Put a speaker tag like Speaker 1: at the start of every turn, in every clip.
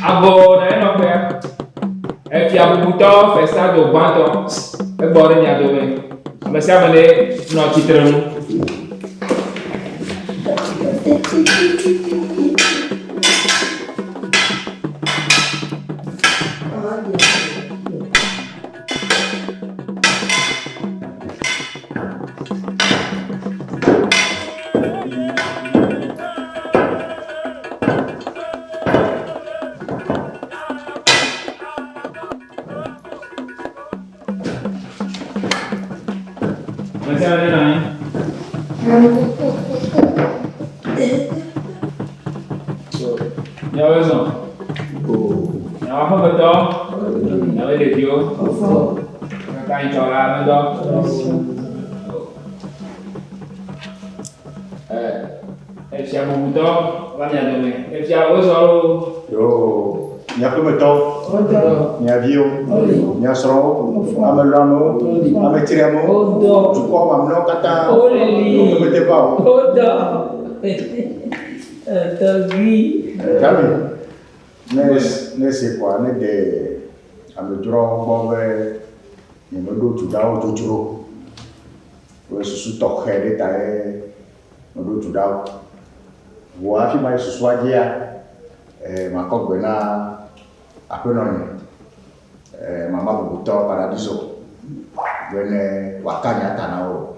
Speaker 1: Agɔ na enɔƒea. Efia bubutɔ Festado gbãtɔ egbɔ ɖe mia dome. Ame sia ame ne nɔ tsitre nu. Ame sia ame ne nɔ anyi. Miawoe zɔ. Miawo aƒemetɔ, miawoe ɖeviwo. Kaka nyitsɔ la medɔ. Efia bubutɔ va mia dome. Efia wozɔ loo.
Speaker 2: Yoo, mia ƒemetɔwo, mia viwo, mia srɔ̃wo, ame lɔ̃amewo, ame triamewo, dukɔ mamlɛawo katã, wo ƒemete va o. Dami, ne ne se kɔa, ne de amedzroawo gbɔ be nyemeɖo du ɖa wo dzodzro. Kple susu tɔxɛ ɖe tae meɖo du ɖa wo. Vɔa hafi mayi susua dzia, makɔ gbe na aƒenɔnye, mama bubutɔ Paradiso be ne wòaka nya ta na wo.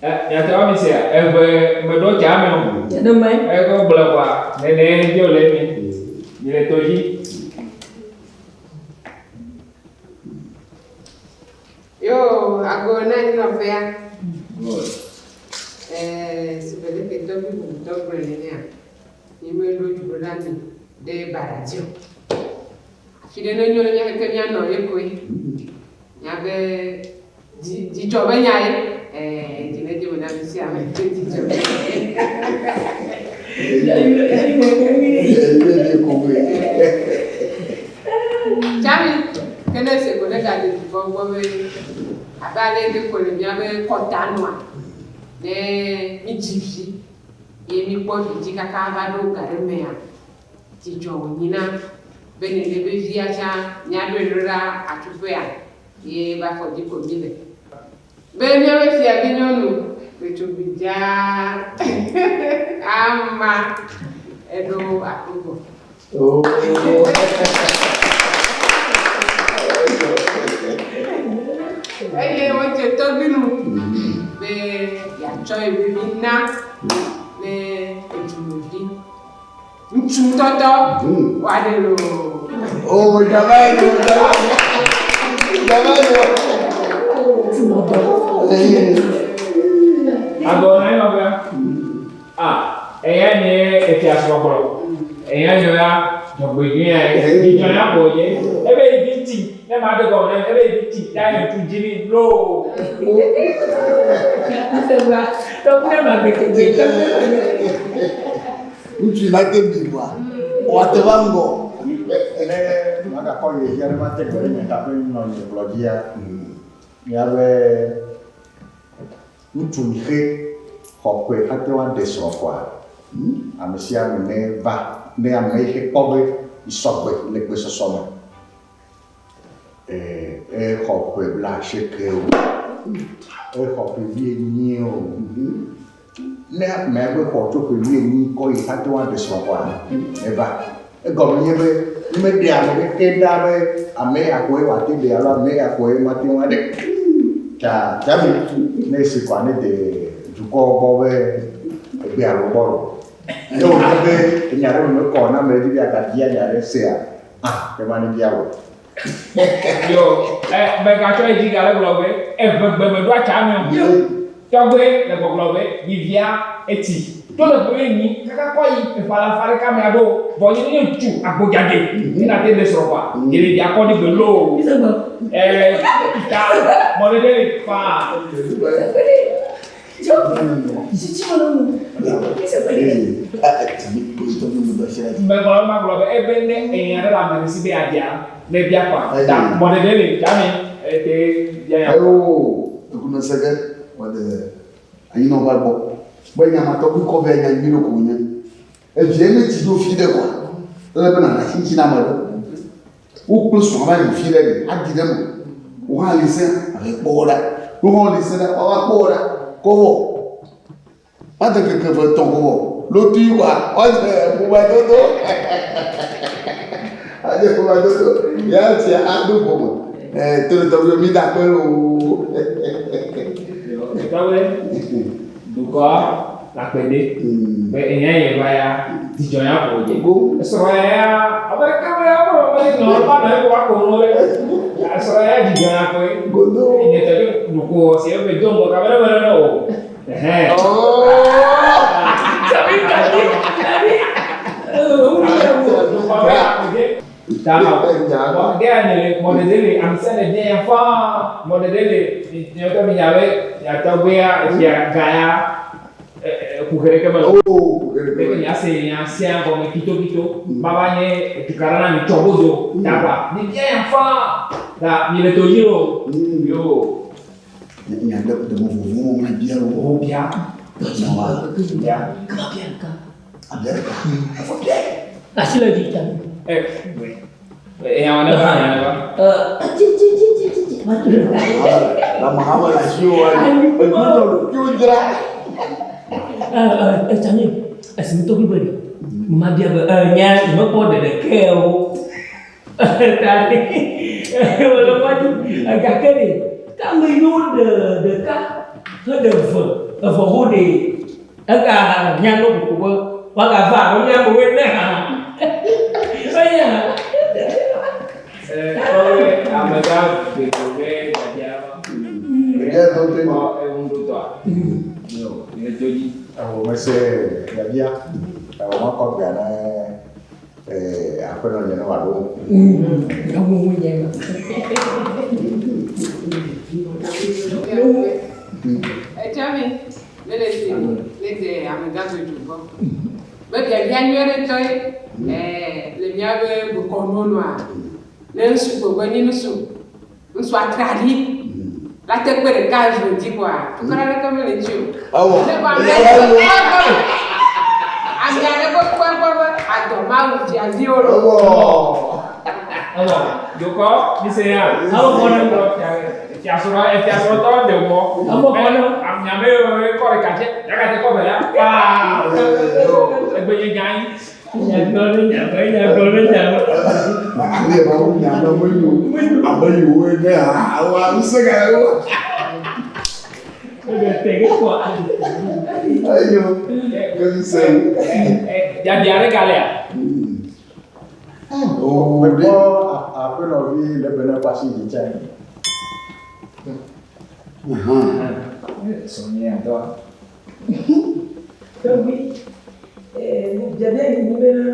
Speaker 1: Nyateƒe mi sea, eve meɖo dza me o. Eke gblɔ kɔa, nene dzi wòle mi. Mi le to dzi.
Speaker 3: Yo, ago na anyinɔƒea. Ɛɛ, si be leke tɔgbui bubutɔ gblɔe nenea, mímeɖo du ɖo ɖa mi ɖe baɖa dzi o. Afi ɖe ne nyo ne mía keke míanɔ ye koe. Nya be dzi dzidzɔ be nya ye. Ɛɛ, dzi ne dze me na ame sia ame. Dzidzɔ be nya ye. Tsami, ke ne ese ko ne gade dukɔ gbɔ be abe ale ke ko le míabe kɔta nua, ne mídzi vi ye míkpɔ vi dzi kaka va ɖo ga ɖe mea, dzidzɔ wònyina be nene be via tsã míaɖoe ɖo ɖa atsuƒea ye va afɔ dzi ko míle. Be míabe fiavinyɔnu ɖetugbui dzaa ama eɖo aƒe gbɔ. Eye wodze tɔgbui nu be yeatsɔ ye vi na ne edumevi. Ŋutsu tɔtɔ wòaɖe loo.
Speaker 2: Oh, dama yo, dama, dama yo.
Speaker 1: Agɔ na yɔ be ah eya nye efia srɔ̃kplɔ eya nye ya dzɔgbedzi ya dzidzɔ ya bɔ ye ebe yi vi ti ne ma de gɔme ne ebe yi vi ti ya yi tu dzi ni loo.
Speaker 4: Tɔgbu ne ma gbetegbe.
Speaker 5: Ŋutsu la te bi wa, wòate va ŋgɔ.
Speaker 2: Ne magakɔ yi dzi ne mate gbe ɖe nye ta ƒe nɔ nye gblɔ dzia, míabe ŋutsu xe xɔ ƒe ate ŋu aɖe srɔ̃ kɔa, ame sia ame ne va, ne ame yi xe kpɔ be yi sɔgbe le gbesɔsɔ me, exɔ ƒe blaasieke o, exɔ ƒe wuienyi o. Ne amea be xɔ tso ƒe wuienyi kɔ yi ate ŋu aɖe srɔ̃ kɔa, eva. Egɔme nye be mímeɖe ame ɖeke ɖa be ame ya koe wòate ɖe alo ame ya koe mate ŋu aɖe. Ta Dami ne esi kɔa ne de dukɔ gbɔ be egbe alo gbɔlo. Ne wònye be enya ɖe me mekɔ na ame ɖe dzi be yeagabia nya ɖe sea, ah, ke ma ne bia wò.
Speaker 1: Yo, eh, megatsɔ edzi gale gblɔ be eʋegbe meɖo atsa me o. Tɔgbe le gbɔgblɔ be yivia etsi. To le ƒe enyi kaka kɔ yi eƒe alafa ɖeka mea ɖo vɔ nye nye ŋutsu agbodzadze ye nate ɖe srɔ̃ kɔa ye le via kɔ ɖi gbe loo. Eh, ta mɔɖeɖe le faa. Megblɔ magblɔ be ebe ne enya ɖe le ame ɖe si be yeaɖia, ne bia kɔa, ta mɔɖeɖe le dza me ete bia nya.
Speaker 5: Ewo, ekunɔ sege, wɔde. Anyinɔ va gbɔ. Be nya ma tɔgbi kɔ vɛ nya nyui ɖe ko wònye. Evia ne tsi ɖo fi ɖe koa, ele be nàna asi ŋuti na ame ɖe. Wo kple srɔ̃a va yi fi ɖe ɖe, aɖi ɖe eme. Wò hã li sẽ, ava yi kpɔ wo ɖa. Wo hã woli sẽ ɖa, woava kpɔ wò ɖa. Kɔ vɔ. Woade ŋkeke eve etɔ̃ ko vɔ. Lotui koa, woadze ƒomedodo. Woadze ƒomedodo. Ya tsia aɖo ƒome. Ɛɛ, to ɖe tɔgbuiwo mi da akpe loo.
Speaker 1: Tɔgbe, dukɔa le akpe de. Be enya ye va ya, dzidzɔ ya ko wòdze. Esrɔ̃ ya ya, abe ɖeke be ya be be nɔ va nɔ eko va ko nu ɖe. Esrɔ̃ ya dzidzɔ ya koe.
Speaker 5: Godo.
Speaker 1: Nye tɔgbe nuko si ebe do ŋgɔ kabe ɖe me ɖe ne o. Ɛhɛn. Dukɔ be akpe de. Ta mɔɖeɖe le mɔɖeɖe le ame sia ame bia nya faa mɔɖeɖe le nye ŋutɔ mi nya be mia tɔgbuia efia gã ya kuxe ɖeke mele o. Be mia se nya sia gɔme kitokito mava nye tukaɖa na mi tsɔ godo ta kɔa mi bia nya faa ta mi le to dzi o. Yo.
Speaker 5: Nya ɖe ɖe mo vovo mo ma bia o.
Speaker 1: O bia. Bia.
Speaker 5: Abia ɖeka. Afɔ bia.
Speaker 4: Asi le dzi ta.
Speaker 1: Ɛ enya wa ne va nya ne va.
Speaker 4: Tsi tsi tsi tsi tsi tsi. Ma tu ɖe.
Speaker 5: La Mahama la si o wa. Egbɔ lo kí o dzra.
Speaker 4: Etsami esi mi tɔgbi be ɖe. Ma bia be nya mekpɔ ɖeɖe ke o. Ta wòle mɔ dzi. Gake ɖe ke ame yiwo ɖe ɖeka heɖe eve eve ho ɖe ega nya no koko be woagava alo mía amewoe ne hã. Eya.
Speaker 1: Tɔgbe amegã gbegbe be biabia ma.
Speaker 5: Biabia tɔ te.
Speaker 1: Kpɔ eŋuɖotɔa. Yo, le to dzi.
Speaker 2: Ewɔ mese biabia. Ewɔ makɔ gbea ne aƒenɔ nye ne wòaɖo ŋu.
Speaker 3: Etsɔ mi, ne le si ne dze amegã dzodzo gbɔ. Be biabia nyuie ɖe ŋutɔ ye. Ɛɛ le míaƒe bokɔnuwo nua, ne ŋsu gbogbo nyi ŋsu, ŋsu atraɖi la te kpe ɖeka eve dzi kɔa, tukaɖa ɖeke mele eŋuti o.
Speaker 5: Ewɔ.
Speaker 3: Ne vɔ ame ame aɖe ƒe kpɔe kpɔ be adɔ mawu fiaviwo lo.
Speaker 5: Ewɔ.
Speaker 1: Ewɔ. Dukɔ, mi se ya.
Speaker 4: Awɔ kɔ ne.
Speaker 1: Fiasrɔ̃, efiasrɔ̃tɔ ɖe wɔ.
Speaker 4: Awɔ kɔ ne.
Speaker 1: Ame yiwo kɔ ɖeka tse, ɖeka tse kɔ ve la. Paa. Egbe nye gã yi.
Speaker 4: Nyagblɔ ɖe nyagblɔ nyagblɔ ɖe nyagblɔ.
Speaker 5: Ale ma wo nya na mo yo. Ame yiwo ne ha wa ŋusẽ ga wo.
Speaker 4: Ebe tege kɔ ali.
Speaker 5: Ayo. Ke ŋusẽ.
Speaker 1: Biabia ɖe galea.
Speaker 5: Oh,
Speaker 2: Mekpɔ aƒenɔvi le be ne kɔ asi dzi tse.
Speaker 1: Sɔnyɛ dɔa.
Speaker 6: Tɔgbi, biabia yi nyi bena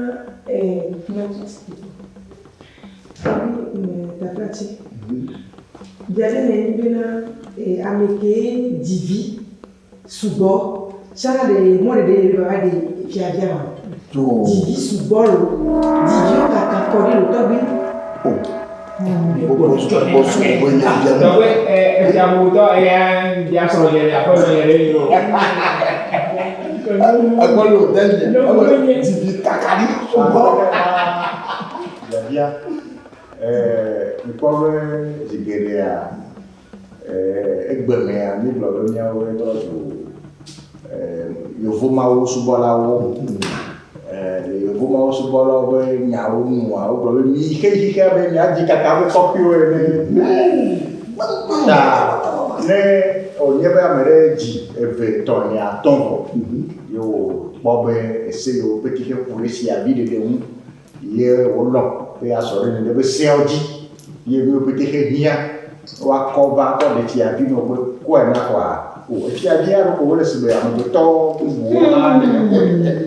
Speaker 6: tɔgbi taflatse. Biabia yi nyi bena ame ke dzi vi sugbɔ tsã ɖe mɔɖeɖe yi be va ɖe fiavia ma. Dzi vi sugbɔ lo, dzi viwo kaka kɔ ɖi lo tɔgbi.
Speaker 1: Tɔgbe efiabutɔ eya bia srɔ̃ nye aƒenɔ nye ɖe yi o.
Speaker 5: Agbɔlo deli, ewɔ dzivi kaka ɖi sugbɔ.
Speaker 2: Biabia, ŋkpɔ be zi geɖea egbemea mígblɔ be míawo trɔ zu yevu mawu subɔlawo. Le yevu mawu subɔlawo be nyawo nua, wogblɔ be mi xe xexea be miadzi kaka abe kɔƒewo ene. Ta ne wònye be ame ɖe dzi eve, etɔ̃, ene, atɔ̃ vɔ ye wòkpɔ be ese yiwo pete xe ku ɖe sia viɖeɖe ŋu ye wòlɔ̃ be yeazɔ ɖe nene be seawo dzi ye nuyiwo pete xe hiã woakɔ va kɔ ɖe fia vi nɔ be kɔe na kɔa o efia vi aɖe ko wole si be amegbetɔ bubuwo hã nene kɔe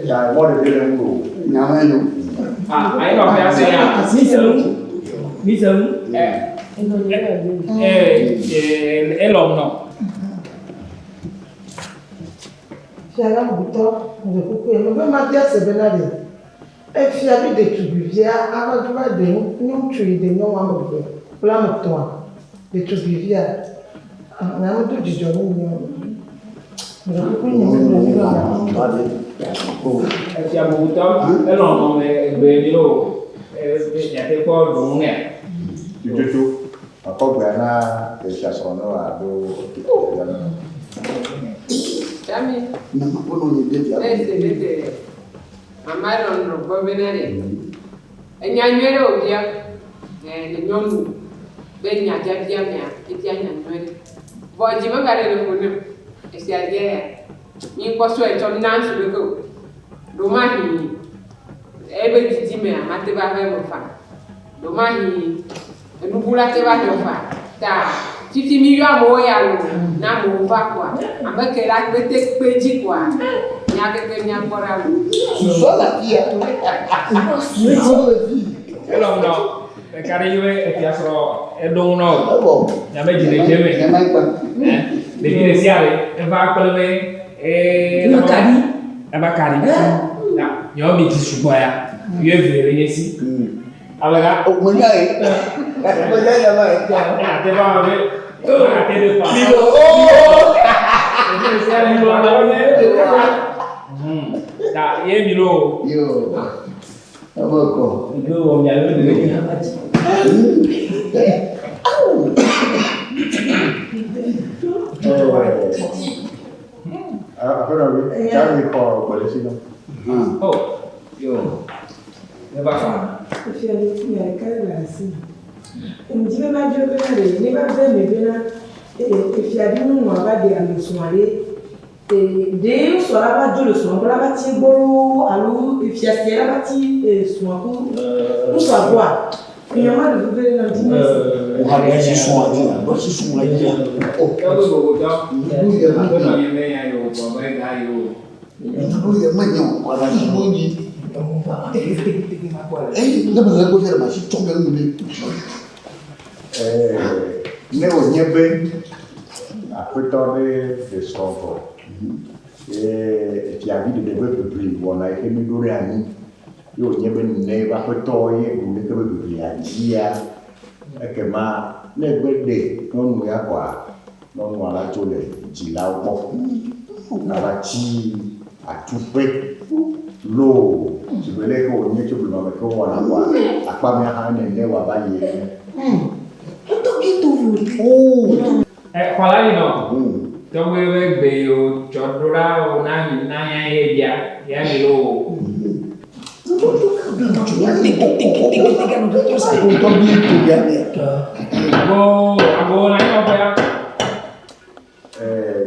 Speaker 2: ta mɔɖeɖe le ŋu o.
Speaker 5: Nya ma nyo.
Speaker 1: Ah, ayi nɔ fia se ya.
Speaker 4: Mi se ŋu. Mi se ŋu.
Speaker 1: Elɔm nɔ.
Speaker 6: Fia la bubutɔ le kuku ya me be mabia se bena ɖe efia vi ɖetugbivia ava dzo va ɖe ŋutsu yi ɖe nyɔnu ame eve kple ame etɔ̃a ɖetugbivia nya medo dzidzɔ ne nye o.
Speaker 1: Efia bubutɔ elɔ nɔ me egbe mi lo miate kpɔ ɖu nea.
Speaker 2: Tututu akɔ gbea na efia srɔ̃ ne wòaɖo ya na.
Speaker 3: Tsami.
Speaker 5: Mama kpɔ nɔ nye ɖe
Speaker 3: Ne ese ɖe de mama elɔ nɔ gbɔ bena ɖe. Enya nyuie ɖe wòbia le nyɔnu be nya biabia mea, ebia nya nyuie ɖe. Vɔ dzi megaɖe le ƒo nem. Esia dzia ya. Mi ŋkpɔ sɔe tsɔ na ŋutsu ɖeke o. Ɖomahi ebe didi mea, mate va ve eme faa. Ɖomahi enubu la te va dzɔ faa. Ta fifi mi yɔ amewo ya lo, ne amewo va kɔa, ame ke la kpete kpe dzi kɔa, mia keke mia kpɔ ɖa lo.
Speaker 5: Susɔ le afia. Susɔ le fi.
Speaker 1: Elɔ nɔ ɖeka ɖe yi be efia srɔ̃ eɖo ŋu nɔ o.
Speaker 5: Evɔ.
Speaker 1: Miabe dzi le dze me.
Speaker 5: Nyama kpa.
Speaker 1: Ɖevi ɖe sia ɖe eva kple be ee.
Speaker 4: Eva kaɖi.
Speaker 1: Eva kaɖi. Na miawo mi dzi sugbɔ ya. Wuieve le nye si. Alega.
Speaker 5: O menya ye. Menya nyama ye.
Speaker 1: Ate va be. Ate ɖe fa.
Speaker 5: Mi lo. Oh.
Speaker 1: Ɖevi ɖe sia ɖe eva kple be. Ta ye mi lo.
Speaker 5: Yo. Eme kɔ.
Speaker 4: Ŋgbe wɔ miawo ɖe ɖe hã dzi.
Speaker 2: Aƒenɔ vi, Tsami xɔ gbe le si nɔ.
Speaker 1: Oh, yo. Ne va fa.
Speaker 6: Efia ɖe nya ɖeka le asi. Ŋdi be madzo bena ɖe ne va ve me bena efia ɖe nyɔnua va ɖe ame srɔ̃a ɖe ɖe srɔ̃a la va dzo le srɔ̃a gbɔ la va tsi egbɔ loo alo efia sia la va tsi srɔ̃a ku ŋutsua gbɔa nya ma le veve ɖe na ŋdi ma se.
Speaker 5: Wo ha ɖe si srɔ̃a dzi la, ɖe si srɔ̃a dzi la. Oh.
Speaker 1: Tɔgbe bubutɔ.
Speaker 5: Nuɖuɖu yɛ
Speaker 1: Aƒenɔ nye be nya yi wògbɔ be ga yi o.
Speaker 5: Nuɖuɖu yɛ menye o, kɔ ɖe asi wo dzi. Eyi ne mele gbɔ fia ɖe ma si tsɔ ke nu ɖe.
Speaker 2: Ne wònye be aƒetɔ ɖe ɖe srɔ̃ vɔ ye efiavi ɖeɖe ƒe ʋiʋli wɔna yi ke míeɖo ɖe anyi ye wònye be ne eƒe aƒetɔ ye ɖu ɖeke ƒe ʋiʋlia dzia, ekema ne egbe ɖe nyɔnu ya kɔa, nyɔnua la tso le dzilawo gbɔ ava tsi atuƒe loo sigbe leke wònye tso blema me ke wowɔna kɔa, akpa mea hã nene wòava yi ene.
Speaker 1: Xɔ la yi nɔ. Tɔgbe be gbe yi wòtsɔ ɖo ɖa wò na mi na nya ye bia ya mi lo. Ago ago na yi nɔƒe ya.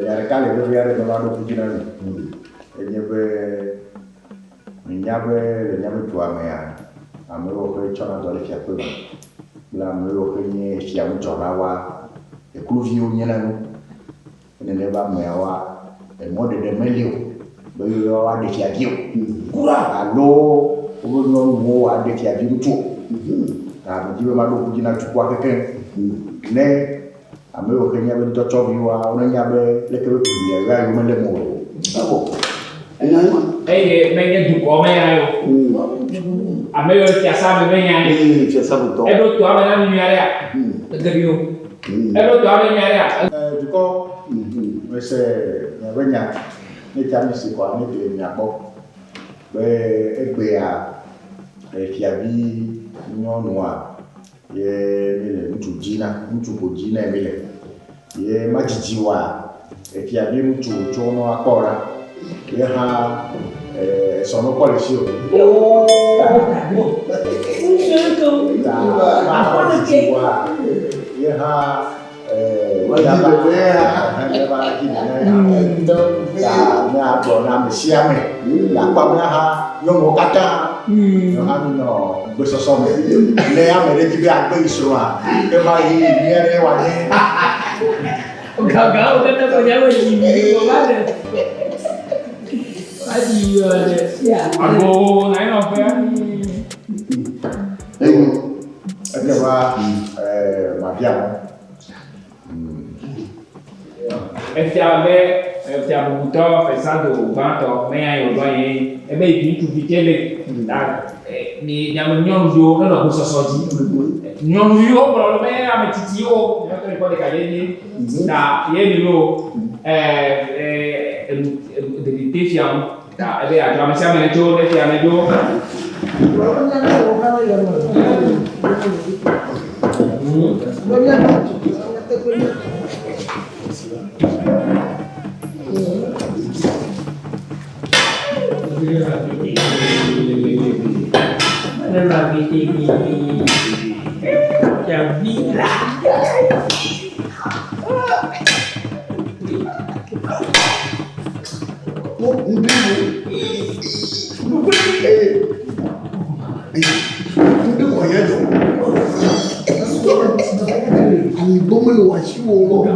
Speaker 2: Nya ɖeka le vevi aɖe be maɖo ŋku dzi na mi. Enye be menya be le míaƒe dua mea, ame yiwo ke tsɔna dɔ ɖe fiaƒe me kple ame yiwo ke nye fiaŋudzɔlawoa, ekluviwo nyena nu. Nenema be ameawoa, emɔɖeɖe meli o be woaɖe fiavi o. Kura alo woƒe nyɔnuwo aɖe fiavi ŋutsu o. Ta medi be maɖo ŋku dzi na dukɔa kekeŋ ne ame yiwo ke nye be ŋutɔtsɔviwoa, wonenya be leke be ʋiʋlia ya yewo mele eme o.
Speaker 5: Evɔ. Enya ye ma.
Speaker 1: Eye menye dukɔ me ya ye o. Ame yiwo le fiasa me menya ye.
Speaker 5: Ee, fiasa me tɔ.
Speaker 1: Eɖo toa me na mi nyuie aɖea? Egevi o. Eɖo toa me nyuie aɖea?
Speaker 2: Dukɔ, mese miaƒe nya ne tsa mi si kɔa ne de mia gbɔ be egbea fiavi nyɔnua ye mi le ŋutsu dzi na, ŋutsu ko dzi nɛ mi le. Ye madzidzi oa, efiavi ŋutsu tso ne woakpɔ ɖa. Ye hã esɔ mekpɔ le si o. Ta madzidzi oa, ye hã miava miava dzi nene hã. Ta míagblɔ na ame sia ame le akpa mía hã nyɔnuwo katã nyɔ hã minɔ gbesɔsɔ me. Ne ame ɖe di be agbe yi srɔ̃a, ke ma ɣeyiɣi nyui aɖe wòanye.
Speaker 4: Gagawo katã kɔ míaƒe dzi yi va ɖe. Va dzi yi va ɖe.
Speaker 1: Ago na yi nɔƒea.
Speaker 5: Enyo.
Speaker 2: Ekema mabia mɔ.
Speaker 1: Efia be efia bubutɔ Fesado gbãtɔ menya yi wòɖo anyi ebe yi ŋutsuvi tsɛ le ta mi miame nyɔnuviwo nenɔ gbɔsɔsɔ dzi. Nyɔnuviwo gblɔ be menye ame tsitsiwo miaƒe kpɔ ɖeka ɖe dzi ta ye mi lo. Enu ɖeɖi te fiam. Ta ebe yeadzɔ ame sia ame netso ne fia nedzo.
Speaker 5: Anyigba mele wò asiwò o.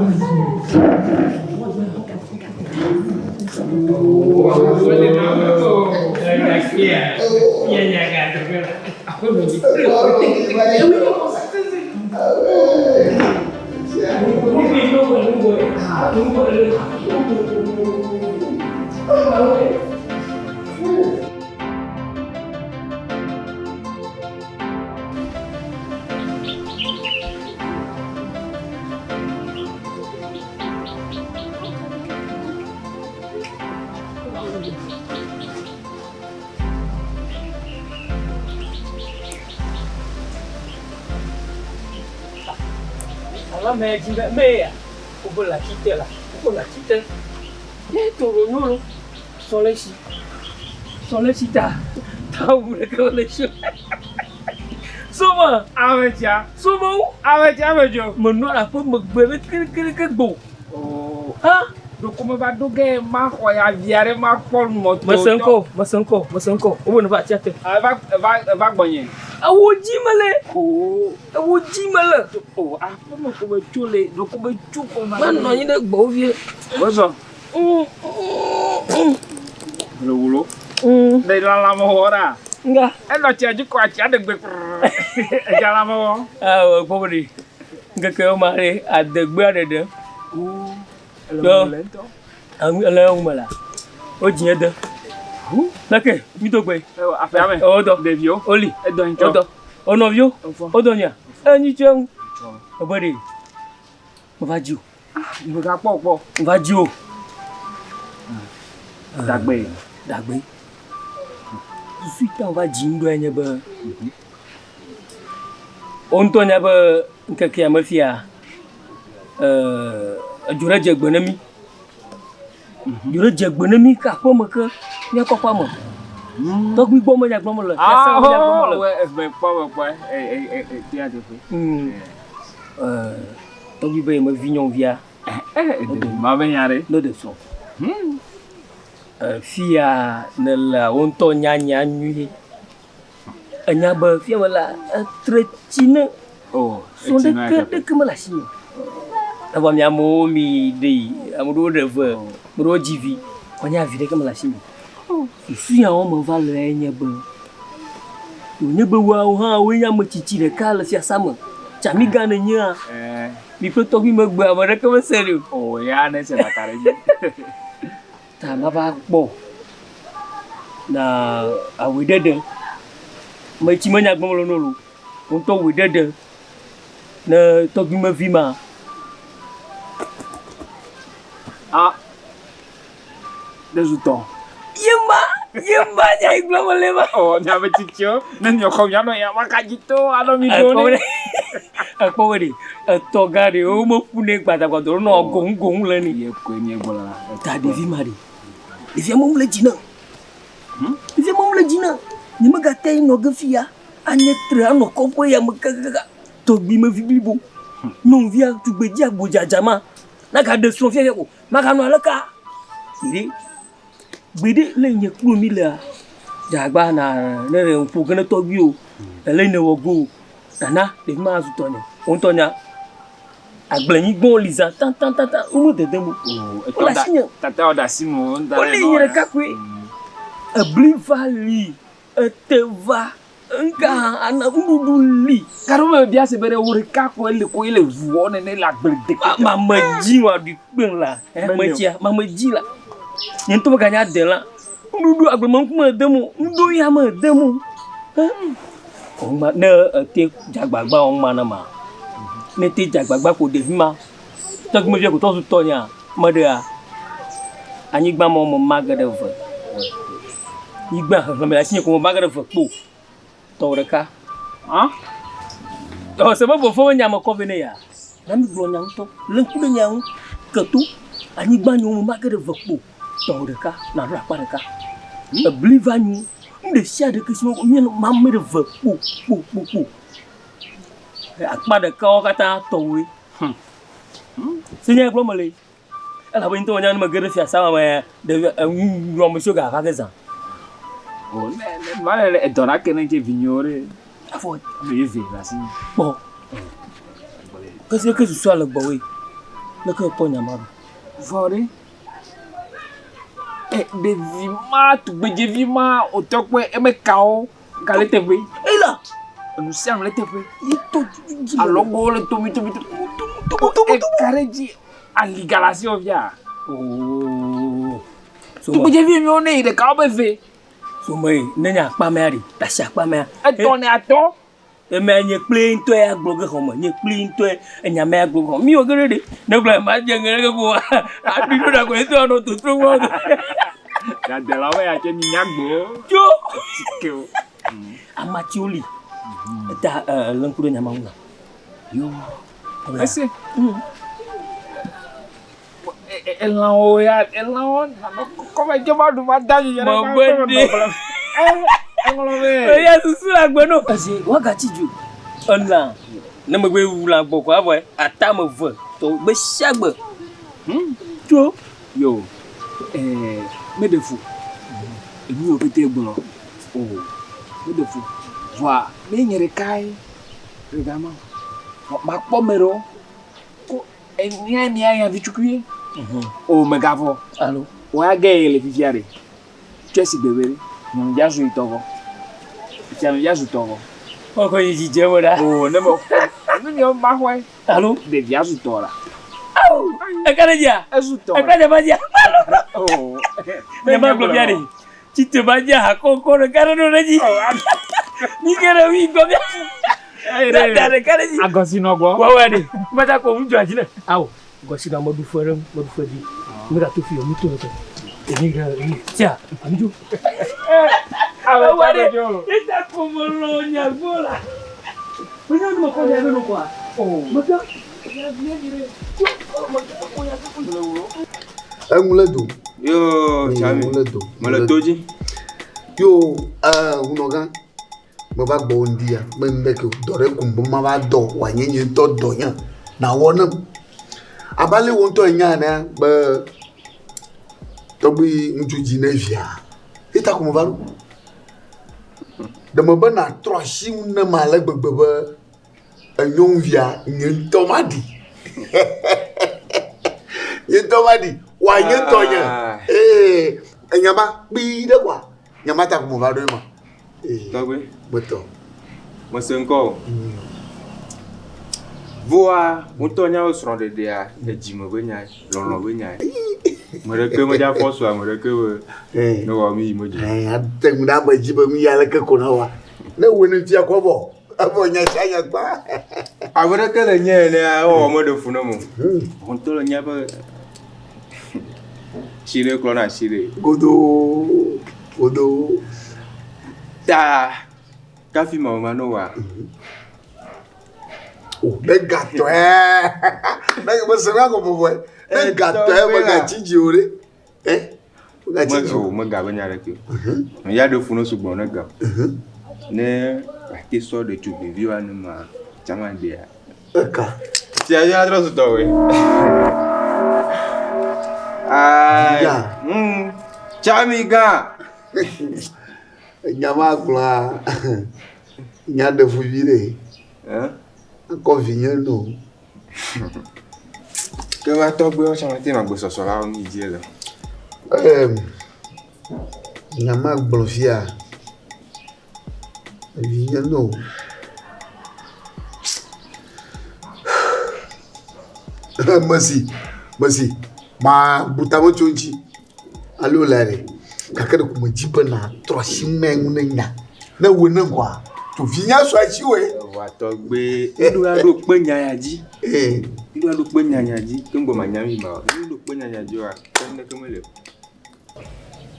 Speaker 4: Alo ame dzi be meya wobe le atsi te la, wobe le atsi te. Ye to ɖo nyolo sɔ le si. Sɔ le si ta ta wu ɖeke mele si o. Soma.
Speaker 1: Ame tsia.
Speaker 4: Soma wo.
Speaker 1: Ame tsia ame dzo.
Speaker 4: Menɔ aƒe megbe ɖe keɖekeɖeke gbo.
Speaker 1: Oh.
Speaker 4: Ha?
Speaker 1: Ɖeko meva ɖo ge maxɔ ya via ɖe makpɔ mɔto.
Speaker 4: Mese ŋkɔ, mese ŋkɔ, mese ŋkɔ. Wobe neva atsia te.
Speaker 1: Eva eva eva gbɔnye.
Speaker 4: Ewo dzi mele.
Speaker 1: Oo.
Speaker 4: Ewo dzi mele.
Speaker 1: O aƒeme ko metso le ɖeko metso ko va.
Speaker 4: Manɔ anyi ɖe gbɔwò vie.
Speaker 1: Wozɔ. Wlowlo. Ɖe lãlã mewɔ ɖa.
Speaker 4: Nga.
Speaker 1: Enɔ tsia dzi kɔ atsia ɖe gbe. Edza lãme wɔ.
Speaker 4: Awɔ kpɔ be ɖe ŋkeke wo ma ɖe adegbea ɖeɖe.
Speaker 1: Ele le ŋutɔ.
Speaker 4: Ele eŋu me la. Wodzi ede. Leke mi do gbe.
Speaker 1: Aƒea me.
Speaker 4: Wodɔ.
Speaker 1: Ɖeviwo.
Speaker 4: Woli.
Speaker 1: Edɔ ŋutɔ.
Speaker 4: Wodɔ. Wonɔviwo. Wodɔ nya. Enyi tse ŋu. Ebe ɖe. Meva dzi o.
Speaker 1: Megakpɔ kpɔ.
Speaker 4: Meva dzi o.
Speaker 1: Dagbe.
Speaker 4: Dagbe. Susu yi ta wova dzi ŋɖoe nye be wo ŋutɔ nya be ŋkekea me fia edzo ɖe dze gbe ne mí. Dzo ɖe dze gbe ne mí ke aƒeme ke mía kɔƒea me. Tɔgbui gbɔ me nya gblɔm mele. Fiasa me nya gblɔm mele.
Speaker 1: Mekpɔ mekpɔ tea teƒe.
Speaker 4: Tɔgbui be yemevi nyɔnuvia.
Speaker 1: Ma be nya ɖe.
Speaker 4: Ne ɖe srɔ̃. Fia nèlea wò ŋutɔ nya nya nyuie. Enya be fia me la etre tsi ne. Srɔ̃ ɖeke ɖeke mele asinye o. Evɔ mi amewo mi ɖe ame ɖewo ɖe ve, ame ɖewo dzi vi. Vɔ nye vi ɖeke mele asinye o. Susu ya wɔm meva le nye be wònye be woawo hã wonye ame tsitsi ɖeka le fiasa me. Tsamigã nènyea, mi kple tɔgbui megbe ame ɖeke mese ɖi
Speaker 1: o. O ya ne se kaka ɖe edzi.
Speaker 4: Ta mava kpɔ na awɔe ɖeɖe. Metsi menya gblɔm le no lo. Wo ŋutɔ wɔe ɖeɖe ne tɔgbui mevi ma.
Speaker 1: Ah. Ɖe zu tɔ.
Speaker 4: Yema, yema nya yi gblɔm mele ma.
Speaker 1: Ɔ, miabe tsitsiwo, ne miexɔ mianɔ ya maka dzi to anɔ mi ɖo ne.
Speaker 4: Ekpɔ be ɖe etɔ gã ɖe womeƒu nɛ gbadagbada wonɔ goŋgoŋ le ni.
Speaker 1: Ye koe míegblɔ la.
Speaker 4: Ta ɖevi ma ɖe, ɖevia mem le dzi nam. Ɖevia mem le dzi nam. Nyemegate ŋu nɔ ge fia anye tre anɔ kɔƒe ya me kakaka. Tɔgbui me vi blibo. Nyɔnuvia tugbedzia gbodzadza ma. Nagaɖe srɔ̃ fiafia ko. Maganɔ aleka? Gbeɖe, gbeɖe le nye kplo mi lea, dzagba na ne le ƒo ge ne tɔgbui o, ele ne wɔ go o, nana ɖevi ma azu tɔnye. Wo ŋutɔ nya agblenyigbawo li zã tãtãtãtã wome dedem o. Wole asinye.
Speaker 1: Tata wɔ ɖe asi me.
Speaker 4: Woli nye ɖeka koe. Ebli va li, ete va. Ŋka ana nuɖuɖu li.
Speaker 1: Gaɖo me bia se be ɖe wò ɖeka koe li koe le ʋu wɔ nene le agble de.
Speaker 4: Ma me dzi wa ɖui kpeŋ la. Me tsia, ma me dzi la. Nye ŋutɔ meganya de la. Nuɖuɖu agble me ŋkume dem o. Nuɖuɖu ya me dem o. Ɔŋma ne ete dzagbagba ɔŋma ne ma. Ne te dzagbagba ko ɖevi ma. Tɔgbi me via ko tɔ zu tɔ nya. Me ɖea. Anyigba mɔ me ma ge ɖe ve. Nyigba xexlẽme le asinye ko me ma ge ɖe ve kpo. Tɔwò ɖeka.
Speaker 1: Hã?
Speaker 4: Ɔ se be fofo be nya me kɔ vɛ ne ya. Na mi gblɔ nya ŋutɔ. Lé ŋku ɖe nya ŋu. Ke to. Anyigba nyo me ma ge ɖe ve kpo. Tɔwò ɖeka. Naɖo akpa ɖeka. Ebli va nyo. Nu ɖe sia ɖe ke si mi ma me ɖe ve kpo kpo kpo kpo. Akpa ɖekawo katã tɔwòe. Hum. Se nya gblɔ mele. Elabe ŋutɔ menya ne mege ɖe fiasa ma me ɖevi ŋlɔmesiwo gava ge zã.
Speaker 1: O ne ne ma le edɔ la ke ne dze vinyewo ɖe.
Speaker 4: Afɔ
Speaker 1: ame eve le asi.
Speaker 4: Kpɔ. Kese ke susua le gbɔwòe. Leke kpɔ nya ma ɖo?
Speaker 1: Vɔ ɖe. E ɖevi ma tugbedzevi ma wòtɔ kpɔe eme kawo gale teƒe.
Speaker 4: Ela.
Speaker 1: Enu sia nu le teƒe.
Speaker 4: Yi to dzi.
Speaker 1: Alɔgbɔwo le tomi tomi tomi. Eka ɖe dzi. Ali ga le asiwò fia?
Speaker 4: Oo.
Speaker 1: Tugbedzevi miwo ne yi ɖeka wobe eve.
Speaker 4: So me ne nye akpa mea ɖi, tasi akpa mea.
Speaker 1: Etɔ ne atɔ.
Speaker 4: Emea nye kple ŋutɔ ya gblɔ ge xɔme, nye kple ŋutɔ enya mea gblɔ ge xɔme. Mi wɔ ge ɖe ɖe. Ne gblɔ ma dze ŋe ɖe ko aɖi ɖo ɖa ko ŋutɔ anɔ totro gbɔ.
Speaker 1: Dadelawo ya tse mi nya gbo.
Speaker 4: Tso.
Speaker 1: Atikewo.
Speaker 4: Amatiwo li. Eta lé ŋku ɖe nya ma ŋu na.
Speaker 1: Yo. Ese. Elãwo ya, elãwo kɔme dze va ɖu va da dzi.
Speaker 4: Megbe ɖe.
Speaker 1: Eŋlɔ be.
Speaker 4: Eya susu le agbe no. Ese woagatsi dzo. Elã. Ne megbe wu lã gbɔ ko avɔ ata me ve tɔ gbe sia gbe.
Speaker 1: Tso. Yo. Eh, meɖe fu. Enu yiwo pete gblɔ. O, meɖe fu. Vɔa, ne nye ɖekae le gama. Makpɔ ame ɖewo ko enya mia ya vitukui. O megavɔ.
Speaker 4: Alo.
Speaker 1: O ya ge ye le fifia ɖe. Tsɔe si gbe be nyɔnuvia zu yitɔ vɔ. Nyɔnuvia zu tɔ vɔ.
Speaker 4: Kɔkɔ yi dzi dze me ɖa.
Speaker 1: O ne me nu nye ma xɔe.
Speaker 4: Alo.
Speaker 1: Ɖevia zu tɔ la.
Speaker 4: Awo. Eka ɖe dzia?
Speaker 1: Ezu tɔ.
Speaker 4: Eka ɖe va dzia?
Speaker 1: O.
Speaker 4: Ne ma gblɔ bia ɖe. Tsite va dze ha kɔkɔ ɖeka ɖe ɖo ɖe dzi. Mi ke ɖe wi gbɔ bia. Da ɖeka ɖe dzi.
Speaker 1: Agɔsinɔ gbɔ.
Speaker 4: Wɔwɔ ɖe. Mata ko ŋu dzɔ dzi ne. Awo. Gɔsinɔ me ɖu fe ɖe me ɖu fe dzi. Mi ga to fi mi to ɖe. Emi ɖe emi tia. Ami dzo.
Speaker 1: Awɔ
Speaker 4: ɖe. Eta ko me lɔ nya gbɔ la. Me nya me kɔ nya be no kɔa.
Speaker 1: O.
Speaker 4: Me ga.
Speaker 5: Eŋu le do.
Speaker 7: Yo, Tsami.
Speaker 5: Eŋu le do.
Speaker 7: Mele to dzi.
Speaker 5: Yo, hunɔgã, meva gbɔwò ŋdi ya, be ŋɖe ke dɔ ɖe kum be mava dɔ wòanye nye ŋutɔ dɔ nye nawɔ nem. Abe ale wò ŋutɔ ènya enea be tɔgbui ŋutsu dzi ne via, ye ta ko meva ɖo. Ɖe mebe nàtrɔ asi ŋu nem ale gbegbe be Enyɔnuvia, nye ŋutɔ maɖi. Nye ŋutɔ maɖi. Wòanye tɔnye.
Speaker 7: Ah.
Speaker 5: Ee, enya ma kpui ɖe koa, nya ma ta ko meva ɖo ema. Ee,
Speaker 7: Tɔgbe.
Speaker 5: Metɔ.
Speaker 7: Mese ŋkɔ o. Voa, ŋutɔ nya wo srɔ̃ɖeɖea, edzime be nyae, lɔlɔ̃ be nyae. Me ɖeke medza fɔ sua ame ɖeke be
Speaker 5: Ee.
Speaker 7: ne wɔ mi yi me dzi.
Speaker 5: Ee, ate ŋu ɖe ame dzi be nu ya leke ko na wa. Ne wòe ne fia kɔ vɔ. Evɔ nya sia nya gbã.
Speaker 7: Abe ɖeke le nye enea, ewɔwɔ meɖe fu nam o. Ŋutɔ le nya be tsi ɖe klɔna asi ɖe.
Speaker 5: Godoo, godoo.
Speaker 7: Ta kafi ma ma no wa.
Speaker 5: O ne gatɔe. Ne mese na gɔme vɔe. Ne gatɔe megatsi dzi o ɖe. Eh?
Speaker 7: O mega be nya ɖeke o. Ya ɖe fu ne sugbɔ ne ga. Ne ate sɔ ɖetugbivi wa ne ma tsama ɖea.
Speaker 5: Eka.
Speaker 7: Tia ya trɔ su tɔwe. Ai.
Speaker 5: Ya.
Speaker 7: Tsami gã.
Speaker 5: Nya ma gblɔa nya ɖe fu vi ɖe.
Speaker 7: Eh?
Speaker 5: Akɔ vinye no.
Speaker 7: Ke va tɔgbuiwo tsã mete nɔ gbesɔsɔ la wɔm yi dzi le.
Speaker 5: Ehm, nya ma gblɔ fia, vinye no. Mesi, mesi, ma bu tame tso ŋuti alo le ɖe. Gake ɖeko medzi be nàtrɔ asi nɛ ŋu ne nya. Ne wòe ne ŋkɔa, tso vinya su asiwòe.
Speaker 7: Eʋua tɔgbe, eɖo aɖo kpe nya ya dzi.
Speaker 5: Ee.
Speaker 7: Eɖo aɖo kpe nya ya dzi. Ke ŋgbɔ manya mi ma o. Ne eɖo kpe nya ya dzi oa, ke naneke meli o.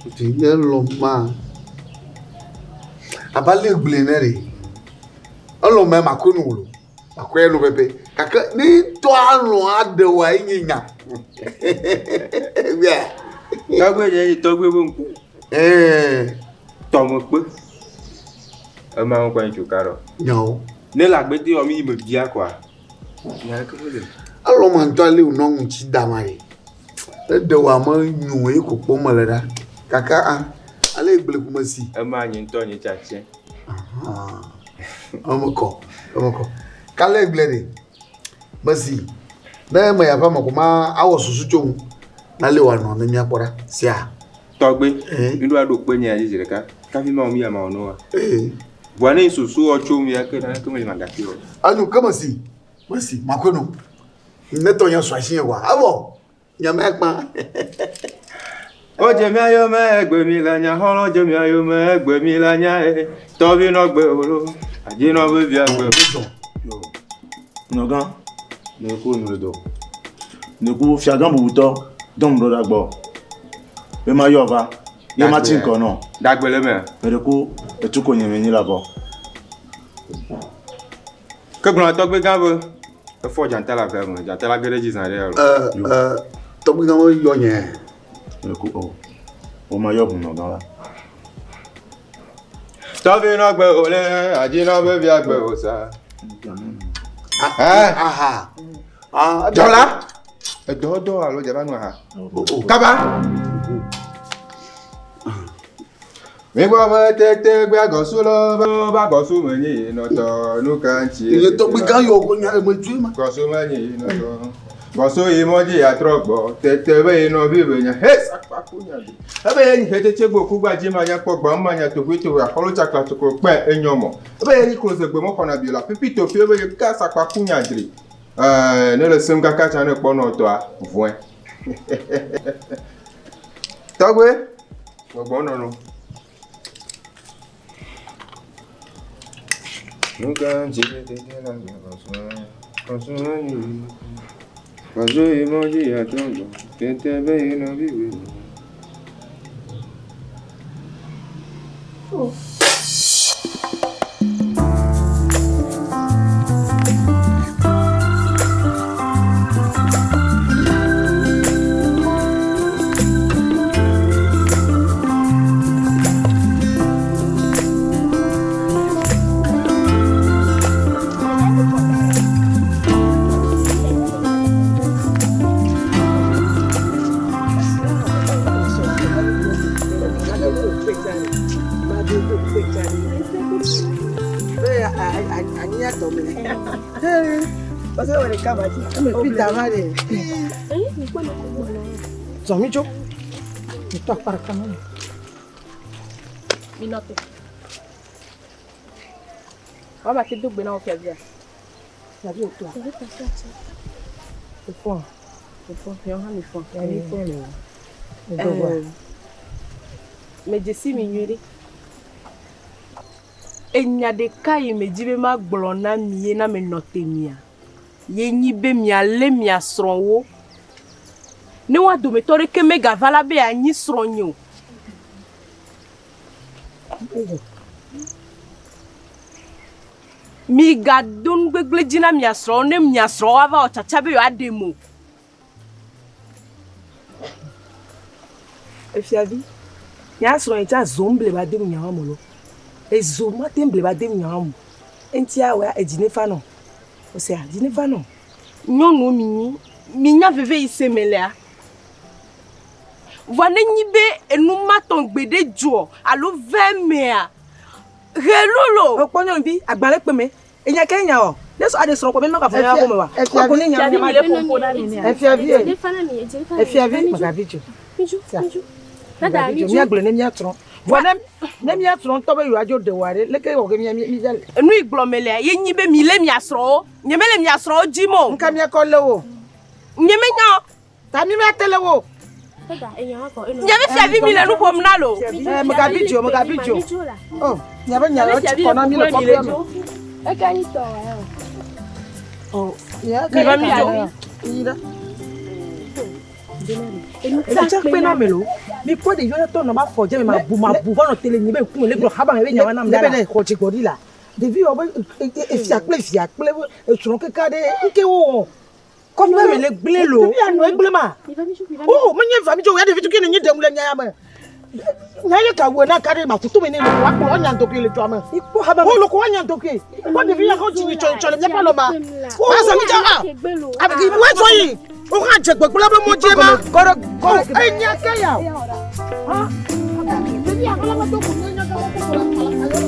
Speaker 5: Vinye lɔ ma. Abe ale gblɔe ne ɖe. Elɔ mɛ makɔe nu wòlo. Makɔe nu pɛpɛ. Gake ne ŋutɔ alɔ aɖe wòa ye nye nya. Egbea.
Speaker 7: Tɔgbe nye yi tɔgbe be ŋku.
Speaker 5: Ɛɛ.
Speaker 7: Tɔmekpe. Ema ŋkɔ nye tso karɔ.
Speaker 5: Nyawo.
Speaker 7: Ne le agbede wɔ mi yi me bia koa. Nya ɖeke mele.
Speaker 5: Elɔ ma ŋutɔ ale wònɔ ŋuti dam ayi. Eɖe wò ame nyo ye ko kpɔm mele ɖa. Gake a ale gblẽ ƒome si.
Speaker 7: Ema nye ŋutɔ nye tsatse.
Speaker 5: Eme kɔ, eme kɔ. Kale gblẽ ɖe. Mesi. Ne me ya ƒe ame ko ma awɔ susu tso ŋu. Nale wòanɔ ne míakpɔ ɖa. Sia.
Speaker 7: Tɔgbe, mi ɖo aɖo kpe nye dzi zi ɖeka. Kafi ma mi ama wɔ noa. Vɔa ne susu wɔ tso mi ya ke naneke meli magati o.
Speaker 5: Enyo ke mesi. Mesi makɔe no. Ne tɔ nye sɔ asi nye wa. Evɔ. Nye me kpa.
Speaker 7: O dze mia yome egbe mi la nya xɔlɔ dze mia yome egbe mi la nya e tɔvi nɔ gbe olo adzi nɔ be via gbe.
Speaker 8: Nɔgã, ne ku nu le dɔ. Ne ku fiagã bubutɔ dɔm ɖo ɖa gbɔ. Be ma yɔ va. Ye ma tsi ŋkɔ nɔ.
Speaker 7: Dagbe le mea.
Speaker 8: Me ɖe ku etu ko nye me nyi la vɔ.
Speaker 7: Ke gblɔ tɔgbe gã be efɔ dzata le avea me. Dzata la ge ɖe edzi zã ɖe alo.
Speaker 5: Tɔgbe gã me yɔ nye.
Speaker 8: Me ɖe ku o. Wo ma yɔ ʋu nɔgã la.
Speaker 7: Tɔvi nɔ gbe o le adzi nɔ be via gbe o sa.
Speaker 5: Aha.
Speaker 7: Dɔla. Edɔ dɔ alo dzaba nu aha. Kaba. Migbɔ be tete gbe agɔsu lɔ be ba gɔsu me nyi yi nɔtɔ nu ka ŋuti.
Speaker 5: Nye tɔgbe gã yɔ ko nya eme tsoe ma.
Speaker 7: Gɔsu me nyi yi nɔtɔ. Gɔsu yi mɔ dzi atrɔ gbɔ tete be yi nɔvi be nya he sakpa ku nya bi. Ebe ye nyi xetsetse gbo ku gba dzi ma nya kpɔ gbɔ ma nya toƒe toƒe axɔlo tsakla tsoklo kpɛ enyɔ mɔ. Ebe ye nyi kloze gbe mɔ xɔna bi la pipi toƒe ebe ye ka sakpa ku nya dri. Ne le sem kaka tsa ne kpɔ nɔtɔa vɔe. Tɔgbe gbɔgbɔ nɔnɔ. Nuka ŋuti tete la gɔsu nyi gɔsu yi mɔ dzi atrɔ gbɔ tete be yi nɔvi be.
Speaker 6: Oh. Zɔn mi tso. Mi tɔ akpa ɖeka na mi.
Speaker 9: Mi nɔ te. Woava te do gbe na wò fiavia.
Speaker 6: Fiavi wòtoa? Wòfɔa?
Speaker 9: Wòfɔ, miawo hã mifɔ.
Speaker 6: Mi fɔ le o. Medɔ
Speaker 9: Medze si mi nyuie ɖe. Enya ɖeka yi medzi be magblɔ na mi ye na menɔ te mia. Ye nyi be mialé mia srɔ̃wo. Ne woa dometɔ ɖeke megava la be yeanyi srɔ̃nye o. Migado nugbegblẽ dzi na mia srɔ̃wo ne mia srɔ̃wo ava wɔ tsatsa be yewoaɖem o.
Speaker 6: Efiavi, nya srɔ̃ yi tsa zo ble ba dem nyawa mo lo. Ezo ma tem ble ba dem nyawa mo. Eŋutia wɔ edzi ne fa nɔ. Osea, dzi ne fa nɔ.
Speaker 9: Nyɔnuwo mi nyi, mi nya veve yi se me lea. Vɔa ne nyi be enu ma tɔŋgbe ɖe dzɔ alo ve mea, he lolo.
Speaker 6: Ekpɔ nyɔnuvi, agbalẽ kpe me. Enya ke nya o. Ne sɔ aɖe srɔ̃ kɔ be mekɔ afɔ ya gome wa. Kɔ ne nya
Speaker 9: mi le ƒoƒo na mi nea.
Speaker 6: Efiavi. Efiavi, magavi dzo. Magavi dzo. Míagblɔ ne míatrɔ. Vɔ ne ne míatrɔ ŋutɔ be yewoadzo ɖe wòa ɖe, leke wɔ ke mía mí mía.
Speaker 9: Enu yi gblɔ me lea, ye nyi be mi lé mia srɔ̃wo. Nye mele mia srɔ̃wo dzim o.
Speaker 6: Ŋka míakɔ lé wo.
Speaker 9: Nye menya o.
Speaker 6: Ta mi míate lé wo.
Speaker 9: Nye be fiavi mi le nu ƒom na lo.
Speaker 6: Megabi dzo, megabi dzo. Oh, nye be nya le tsi kɔ na mi le kɔƒea me. Oh,
Speaker 9: Mi va mi dzo.
Speaker 6: Yi ɖa. Enu tsa kpe na ame lo. Mi kpɔ ɖeviwo ne tɔ nɔ ba fɔ dze me ma bu ma bu va nɔ tele nyi be ŋkume le gblɔ xaba me be nyawa nam. Ne be ne xɔ dzigbɔɖi la, ɖevi wɔ be efia kple via kple esrɔ̃ keke aɖe ŋke wowɔ. Kɔƒe me le gblẽ lo. Ɖevia nɔ egblẽ ma. O menye va mi dzo ya ɖevi tukui ne nyi ɖem le nya ya me. Nya ye ka wɔ na ka ɖe ma kuto me ne loko akplɔ anya ŋdɔkui le dua me. O loko anya ŋdɔkui. Kpɔ ɖevi ya xɔ dzi tsɔ tsɔ le miaƒe alɔ ma. Wa zɔ mi dza a. Abi wa zɔ yi. O hã dze gbegblẽ be mo dze ma. Kɔɖe kɔɖe. Enya ke ya. Ha. Ɖevi ya xɔ la do ko nya ka ko ko la la.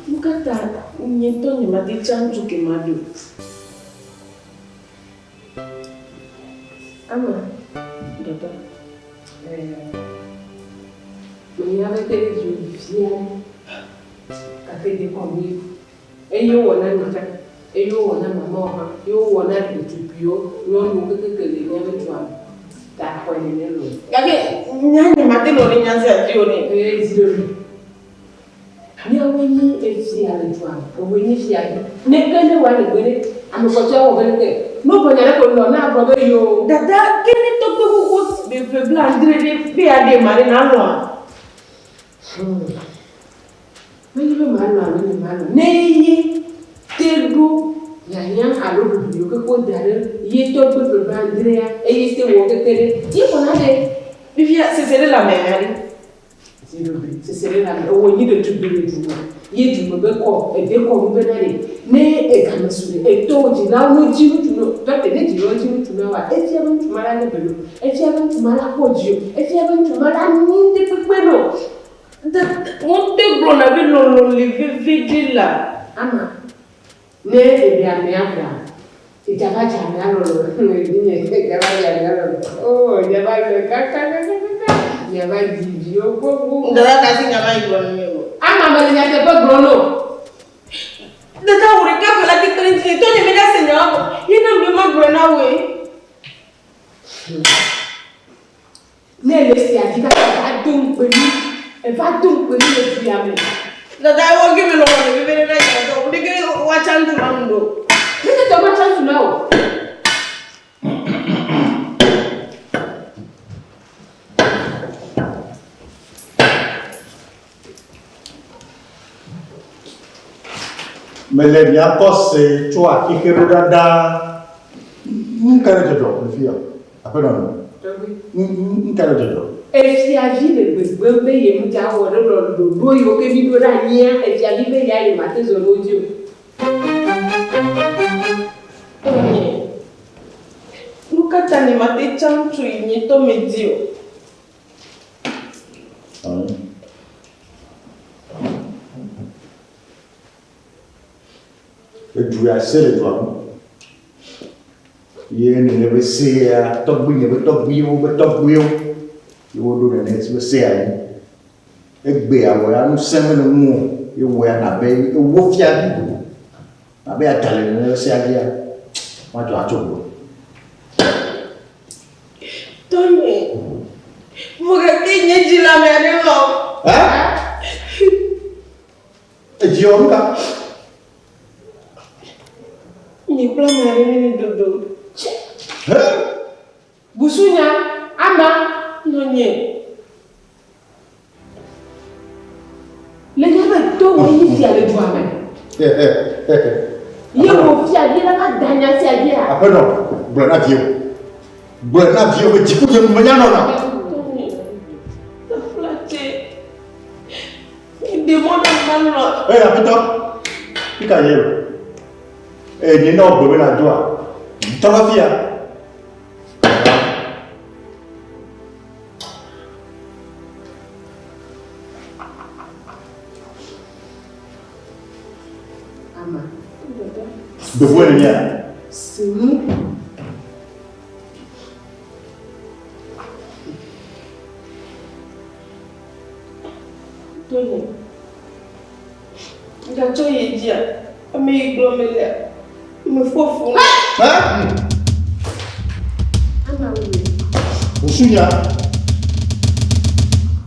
Speaker 9: Nu ka ta nye ŋutɔ nyemate ŋu atsa ŋutsu ke maɖe o?
Speaker 3: Ama,
Speaker 9: Dada.
Speaker 3: Menya be ke ɖe dzi vi aɖe gake dekɔnu ye. Eye wowɔ na nye tsã, eye wowɔ na mamawo hã, eye wowɔ na ɖetugbuiwo, nyɔnuwo kekeake le míaƒe dua me. Ta xɔe nene loo.
Speaker 9: Gake nya nyemate lɔ̃ ɖe nya sia dzi o nɛ.
Speaker 3: Ee, zi ɖoɖoe. Míawoe nyi efia le dua me, ewòe nye fiavi. Ne ke ne wòa le gbe ɖe, ame kpɔtɔewo wɔ be leke? Ne wogblɔ nya ɖe ko lɔ̃ ne agblɔ be yoo.
Speaker 9: Dada, ke ne tɔgbe xoxo si be ƒe blaadre ɖe be yeaɖe ma ɖe, nàlɔ̃a?
Speaker 3: Hum. Menye be malɔ̃ alo nyemalɔ̃ o. Ne ye te ɖo hiahiã alo ɖoɖo yiwo keke woda ɖe ye tɔgbe ƒe blaadrea eye te wɔ keke ɖe, ye xɔ naɖe.
Speaker 9: Fifia, sese ɖe le amea ya ɖe.
Speaker 3: Zi ɖoɖoe, sese ɖe le ame, ewɔ nyi ɖetugbui le du me, ye du me be kɔ, ede kɔ nu bena ɖe, ne egame su ɖe, etɔwo dzilawo ne dzi ŋutsu no, tɔte ne dzilawo dzi ŋutsu na woa, efia be ŋutsu ma la lé be no, efia be ŋutsu ma la kpɔ dzi o, efia be ŋutsu ma la nyi ŋɖekpekpe no.
Speaker 9: De, wote gblɔna be lɔlɔ̃ li veviɖe la.
Speaker 3: Ama, ne eɖe amea vɔa, edza va dze amea lɔlɔ, vinye, edza va dze amea lɔlɔ, oo, edza va lɔe kakakakaka, miava dzi viwo gbogbo.
Speaker 9: Dada kasi nya ma yi gblɔ ne mi o.
Speaker 3: Ama mele nyateƒe gblɔm o.
Speaker 9: Dada wò ɖeka ko la te kpe ɖe ŋutinye, tɔnye megase nya ma o, ye na be magblɔe na wòe.
Speaker 3: Ne èle esia dzi kaka eva do ŋukpe mí, eva do ŋukpe mí le du ya me.
Speaker 9: Dada ewɔ ge me lɔlɔ le veve ɖe na nya tɔ ɖeke woatsa ŋtu na nu ɖo.
Speaker 3: Ɖeke tɔ matsa ŋtu na o.
Speaker 2: Mele mia ŋkɔ se tso axixe ɖo ɖa ɖaa. Nu ka le dzɔdzɔ le fi ya? Aƒenɔ nɔ. Nu ka le dzɔdzɔ?
Speaker 3: Efiavi le gbegblẽm be yemedza wɔ ɖe ɖoɖo yiwo ke míɖo ɖe anyia, efiavi be ya yemate zɔ ɖe wo dzi o.
Speaker 9: Tɔnye, nu ka ta nyemate tsa ŋutsu yi nye tɔ medi o?
Speaker 2: Edu ya se le dua me. Ye nene be sea tɔgbuinye be tɔgbuiwo be tɔgbuiwo ye woɖo nene be sea anyi. Egbea wɔ ya ŋusẽ mele ŋu o ye wɔ ya nabe ewo fia vi nabe ada le nene be sea dzia madzɔ atso gbɔ.
Speaker 9: Tɔnye, vɔ gake nye dzi le ame aɖe lɔm.
Speaker 2: Edzi wɔ nu ka?
Speaker 9: Nye kple ame aɖe míele dodom.
Speaker 3: Busunya, ama.
Speaker 9: Nɔnye.
Speaker 3: Le nya be to wò nyi fia le dua me. Ye wò fia vi la va da nya sia dzia.
Speaker 2: Aƒenɔ, gblɔe na viwò. Gblɔe na viwò be dziku nye nu menya nɔna.
Speaker 9: Taflatse, ɖe mɔ nam manɔ.
Speaker 2: Ee, aƒetɔ, fi ka ye o? Ee, nye na wò gbe be nàdoa? Tɔ va fia.
Speaker 3: Ama.
Speaker 2: Dovoe ne mía.
Speaker 3: Sinu.
Speaker 9: Tony. Gatsɔ yi dzia, ame yi gblɔ melea, mefɔ fu.
Speaker 3: Ama wòle.
Speaker 2: Busunya.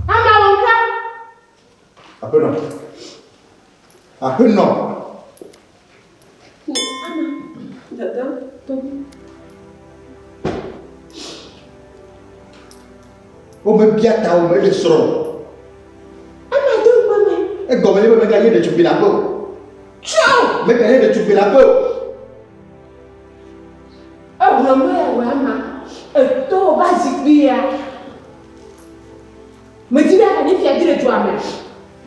Speaker 3: Ama wò ŋka.
Speaker 2: Aƒenɔ. Aƒenɔ.
Speaker 9: Ama, dada, tɔgbi.
Speaker 2: Womebia ta o, meɖe srɔ̃ o.
Speaker 9: Ama do ŋkpɔ me.
Speaker 2: Egɔme nye be meganye ɖetugbui le aƒe o.
Speaker 3: Tsɔ!
Speaker 2: Meganye ɖetugbui le aƒe o.
Speaker 3: Eŋlɔ me ya wɔ ama. Eto ba zikpui ya. Medi be anyi fia dzi le dua me.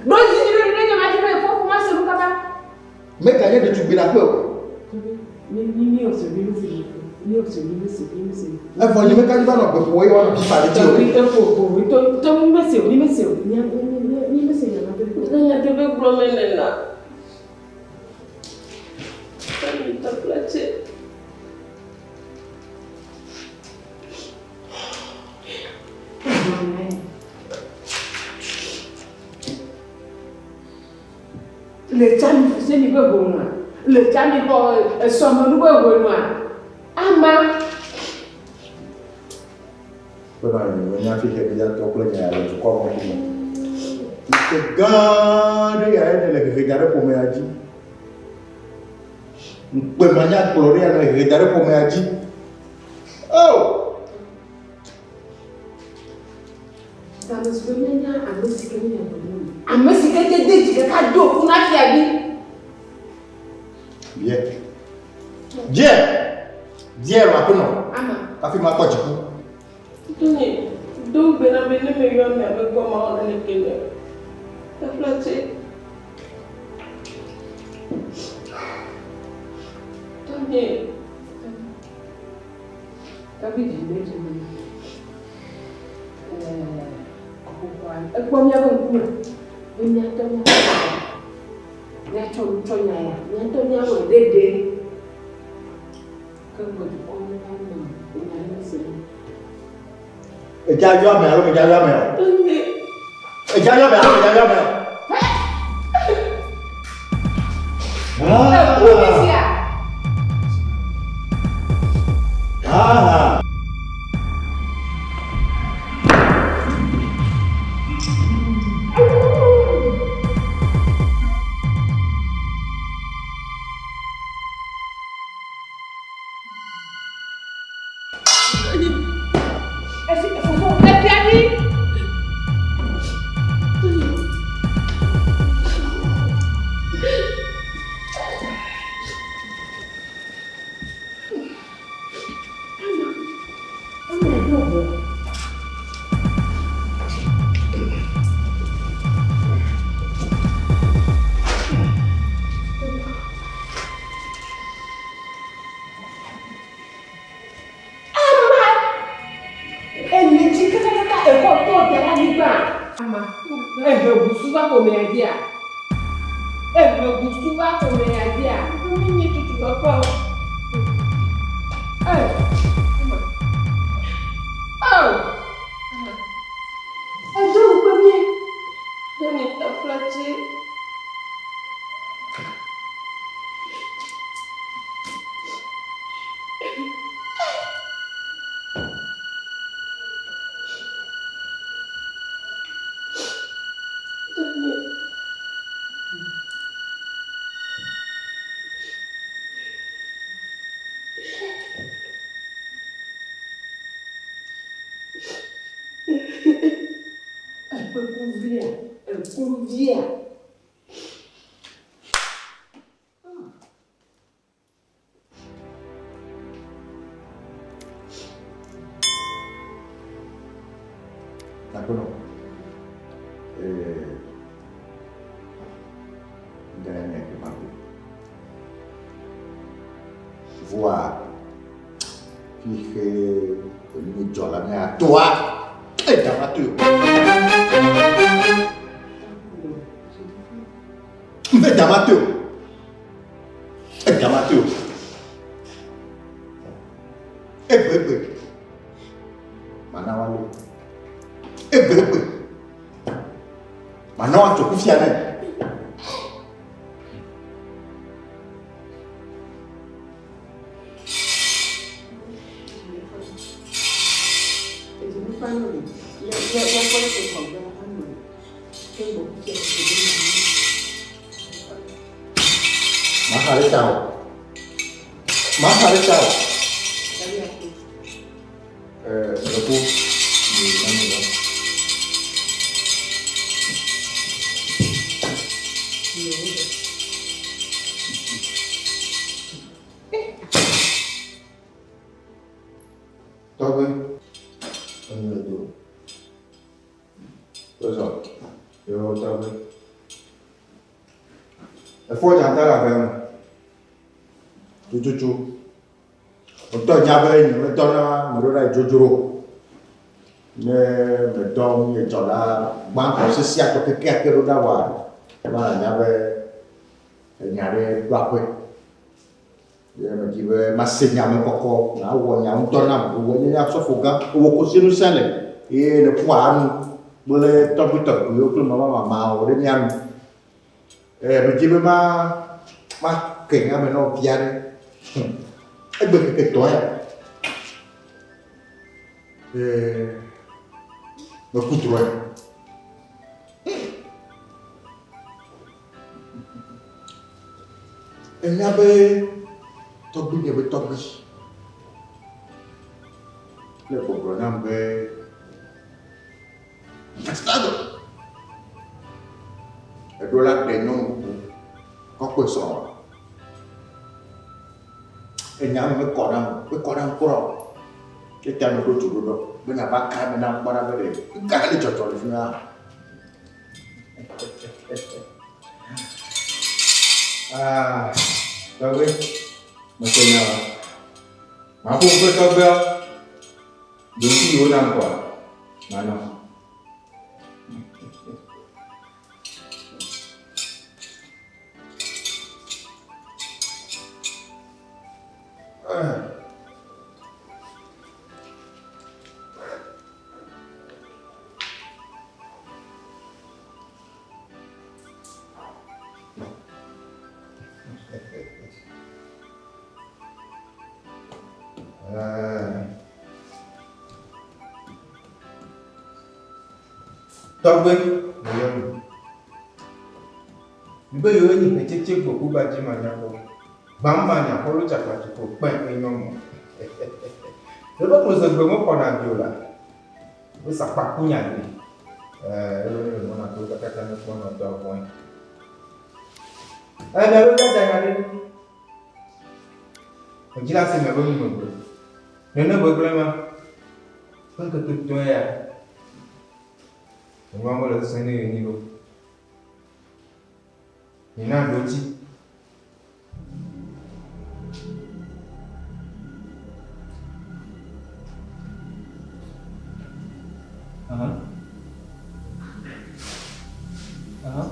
Speaker 3: Ɖo zi ɖe ɖe nye ma dzi be fofo ma se nu kaba.
Speaker 2: Meganye ɖetugbui le aƒe o. Evɔ nye meka dzi va nɔ gbe ƒo eye woanɔ pipa ɖe dzi o.
Speaker 9: Nyateƒe gblɔm nèlea?
Speaker 3: Le tsami fuseni be ʋonua, le tsami xɔ esɔmenu be ʋonua, ama.
Speaker 2: Bena nye menya fi xexea tɔ kple nya le dukɔ me ŋkume. Ŋkeke gã ɖe ya ene le hehe da ɖe ƒomea dzi. Ŋkpe manyagblɔ ɖe ya le hehe da ɖe ƒomea dzi. Oh!
Speaker 3: Tamesusu nye ame si ke nye ame si ke te de dzi kaka do ku na fiavi.
Speaker 2: Bie. Bie. Bie lɔ aƒenɔ.
Speaker 3: Ama.
Speaker 2: Hafi makpɔ dziku.
Speaker 9: Tony, do ŋugbe na be ne meyɔ amea be gbɔ mawɔ naneke nɛ o. Taflatse. Tony.
Speaker 3: Tɔgbi dzi ne dzi me. Ɛɛ, ekpɔ míaƒe ŋkume be míatɔ míaƒe míatsɔ nu tsɔ nya ya, míatɔ míawɔe ɖeɖe. Ke ŋgɔ dukɔ me va nɔ nya ɖe se.
Speaker 2: Edza yɔ ame alo medza yɔ ame o? Edza yɔ ame alo medza yɔ ame o?
Speaker 3: Eku mi sia.
Speaker 2: Ah.
Speaker 3: Ama ele dzi kakakaka exɔ tɔ da ɖe anyigba. Ama ehe busu va ƒomea dzia? Ehe busu va ƒomea dzia?
Speaker 9: Menye tutu papa o.
Speaker 3: Ee, ama. Oh! Ama. Edo ŋukpe mie.
Speaker 9: Doni taflatse.
Speaker 3: Ekpekuvia, ekluvia.
Speaker 2: Aƒenɔ, ee, ŋdɔ ya nye ke mago. Voa, fixe enu dzɔ la mea toa, eda ma to. Mve da ma to. Eda ma to. Egbe egbe. Mana wale. Egbe egbe. Mana wa tso kufia nɛ.
Speaker 3: Edzinufa nɔ mi. Míakpɔ ɖe xɔ gã anɔ. Ke gbɔ kufia.
Speaker 2: Maxa ɖe ta o. Maxa ɖe ta o. Ɛɛ, ɖeko. Tɔgbe, enu le do. Tɔzɔ, yɔ tɔgbe.
Speaker 7: Efɔ dzata le ave me.
Speaker 2: Tututu. Ŋutɔ nya be nye medɔ na meɖo ɖa yi dzodzro. Ne medɔ nye dzɔla gbãtɔ sesiatɔ kekeake ɖo ɖa wa, eva nya be enya ɖe ɖo aƒe. Ye medi be mase nya me kɔkɔ, nawɔ nya ŋutɔ nam. Wòe nye nye asɔfo gã. Wò ko si ŋusẽ le eye nèƒoa nu kple tɔgbuitɔgbuiwo kple mamamamawo ɖe mía nu. Ee, medi be ma, make nya me na wò vi aɖe. Hm. Egbe keke tɔ ya. Ee, meku drɔ̃e. Ènya be tɔgbuinye be tɔgbui le gbɔgblɔ nam be Estado eɖo la ɖe nyɔnu bubu kɔ kpe srɔ̃a. Enya me mekɔ nam o, mekɔ nam kura o. Eta meɖo du ɖo ɖɔ be nava ka eme nam kpɔ ɖa be ɖe nuka le dzɔdzɔ le fi ma.
Speaker 7: Ah, tɔgbe, mese nya wa. Maƒo ŋkpe tɔgbea, ɖoŋti yi wona ŋkɔa, manɔ. Ah. Tɔgbe meyɔ mi. Mibe yewo nyi hetsetse gbɔku ba dzi manyakpɔ. Gbam manya xɔlo tsakpatsukpo kpẽ enyɔ mɔ. Lebe klozegbe mexɔna vi o la. Wo sakpa ku nya gli. Ɛɛ, elo ne le mɔna to kakaka ne kpɔ nɔ tɔ vɔe. Ɛɛ, mia be via da nya ɖe. Edzi la se mia be nu megbe. Nene gbegblẽ ma. Ƒe ŋkeke tɔe ya. Enua mele sese ne ye nyi ɖo. Mina ɖo dzi. Aha. Aha.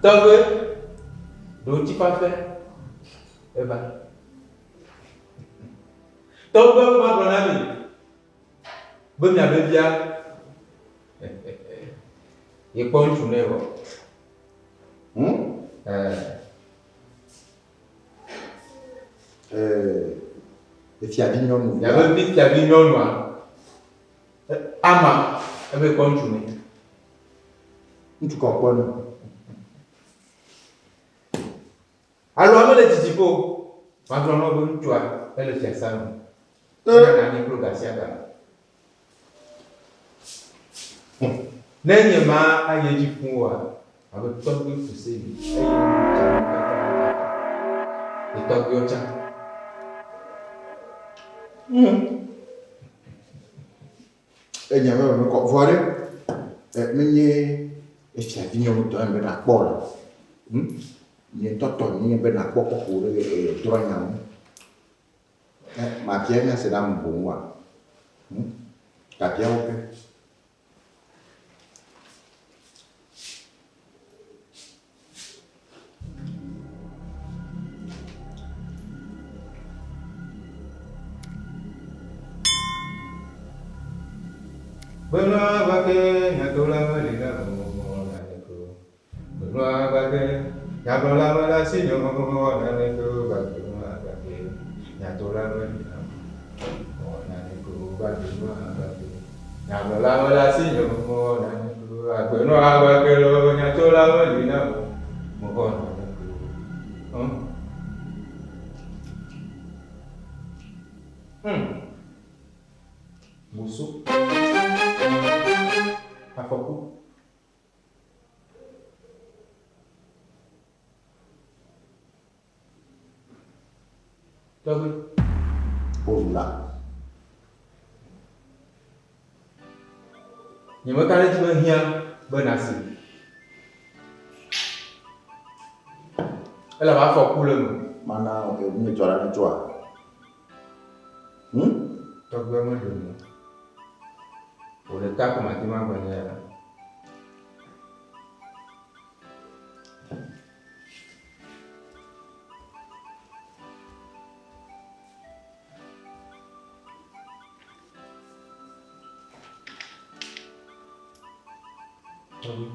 Speaker 7: Tɔgbe, ɖo ŋuti fafɛ. Eva. Tɔgbe be magblɔ na mi be miabe via ye kpɔ ŋutsu nɛ vɔ.
Speaker 2: Hmm? Eh. Eh, efiavi nyɔnu.
Speaker 7: Miabe vi fiavi nyɔnua ama ebe kpɔ ŋutsu nɛ.
Speaker 2: Ŋutsu kɔkpɔ nɛ.
Speaker 7: Alo ame le dzidziƒe o. Magblɔ na wo be ŋutsua ele fiasa me. Enana anyi kplo gasiagame. Ne nye ma ayi edzi fũ oa, abe tɔgbui Fuseli eye nu tsa nu katã kaka. Ye tɔgbuiwo tsã.
Speaker 2: Enya me me kɔ vɔ ɖe menye efiavi nyɔnu tɔ be nakpɔ la. Hm? Nye ŋutɔ tɔ nye be nakpɔ kɔkɔ ɖe drɔ nya ŋu. Mabia nya se ɖe ame boŋ wa. Hm? Gabia wo ke.
Speaker 7: Benua gbake nyatola meli na naneke o. Benua gbake nyagblɔla mele asi nye naneke o. Benua gbake nyatola meli na naneke o. Benua gbake. Nyagblɔla mele asinye o, mewɔ naneke o. Agbenɔ aʋakele o, nyatsola meli nam o, mewɔ naneke o. Hm. Hm. Boso. Afɔku. Tɔgbi.
Speaker 2: Wovla.
Speaker 7: Nyemeka ɖe edzi be ehiã be nàsi. Elabe afɔku le eme.
Speaker 2: Mana nu dzɔ la netsɔa? Hm?
Speaker 7: Tɔgbia meɖe mɔ o. Wò ɖeka ko mate ŋu agblɔ nya ya na. Tɔgbi.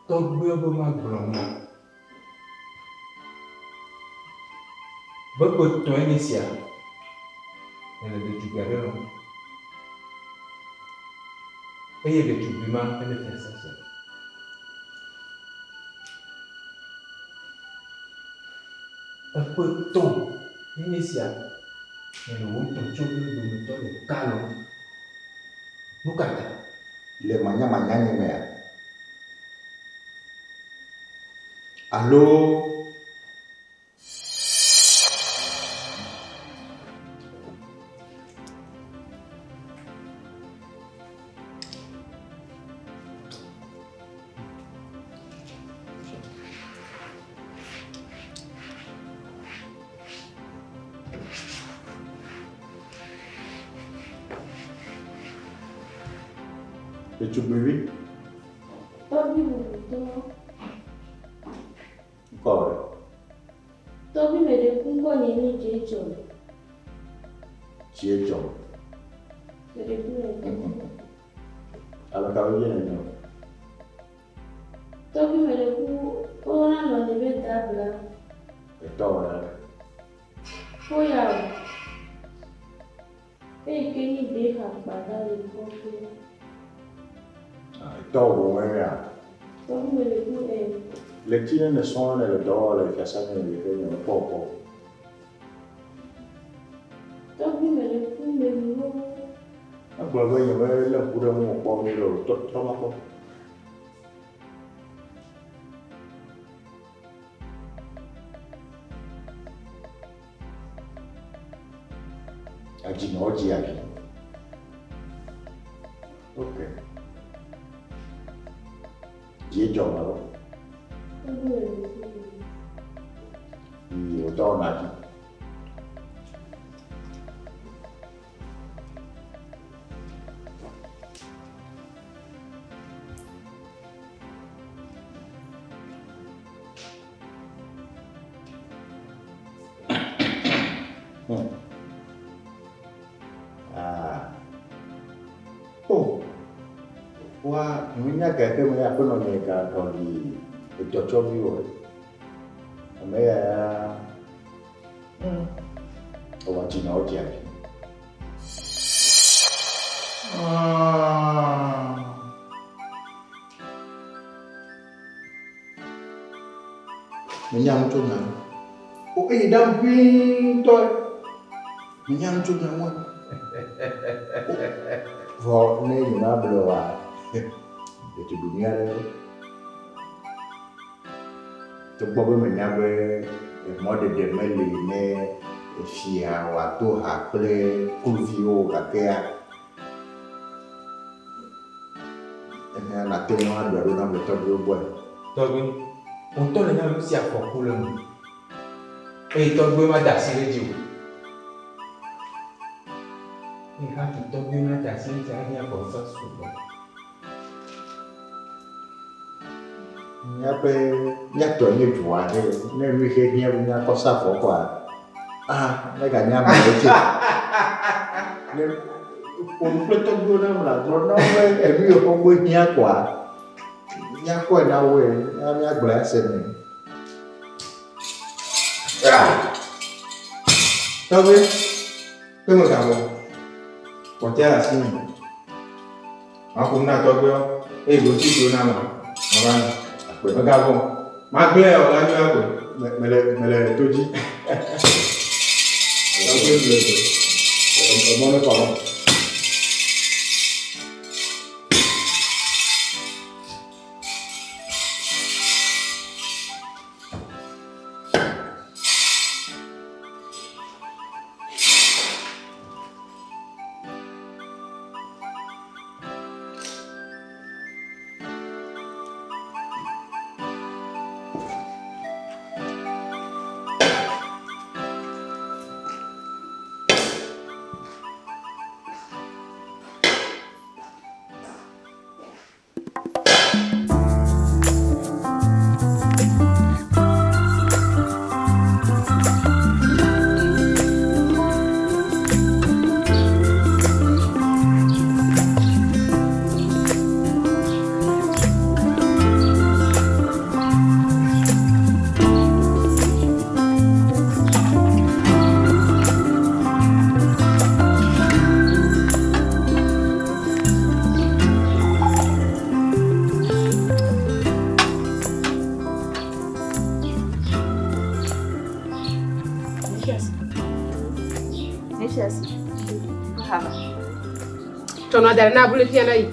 Speaker 7: Tɔgbuiwo be magblɔ na be ƒe etɔ̃e nye esia nèle ɖetugbui aɖe lɔ̃m eye ɖetugbui ma ele fiasã sia. Eƒe etɔ̃ ye nye esia nèle wò tɔtsoviwo dometɔ ɖeka lɔ̃m. Nu ka ta?
Speaker 2: Le manyamanya nye mea? Alo Ɖetugbivi.
Speaker 10: Tɔgbi bubutɔ.
Speaker 2: Ŋkɔ wò ɖe?
Speaker 10: Tɔgbi meɖe ku ŋkɔ nye nyi Dziedzɔ.
Speaker 2: Dziedzɔ.
Speaker 10: Meɖe ku le tɔgbi.
Speaker 2: Ame ka be vie nènye o?
Speaker 10: Tɔgbi meɖe ku woyɔna nɔnye be Dabla.
Speaker 2: Etɔ wò ɖe?
Speaker 10: Foya o. Eyi ke nyi Bexa kpada le kɔƒe.
Speaker 2: Etɔ wò boŋue ya?
Speaker 10: Tɔgbi meɖe ku ɛ.
Speaker 2: Ɣleti nene sɔŋ nèle dɔ wɔm le fiasã me le xexea me mekpɔ wò kpɔ o.
Speaker 10: Tɔgbi meɖe ku meli wo.
Speaker 2: Egblɔ be nyemelé ŋku ɖe ŋuwò kpɔ nyuiɖe o. Trɔ, trɔ va kpɔ. Adzi nɔ dzi abi. Ok. Dzi dzɔ ma lo. Yi wòdɔ wɔna dzi. Hmm. Ah. Oh. Wa, nunya gake me ya ƒe nɔnye ga ɖɔli edɔtsɔvi wɔ. Ame ya ya. Hmm. Ewɔ dzi na wodzi abi. Ah. Menya nu tso nya ŋu. O eye ɖam ʋĩi ŋutɔe. Menya nu tso nya ŋua. Vɔ ne nyemable oa, ɖetugbui nyui aɖe ye. Togbɔ be menya be mɔɖeɖe meli ne fia wòado ha kple kluviwo o gakea, Ehiã nàte ŋu aɖɔe ɖo nam le tɔgbuiwo gbɔe.
Speaker 7: Tɔgbui, wò ŋutɔ nènya be nu sia afɔku le eme eye tɔgbuiwo mada asi ɖe edzi o. Eye hafi tɔgbuiwo nada asi ɖe edzi ahiã vɔsa sugbɔ.
Speaker 2: Míaƒe míatɔ nye du aɖe ne nu yi ke hiã be míakɔ sa vɔ kɔa, ah, meganye ame ɖe tse. Ne ƒo nu kple tɔgbuiwo na mla gblɔ na wo be enu yi xɔgbe hiã kɔa, míakɔe na woe, míagblɔe ase nɛ.
Speaker 7: Tɔgbui, kpe megawɔ. Kpɔtɔea le asinye. Maƒo nu na tɔgbuiawo eye ɖoŋtsi si wona ma, mava na. Mègavɔ̃ o. Magblẽe o la nyuia koe.
Speaker 11: Mele, mele to dzi.
Speaker 7: Tɔgbui gblɔe koe.
Speaker 11: Emɔ mekɔ o.
Speaker 3: Tsɔnɔ da ɖe na abolo fia na yi.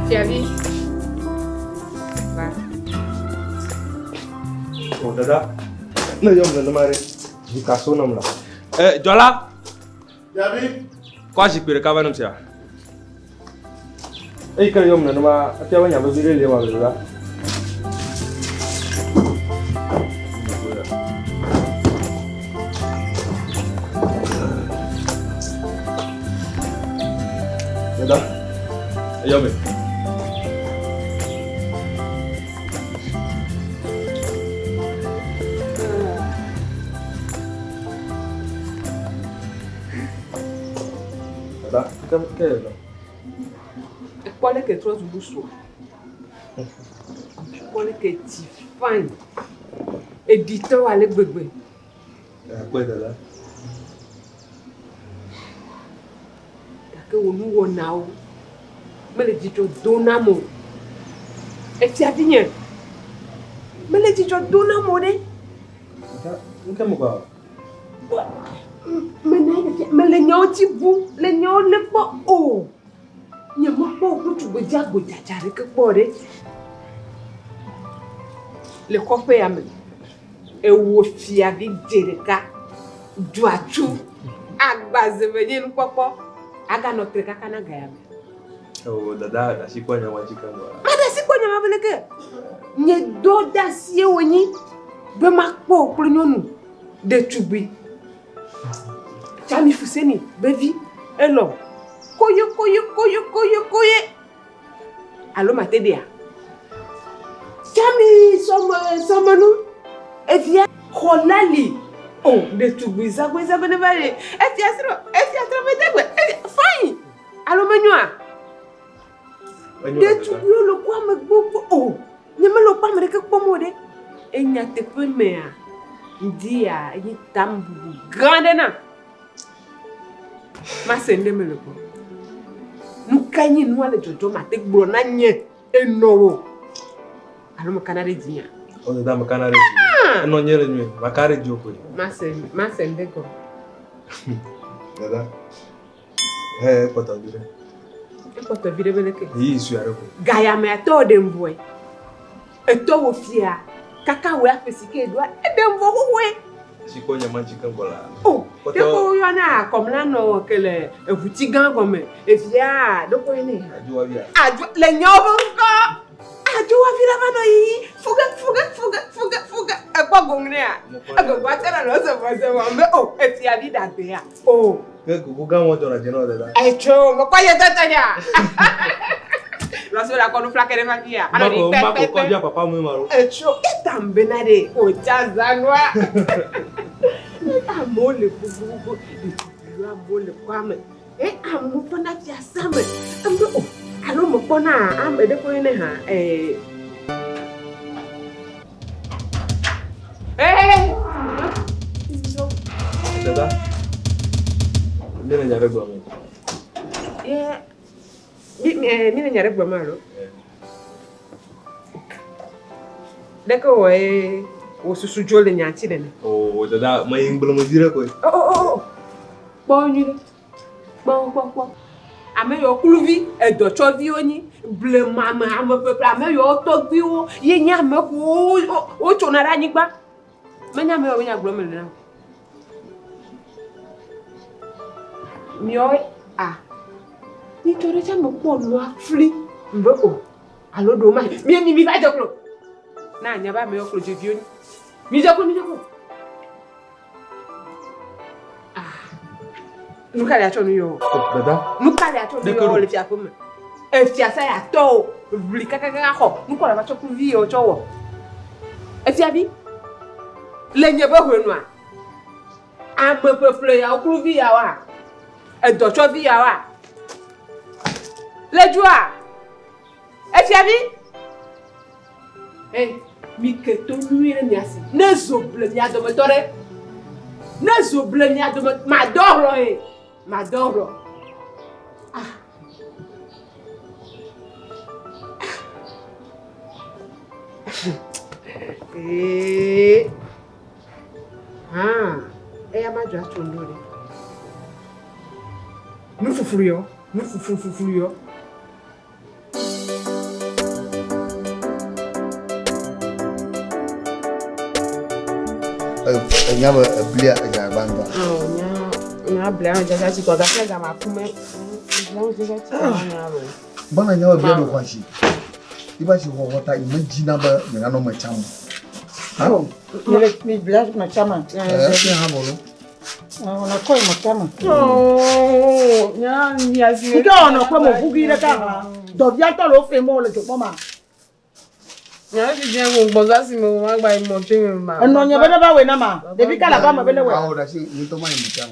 Speaker 3: Fiavi. Va.
Speaker 12: O dada, ne yɔm nenema ɖe, dzika so nam la. Eh, dzɔla.
Speaker 8: Fiavi.
Speaker 12: Kɔ azikpui ɖeka va nam sia. Eyi ke yɔm nenema, efia be nya vevi ɖe li ema dada. Dada, eyɔ me. Dada, ke ke yɔ.
Speaker 3: Ekpɔ leke trɔ zu busua. Ekpɔ leke tsi fine. Eɖi tɔwo ale gbegbe.
Speaker 12: Akpɔe dada.
Speaker 3: Gake wò nuwɔnawo mele dzidzɔ dom nam o. Efia vinye, mele dzidzɔ dom nam o ɖe.
Speaker 12: Nu ke mekpɔ?
Speaker 3: Mena mele nyawo dzi bum, le nyawo lé kpɔ o. Nyemekpɔ ŋutsu dzeagbodzadza aɖeke kpɔ o ɖe. Le kɔƒe ya me, ewò fiavi dze ɖeka, dzɔatsu, agbazeme nye nukpɔkpɔ, aganɔ tre kaka na ga ya me.
Speaker 12: Ewò dada ɖe asi kpɔ nya ma dzi keŋ oa?
Speaker 3: Maɖe asi kpɔ nya ma be leke? Nye dɔdeasie wònyi be makpɔ wò kple nyɔnu ɖetugbui. Tsami Fuseni be vi elɔ koye koye koye koye koye alo mate ɖea? Tsami sɔme sɔmenu evia xɔla li o ɖetugbui zagbe zagbe ne va le efia srɔ̃ efia srɔ̃ be degbe fine alo menyoa? Ɖetugbuiwo le kɔ ame gbogbo o. Nye mele wokpɔ ame ɖeke kpɔm o ɖe. Enyateƒe mea, ŋdi ya enye tamebubu gã aɖe nam. Mase ŋɖe mele gbɔ. Nu kae nye nua le dzɔdzɔm mate gblɔ na nye enɔwò alo mekana ɖe dzinyea?
Speaker 12: O dada mekana ɖe dzi. Enɔ nye le nyuie, maka ɖe dziwò koe.
Speaker 3: Mase mase ŋɖe gɔme.
Speaker 12: Dada. He ekpɔtɔ vi ɖe.
Speaker 3: Ekpɔtɔ vi ɖe be leke?
Speaker 12: Ɣeyiɣi sue aɖe ko.
Speaker 3: Gayame etɔ ɖe ŋvɔe. Etɔ wò fia kaka wò aƒe si ke ɖoa eɖe ŋvɔ xoxoe.
Speaker 12: Si kpɔ nye matsi keŋ gbɔ la.
Speaker 3: O, ɖeko woyɔna akɔmla nɔ ke le eʋuti gã gɔme. Evia ɖeko ye nɛ.
Speaker 12: Adzowavia.
Speaker 3: Adzo le nyawo ƒe ŋkɔ. Adzowavi la va nɔ yiyi fuge fuge fuge fuge fuge. Ekpɔ goŋ nɛa? Egogoa tse nɔ zɔzɔm be o efia vi ɖagbea. O.
Speaker 12: Ke koko gã mɔ dzɔna dzi na wò dada.
Speaker 3: Etso mekpɔ ye tɔtɔ nya. Lɔsɔ la kɔ nu flakɛ ɖe va fia. Anɔ ɖi
Speaker 12: Mako
Speaker 3: kpɛkpɛkpɛ.
Speaker 12: kɔ bia papa mu ma lo.
Speaker 3: Etso etam bena ɖe wòtsa zanua. Amewo le gbogbogbò. Ɖetugbiwo amewo le kɔa me. E amewo kpɔna fiasa me. Ame o alo mekpɔna ame ɖe koe ne hã. Ee. Ee.
Speaker 12: Dada. Mi le nya ɖe gblɔm.
Speaker 3: Ye mi mi mi le nya ɖe gblɔm alo? Ɖeke wɔ ye wò susu dzo le nya ŋuti nene.
Speaker 12: O dada, meyi ŋgble me vi ɖe koe.
Speaker 3: O o o kpɔ nyuie ɖe. Kpɔ kpɔ kpɔ. Ame yiwo kluvi edɔtsɔviwo nyi blema ame ame ƒeƒle ame yiwo tɔgbuiwo ye nye ame kewo wotsona ɖe anyigba. Menye ame yiwo nya gblɔm mele na o. Miawo a nyitsɔ ɖe tsɛ mekpɔ nua fli be o alo ɖewo ma mi mi mi va dze klo. Na anya be ame yiwo klo dzeviwo nyi. Mi dze klo mi dze klo. Nu ka le atsɔ nu yɔ?
Speaker 12: Dada.
Speaker 3: Nu ka le atsɔ nu yɔ le fiaƒe me? Efia sa ya tɔ o ʋli kakaka xɔ. Nu ka le va tsɔ kuvi yɔ tsɔ wɔ? Efiavi le nye be hwenua ame ƒeƒle yawo kluvi yawoa edɔtsɔvi yawoa le dzoa efiavi. Hey, mi ke to nyuie ɖe mia si. Ne zo ble mia dometɔ ɖe. Ne zo ble mia dome, madɔ hlɔ ye. Madɔ hlɔ. Ah. Ah. Ee. Ah. Eya ma dzɔ atso ŋɖo ɖe. Nu fuflu yɔ. Nu fuflu fuflu yɔ.
Speaker 5: Enya be eblia edze agba ŋutɔ.
Speaker 3: Nya nya blia ŋu dzadza tsi kɔ gake gama kume. Blia ŋu dzadza tsi kɔ nya lo.
Speaker 5: Bana nya be blia ɖo xɔ asi. Iba si xɔxɔ ta yi me dzina be meganɔ me tsam.
Speaker 6: Mi le mi blia me tsam.
Speaker 5: Ɛɛ fi hã bolo.
Speaker 6: Ɔnɔ kɔ yi me tsam.
Speaker 3: Nya nya si.
Speaker 6: Nke ɔnɔ kple mo ʋugi ɖeka hã. Dɔvia tɔ le wo fe mɔ le dzokpɔ ma.
Speaker 3: Nya si dze wo gbɔza si me wo ma gba yi mɔ tse me ma.
Speaker 6: Enɔ nye be ne va wɔe na ma. Ɖevi ka le ava me be ne wɔe.
Speaker 5: Awo ɖe si ŋutɔ ma yi me tsam.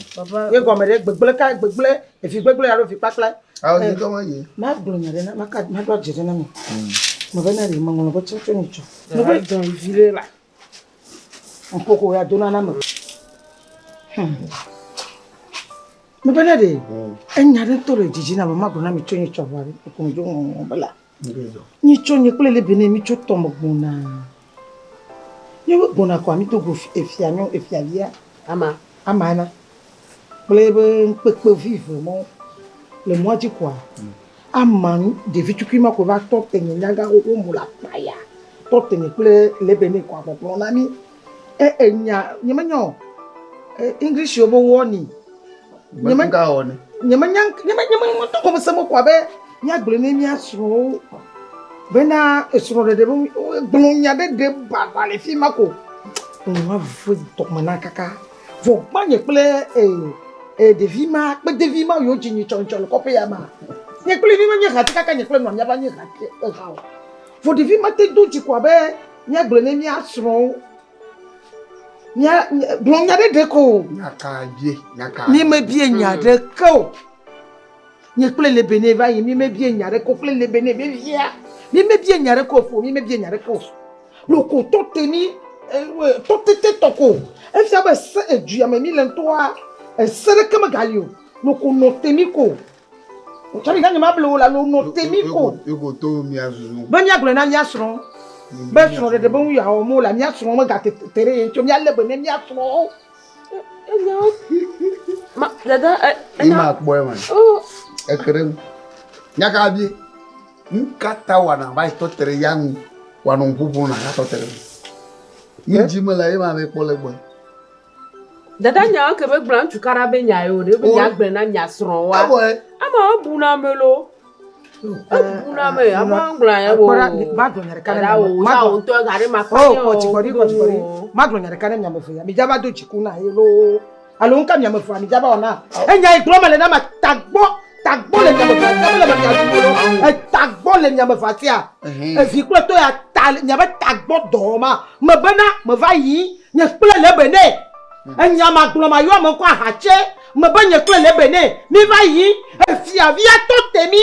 Speaker 6: Ye gɔme ɖe gbegble ka gbegble efi gbegble alo fi kpakple.
Speaker 5: Awo ŋutɔ ma yi.
Speaker 6: Ma gblɔ nya ɖe na ma ka ma ɖo adze ɖe na mi. Me be na ɖe me ŋlɔ be tso tso ni tsɔ. Me be
Speaker 3: dɔn vi ɖe la.
Speaker 6: Ŋkoko ya dona na me. Me be na ɖe enya ɖe ŋutɔ le dzidzi na me ma gblɔ na mi tso ni tsɔ vɔ ɖe ko mi dzo ŋɔŋɔ be la. Ni tsɔ nye kple le bene mi tso tɔ me gbɔna. Nye we gbɔna kɔa mi do go efia nyɔ efia via.
Speaker 3: Ama.
Speaker 6: Ama na. Kple ebe ŋkpekpe vive mɔ le mɔa dzi kɔa. Ama ɖevi tukui ma ko va tɔ te nye nyaga xoxo mu le akpaya. Tɔ te nye kple lebene kɔa gbɔgblɔ na mi. E enya nye menya o. English wo be warning.
Speaker 5: Nye me ka warning.
Speaker 6: Nye menya nye me nye me ŋutɔ gɔme se me kɔa be míagblɔe ne mía srɔ̃wo bena esrɔ̃ɖeɖe be gblɔ nya ɖe ɖe baɖa le fi ma ko. Nua ve dɔme na kaka. Vɔ gbanye kple ee ɖevi ma kple devi ma yiwo dzi nyitsɔnyitsɔ le kɔƒe ya ma. Nye kple vi ma nye hati kaka nye kple nɔa míava nye hati eha o. Vɔ ɖevi ma te do dzi ko abe míagblɔe ne mía srɔ̃wo. Mía gblɔ nya ɖe ɖe ko.
Speaker 5: Nya ka bie nya ka.
Speaker 6: Mi mebie nya ɖeke o. Nye kple lebene va yi mi mebie nya ɖeke o kple lebene be via. Mi mebie nya ɖeke o fo mi mebie nya ɖeke o. Loko tɔ te mi tɔ tete tɔ ko. Efia be se edu ya me mi le ŋutɔa ese ɖeke megali o. Loko nɔ te mi ko. Tsɔmi gã nye ma ble wo la lo nɔ te mi ko.
Speaker 5: Eko to mia zuzu.
Speaker 6: Be míagblɔe na mía srɔ̃. Be srɔ̃ɖeɖe be ŋu yeawɔ mo la mía srɔ̃ megate te ɖe ye ŋuti o. Míalé be ne mía srɔ̃wo.
Speaker 3: Ma dada
Speaker 5: e. Ima kpɔe ma. Eke ɖe ŋu. Nya ka bie. Nu ka ta wɔna va yi tɔ te ɖe ya ŋu. Wɔnɔ ŋu ƒoƒo na tɔ te ɖe ŋu. Nu dzi mele ye ma be kpɔ le gbɔe.
Speaker 3: Dada nyawo ke be gblɔ ŋutsu kara be nya yewo ɖe be nya gblẽ na mia srɔ̃woa. Ama ebuna ame lo. Ebuna ame ama gblɔ ya wo.
Speaker 6: Magblɔ nya ɖeka ne
Speaker 3: Dada wo
Speaker 6: mia.
Speaker 3: sa wo ŋutɔ ga ɖe ma
Speaker 6: Oh, kɔ dzigbɔɖi kɔ dzigbɔɖi. Magblɔ nya ɖeka ne mia me ve ya. Mi dza va do dziku na ye loo. Alo ŋka miame vɔa mi dzaba wɔna. Enya yi gblɔ mele na ma tagbɔ tagbɔ le miame vɔa sia mele mia dzi lo. Etagbɔ le miame vɔa sia. Evi kple to ya ta miabe tagbɔ dɔ ma. Me bena me va yi nye kple le be ne. Enya ma gblɔ ma yɔ ame ŋkɔ ahatse. Me be nye kple le be ne. Mi va yi efia via tɔ te mi.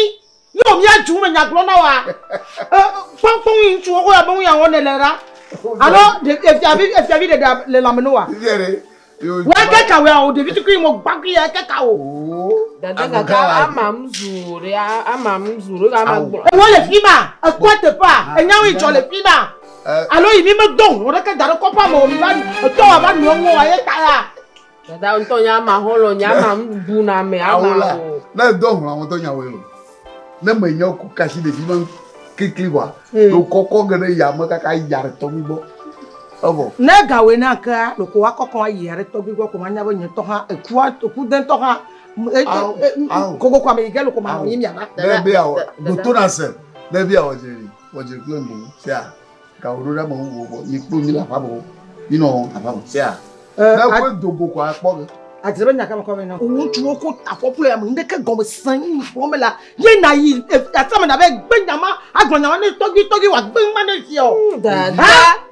Speaker 6: Yo mía dzu me nya gblɔ na wa. Kpɔnkpɔn yi ŋutsu xoxo ya be ŋu ya wɔ ne le ɖa. Alo efiavi efiavi ɖeɖe le lãme ne wa. Wa ke ka wa o ɖevi tukui mo gbakui ya ke ka o.
Speaker 3: Dada gake ama m zu ɖe ama m zu ɖe ama gblɔ.
Speaker 6: Ewo le fi ma ekpɔ teƒea enyawo yi dzɔ le fi ma. Alo yi mi me do hlɔ ɖeke da ɖe kɔƒea me o mi va etɔ wa va nɔ ŋu wa ye ta ya.
Speaker 3: Dada ŋutɔ nye ama xɔlɔ nye ama bu na ame ama
Speaker 5: Awola,
Speaker 3: o.
Speaker 5: ne dɔ hlɔ̃ ŋutɔ nya woe o. Ne me nya ku kasi ɖevi ma kekli wa, no kɔkɔ ge ɖe ya me kaka ya ɖe tɔgbi gbɔ. Evɔ.
Speaker 6: Ne gawoe na kea, ɖeko wa kɔkɔ ayi ya ɖe tɔgbi gbɔ ko ma nya be nye tɔ hã ekua eku de ŋutɔ hã. Koko ko ame yi ge loko ma nɔ anyi mia va.
Speaker 5: Ne be awɔ, ɖoto na se, ne be awɔ dzre, wɔ dzre kple ŋgo, sea. Gawo ɖo ɖe ame ŋu vɔ mi kplo mi le aƒa me o. Mi nɔ aƒa me sea. Ne koe do go ko akpɔ ge.
Speaker 6: Adze be nya ka me kɔ me na. Ŋutsuwo ko afɔklu ya me ŋɖeke gɔme sẽ nu kpɔ me la. Ye na yi asa me na be gbe nya ma agblɔ nya ma ne tɔgbi tɔgbi wa gbe ma ne fia o.
Speaker 3: Dada.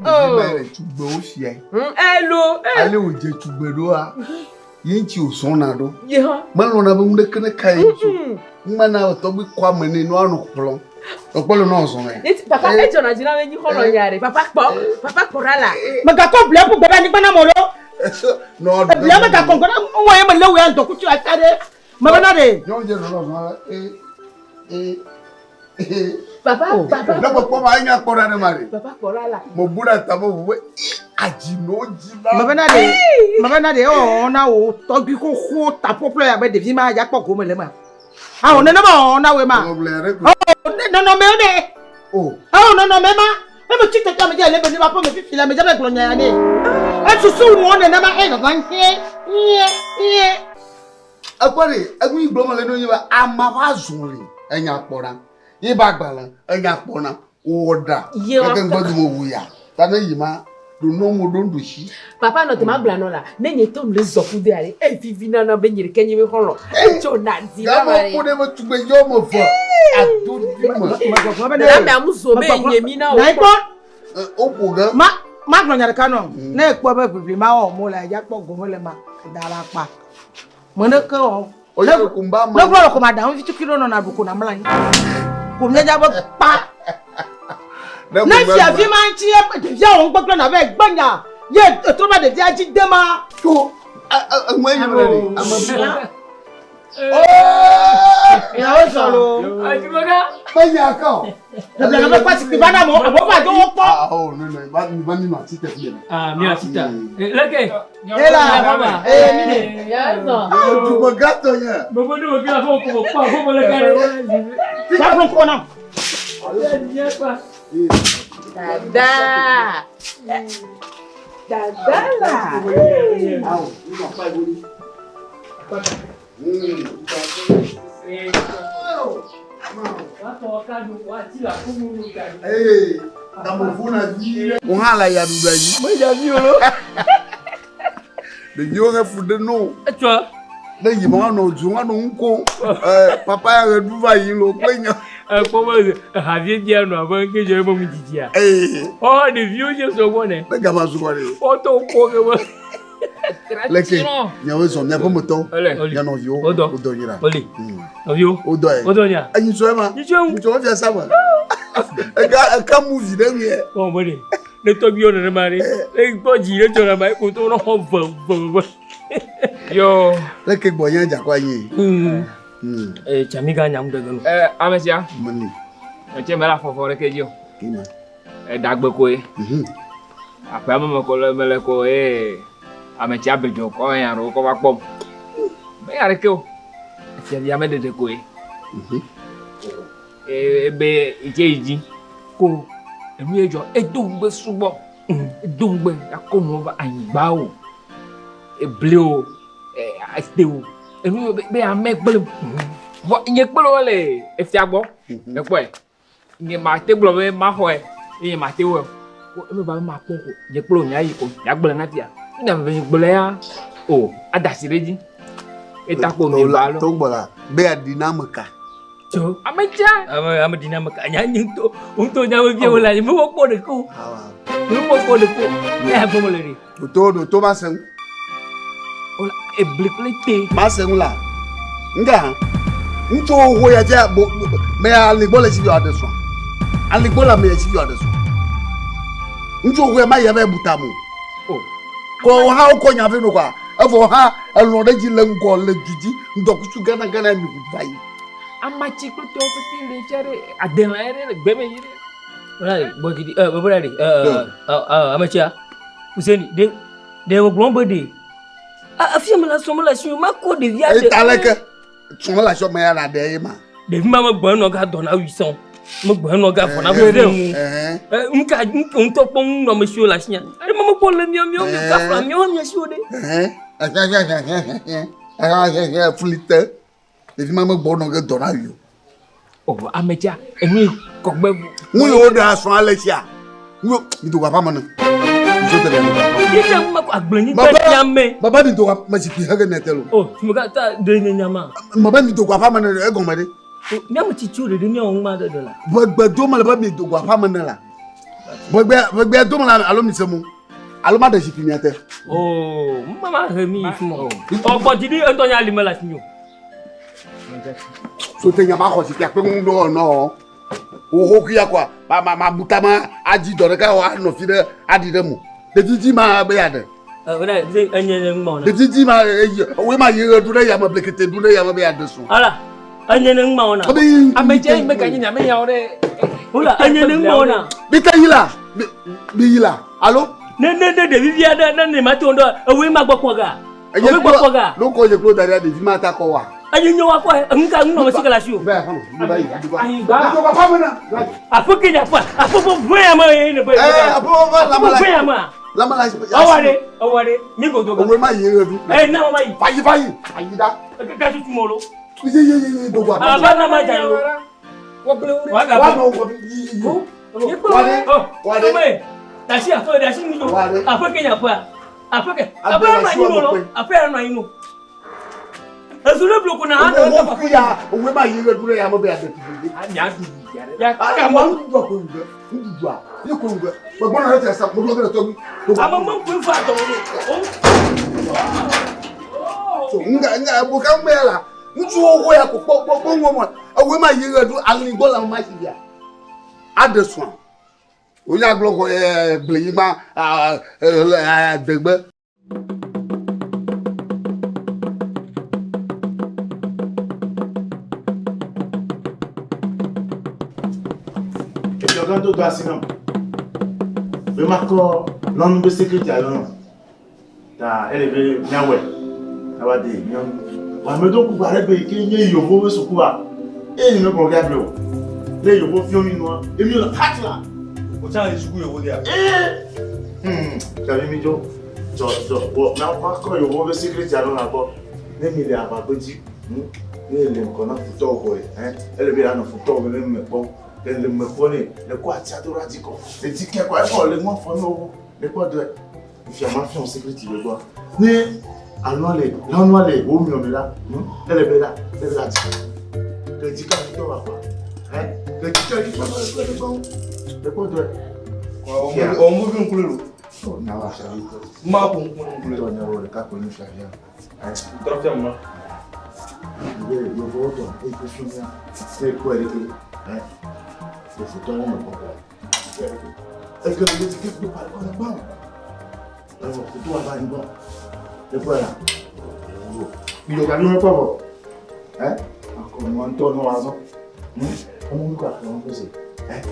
Speaker 5: Oh. Le tugbewo fia.
Speaker 3: Elo.
Speaker 5: Ale wo dze tugbe ɖoa. Ye ŋuti wòzɔna ɖo. Melɔ̃na be ŋuɖeke neka ye ŋuti o. Ŋmena tɔgbi kɔ ame nɛ nua nɔ kplɔm. Ekpɔ le nɔ zɔn mɛ.
Speaker 3: Papa edzɔna dzi na be nyi xɔlɔ̃ nya ɖe. Papa kpɔ, papa kpɔ ɖa la.
Speaker 6: Megakɔ blia ƒu gbe ɖe anyigba na mo lo. Eblia megakɔ ŋgɔ na ŋwɔ ye mele wòya ŋdɔkutsu ata ɖe. Mebena ɖe.
Speaker 5: Nyɔnu dze nɔ zɔn la ee ee.
Speaker 3: Papa, oh. papa.
Speaker 5: Ne me kpɔ ma enya kpɔ ɖa ne ma ɖe.
Speaker 3: Papa kpɔ ɖa la.
Speaker 5: Me bu ɖe ta me ʋu be adzi no dzi la.
Speaker 6: Mebena ɖe, mebena ɖe ewɔwɔ na wò tɔgbui xoxo taƒoƒlo ya be ɖevi ma ya kpɔ gome le ema. Awɔ nenema wɔwɔ na wòe ma. Oh, nɔnɔmewo ɖe.
Speaker 5: Oh.
Speaker 6: Awɔ nɔnɔme ma. Ne me tsi tete ame dze le be ne va ƒe me fifi le ame dze be gblɔ nya ya nɛ. Esusu wɔ nenema e zazã hie hie hie.
Speaker 5: Ekpɔ ɖe, enu yi gblɔm mele ne nye be amea ƒe azɔli enya kpɔna, ye be agbalẽ enya kpɔna, wòwɔ ɖa gake ŋgbe dome wu ya. Ta ne yi ma, ɖo nɔ mo ɖo nuɖusi.
Speaker 3: Papa nɔ te ma gblɔ nɔ la, ne nye tɔ le zɔ ku de ale, e vivi na na be nye ɖeke nye be xɔlɔ̃. Etso na di na ma.
Speaker 5: Gamɔ ku ɖe be tugbe yɔ me ve ado di me.
Speaker 3: Dada me amu zo be nye mi na o.
Speaker 6: Na ikpɔ.
Speaker 5: Woƒo ge.
Speaker 6: Ma magblɔ nya ɖeka nɔ. Ne ekpɔ be ʋiʋli ma wɔ mo la, ya kpɔ gome le ma da la kpa. Me ɖeke wɔ.
Speaker 5: Ne
Speaker 6: gblɔ le ko ma ɖaŋu fitukui ɖo nɔna ɖu ko na mlɔ anyi. Ko míadza be kpa. Ne fiavi ma ŋuti ɖevia wɔ ŋgbegblẽ na be gbe nya ye etrɔ va ɖevia dzi de ma.
Speaker 5: To eŋue nye be ame bu.
Speaker 6: Ìyàwó sọ̀rọ̀.
Speaker 4: Àjùmọ̀ká.
Speaker 5: Menya kɔ.
Speaker 6: Ɖeblɛ na be kpɔ zikpui va na amewo, amewo va do wo kpɔ.
Speaker 5: Oh, no, no, va va mi nɔ ati te fi.
Speaker 4: Ah, mi ati ta. Leke.
Speaker 6: Ela, ee mi ne.
Speaker 5: Jùmọ̀gá tọ̀ yẹn.
Speaker 4: Gbogbo ní òkè àfọ̀ kò mọ̀ kó àfọ̀ mọ̀ lẹ́kẹ̀rẹ́.
Speaker 6: Sáfún kọ́ náà.
Speaker 3: Dada. Dada la.
Speaker 5: Wò hã le ya ɖuɖu dzi.
Speaker 4: Meja vi o lo.
Speaker 5: Ɖeviwo he fu ɖe no.
Speaker 4: Etsɔ.
Speaker 5: Ne yi ma wanɔ du wanɔ ŋko. Ɛ papa ya ɣe ɖu va yi lo kple nya.
Speaker 4: Ekpɔ be havie bia nɔ abe ŋke dze be mu dzidzia.
Speaker 5: Ee.
Speaker 4: Ɔ ɖeviwo dze sɔgbɔ nɛ.
Speaker 5: Ne gama sɔgbɔ ɖe.
Speaker 4: Wotɔ kpɔ ke be.
Speaker 5: Leke nyawo zɔ miaƒe metɔ mia nɔviwo wodɔ nyra.
Speaker 4: Oli nɔviwo
Speaker 5: wodɔ ye.
Speaker 4: Wodɔ nya.
Speaker 5: Enyitsɔ ema.
Speaker 4: Nyitsɔ ŋu.
Speaker 5: Nyitsɔ fia sama. Eka eka mu vi ɖe ŋu yɛ.
Speaker 4: Wɔn bɔ de ne tɔgbiwo nenema ɖe ne kpɔ dzi ɖe dzɔ na ma eko to ne xɔ ve ve ve.
Speaker 1: Yo.
Speaker 5: Leke gbɔ nye dza kɔ anyi.
Speaker 4: Ee tsami ga nyam ɖe genu.
Speaker 1: Ee ame sia.
Speaker 5: Meli.
Speaker 1: Etse mele afɔfɔ ɖeke dzi o. Eɖagbe koe. Aƒea me me ko le mele ko eye ame tsia be dzo kɔ nya ɖewo kɔ va kpɔm. Menya ɖeke o. Efiavia me ɖeɖe koe. Ebe itse yi dzi ko enu ye dzɔ edo ŋugbe sugbɔ. Edo ŋugbe akɔ nuwo va anyigba o. Ebli o, ete o. Enu ye be ame gblẽ. Vɔ nye kple wo le efia gbɔ. Ekpɔe. Nye mate gblɔ be maxɔe eye mate wɔe. Ko eme va be makpɔ ko nye kple wò míayi ko míagblɔe na fia. Ne ame be gblɔe ya. O, ada asi ɖe edzi. Eta kpo mi va lo.
Speaker 5: Togbɔ la, be aɖi na ame ka?
Speaker 4: Tso.
Speaker 1: Ame tsa.
Speaker 4: Ame ame ɖi na ame ka? Nya nye ŋutɔ ŋutɔ nya me fia wole anyi. Mewɔ kpɔ ɖeke o. Mewɔ kpɔ ɖeke o. Ne ya gbɔ mele ɖi.
Speaker 5: Ɖoto ɖoto ma se ŋu.
Speaker 1: Ola ebli kple te.
Speaker 5: Ma se ŋu la. Nga hã. Ŋutsu wo ya fia bo me aligbɔ le si yɔ aɖe srɔ̃. Aligbɔ le ame ya si yɔ aɖe srɔ̃. Ŋutsu wo ya ma ya va buta mo. Kɔ wo hã wokɔ nya vɛ no kɔa. Evɔ hã elɔ̃ ɖe dzi le ŋgɔ le du dzi ŋdɔkutsu gana gana mi va yi.
Speaker 1: Amatsi kple tɔwo pete le fia ɖe adelã ɖe le gbe me yi ɖe.
Speaker 4: Bɔla bɔgidi ɛ bɔla ɖe ɛ ɛ ɛ ametsia Fuseni ɖe ɖe wògblɔ be ɖe afia me la sɔm le asi ma kɔ ɖevia ɖe.
Speaker 5: Eta leke sɔm le asi me ya la ɖe ye ma.
Speaker 4: Ɖevi ma me gbɔ enɔ ga dɔ na wi sɔn me gbɔ enɔ ga fɔ na wi ɖe ŋu. Nka ŋutɔ kpɔ ŋu nɔ me siwo le asia. Ɖe me kpɔ le miɔ miɔ miɔ kafla miɔ mia siwo ɖe.
Speaker 5: Flite ɖevi ma me gbɔ nɔ ge dɔ na wi o.
Speaker 1: O ame tsia enu yi kɔgbe.
Speaker 5: Ŋu yi wo ɖe asrɔ̃ ale sia. Ŋu mi do aƒa me ne. Muso te ɖe mi.
Speaker 4: Yi tse ŋu ma ko agblenyigba sia me.
Speaker 5: Baba mi do me zikpui hege ne te lo.
Speaker 4: O mi ka ta ɖe nye nya ma.
Speaker 5: Baba mi do aƒa me ne egɔme ɖe.
Speaker 4: Miawo tsitsiwo ɖeɖe miawo ŋu ma ɖe ɖe la.
Speaker 5: Ʋegbe do me le be mi do aƒa me ne la. Ʋegbe ʋegbe do me la alo mi se mo. Alo ma ɖe zikpui mia te.
Speaker 4: O mama he mi yi fún o. Ɔ gbɔ dzi ɖi etɔ nya ali me le asi nyo.
Speaker 5: Sote nya ma xɔ zikpui akpe ŋu ɖo nɔ. Woxo kuya kɔa ma ma ma buta ma adzi dɔ ɖeka wɔ anɔ fi ɖe aɖi ɖe mo. Ɖevi dzi ma be ya ɖe.
Speaker 4: Enye ne ŋmɔ na.
Speaker 5: Ɖevi dzi ma eyi woe ma yi ɣe ɖu ɖe yame blekete ɖu ɖe yame be ya ɖe srɔ̃.
Speaker 4: Ala enye ne ŋmɔ na.
Speaker 1: Ame tse yi meka nye nya me yawo ɖe.
Speaker 4: Ola enye ne ŋmɔ na.
Speaker 5: Bi te yi la bi yi la alo.
Speaker 4: Ne ne ne ɖevi vi aɖe ne ne ma to ŋdɔ ewoe ma gbɔ kpɔ ga. Ewoe gbɔ kpɔ ga.
Speaker 5: Lóko ye klo da ɖe ɖevi ma ta kɔ wa.
Speaker 4: Enye nye wa kɔ enu ka ŋu nɔ si ke la si o. Aƒe ke nya fa aƒe ƒe ʋe ya me ye ne be.
Speaker 5: Ɛɛ aƒe ƒe
Speaker 4: lamala. Ʋe ya me.
Speaker 5: Lamala.
Speaker 4: Ɔwɔ ɖe ɔwɔ ɖe mi godo
Speaker 5: ga. Owe ma yi ɣe ɖu.
Speaker 4: Ɛɛ na ma yi.
Speaker 5: Fayi fayi fayi da.
Speaker 4: Eke tutu mo lo.
Speaker 5: Ye ye ye ye dogo.
Speaker 4: Aba na ma dza yi lo.
Speaker 5: Wa nɔ wɔ yi yi.
Speaker 4: Wa ɖe. Dasi aƒe dasi nu do. Aƒe ke nya ƒea. Aƒe ke aƒe ya nɔ anyi lo. Aƒe ya nɔ anyi lo. Ezu ɖe bloko na hã.
Speaker 5: Owó kuya owó ma yi ɣe ɖu ɖe yame be ya ɖe tutu.
Speaker 1: Anya ɖu.
Speaker 4: Ya
Speaker 5: kama. Nuɖuɖua ko ŋgbe. Nuɖuɖua ye ko ŋgbe. Gbɔgbɔ nɔ ɖe te sa gbɔgbɔ ɖe tɔgbi.
Speaker 4: Ame me ŋku fa dɔ lo.
Speaker 5: So nga nga bo ka ŋgbe la. Ŋutsuwo wo ya ko kpɔ kpɔ kpɔ ŋgɔ mɔ. Owó ma yi ɣe ɖu aligbɔ la ma si bia. Aɖe srɔ̃. Wonya gblɔ kɔ ɛɛ gblẽnyigba ɛɛ degbe.
Speaker 8: Fiagã do do asi nam be makɔ lɔnu be sécurité alo nɔ. Ta ele be míawɔe ava de mía ŋu. Vɔ ame ɖewo ku gba ɖe gbe yi ke nye yevowo be sukua eye nye megblɔ ge able o. Ne yevowo fiɔ mi nua, ye mi le hat la.
Speaker 12: O tsã yi suku yevo dia?
Speaker 8: Ee. Hmm, fiavi mi dzo. Dzɔ dzɔ wɔ na makɔ yevowo be sécurité alo na gbɔ. Ne mi le aʋagbedzi, ne le ŋkɔ na futɔwo koe, hein, ele be yeanɔ futɔwo be me kpɔm. Le le me kpɔ nɛ, le kɔ atia do ɖe dzi kɔ. Le dzi ke kɔ efɔ le ŋua fɔ ne wo. Le kpɔ dɔe. Fifia ma fiɔ sécurité le gbɔ. Ne alɔa le lãnua le wo miɔ me la, ele be la, ele be la dzi. Le dzi ka futɔ wa kɔ. Hein, le dzi ke kpɔ kpɔ kpɔ kpɔ. Le kpɔ dɔe.
Speaker 12: O mu bi ŋkulu lo.
Speaker 8: Na wa fiavi.
Speaker 12: Ma ko ŋkulu ŋkulu.
Speaker 8: Tɔ nya wo ɖeka ko nu fiavia.
Speaker 12: Trɔ fia ma.
Speaker 8: Ye yevowo tɔ eye ko fi mia. Ne kpɔe ɖe ke, hein. Le futɔ wo me kpɔkpɔ. Eke le dzi ke kpɔ pa kɔ ne gbã. Evɔ futɔ wa va anyigba. Ne kpɔe la. Mi do gavi me kpɔ vɔ. Hein? Akɔ nua ŋutɔ nɔ azɔ. Ɔmɔ mi kɔ akɔ ŋu se. Hein?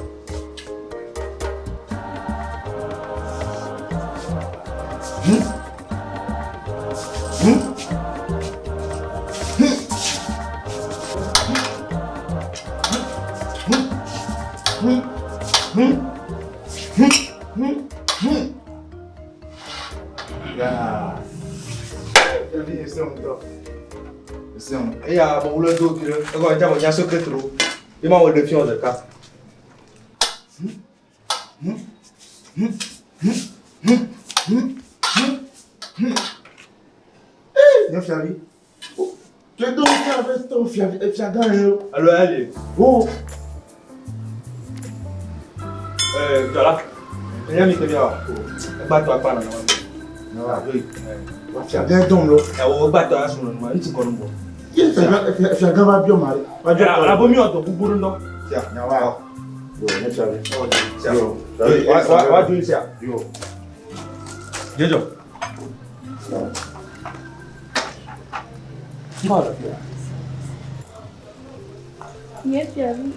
Speaker 12: Eya amewo le do vi ɖe egɔme dze ame nya secret lo. Ye ma wɔ ɖe fiɔ ɖeka.
Speaker 8: Nye fiavi. Ke do fia be to fiavi efia gã ye.
Speaker 12: Alo ali.
Speaker 8: Wo.
Speaker 12: Eh, dɔla. Enya mi ke bia wa. Egba to akpa na na.
Speaker 8: Na wa do yi. Wa fia gã dɔm lo.
Speaker 12: Ya wo egba to asu na ma ŋuti kɔnu bɔ.
Speaker 8: Ye fia fia gã va biɔ ma. Va biɔ.
Speaker 12: Abo mi ɔdɔ gbogbo ɖe ŋutɔ. Sia.
Speaker 8: Nya wa. Yo, nye fiavi.
Speaker 12: Sia.
Speaker 8: Yo.
Speaker 12: Wa wa wa do sia.
Speaker 8: Yo.
Speaker 12: Jejo. Mbɔ le fia.
Speaker 10: Nye fiavi.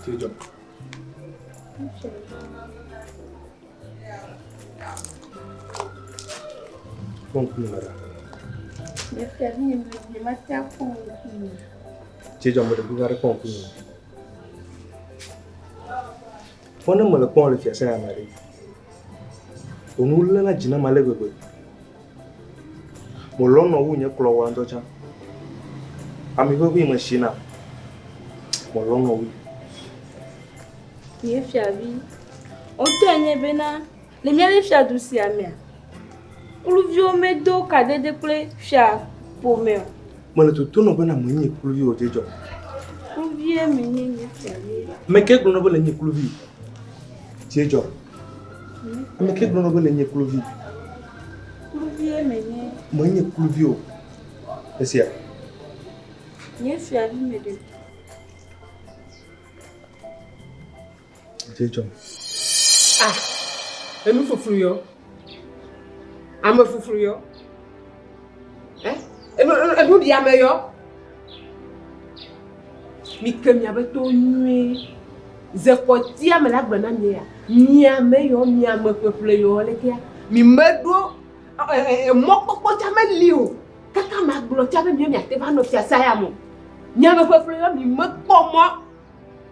Speaker 12: Jejo.
Speaker 10: Nye fiavi.
Speaker 12: Kpɔ ŋkume me ɖa.
Speaker 10: Nye fiavi nye me nye mate akpɔ ŋkume.
Speaker 12: Jejo me ɖe kuku aɖe kpɔ ŋkume. Vɔ ne mele kpɔm le fiase ya me ɖe, wò nu léna dzi nam ale gbegbe. Melɔ̃na wu nye klɔwɔa ŋutɔ tsã. Ami ʋeʋĩ mesi na. Melɔ̃na wui.
Speaker 10: Nye fiavi, wò ŋutɔe nye bena le míaƒe fiadu sia mea, kluviwo medo kadede kple fiaƒome o.
Speaker 12: Mele toto nɔ bena menye kluvi o, Dzidzɔ.
Speaker 10: Kluvie menye nye fiavi.
Speaker 12: Ame ke gblɔ be le nye kluvi? Dzidzɔ. Ame ke gblɔ be le nye kluvi?
Speaker 10: Kluvie menye.
Speaker 12: Menye kluvi o. Esia.
Speaker 10: Nye fiavi meɖe.
Speaker 12: Dzidzɔ.
Speaker 3: Ah, enu fuflu yɔ. Ame fuflu yɔ. Eh, enu enu ɖi ame yɔ. Mi ke miabe to nyuie. Zekɔti ame la gblɔ na mi ya. Mi ame yɔ, mi ame ƒeƒle yɔ lekea. Mi meɖo emɔkpɔkpɔ tsa meli o. Kaka magblɔ tsa be mi miate va nɔ fiasa ya me o. Mi ame ƒeƒle yɔ, mi mekpɔ mɔ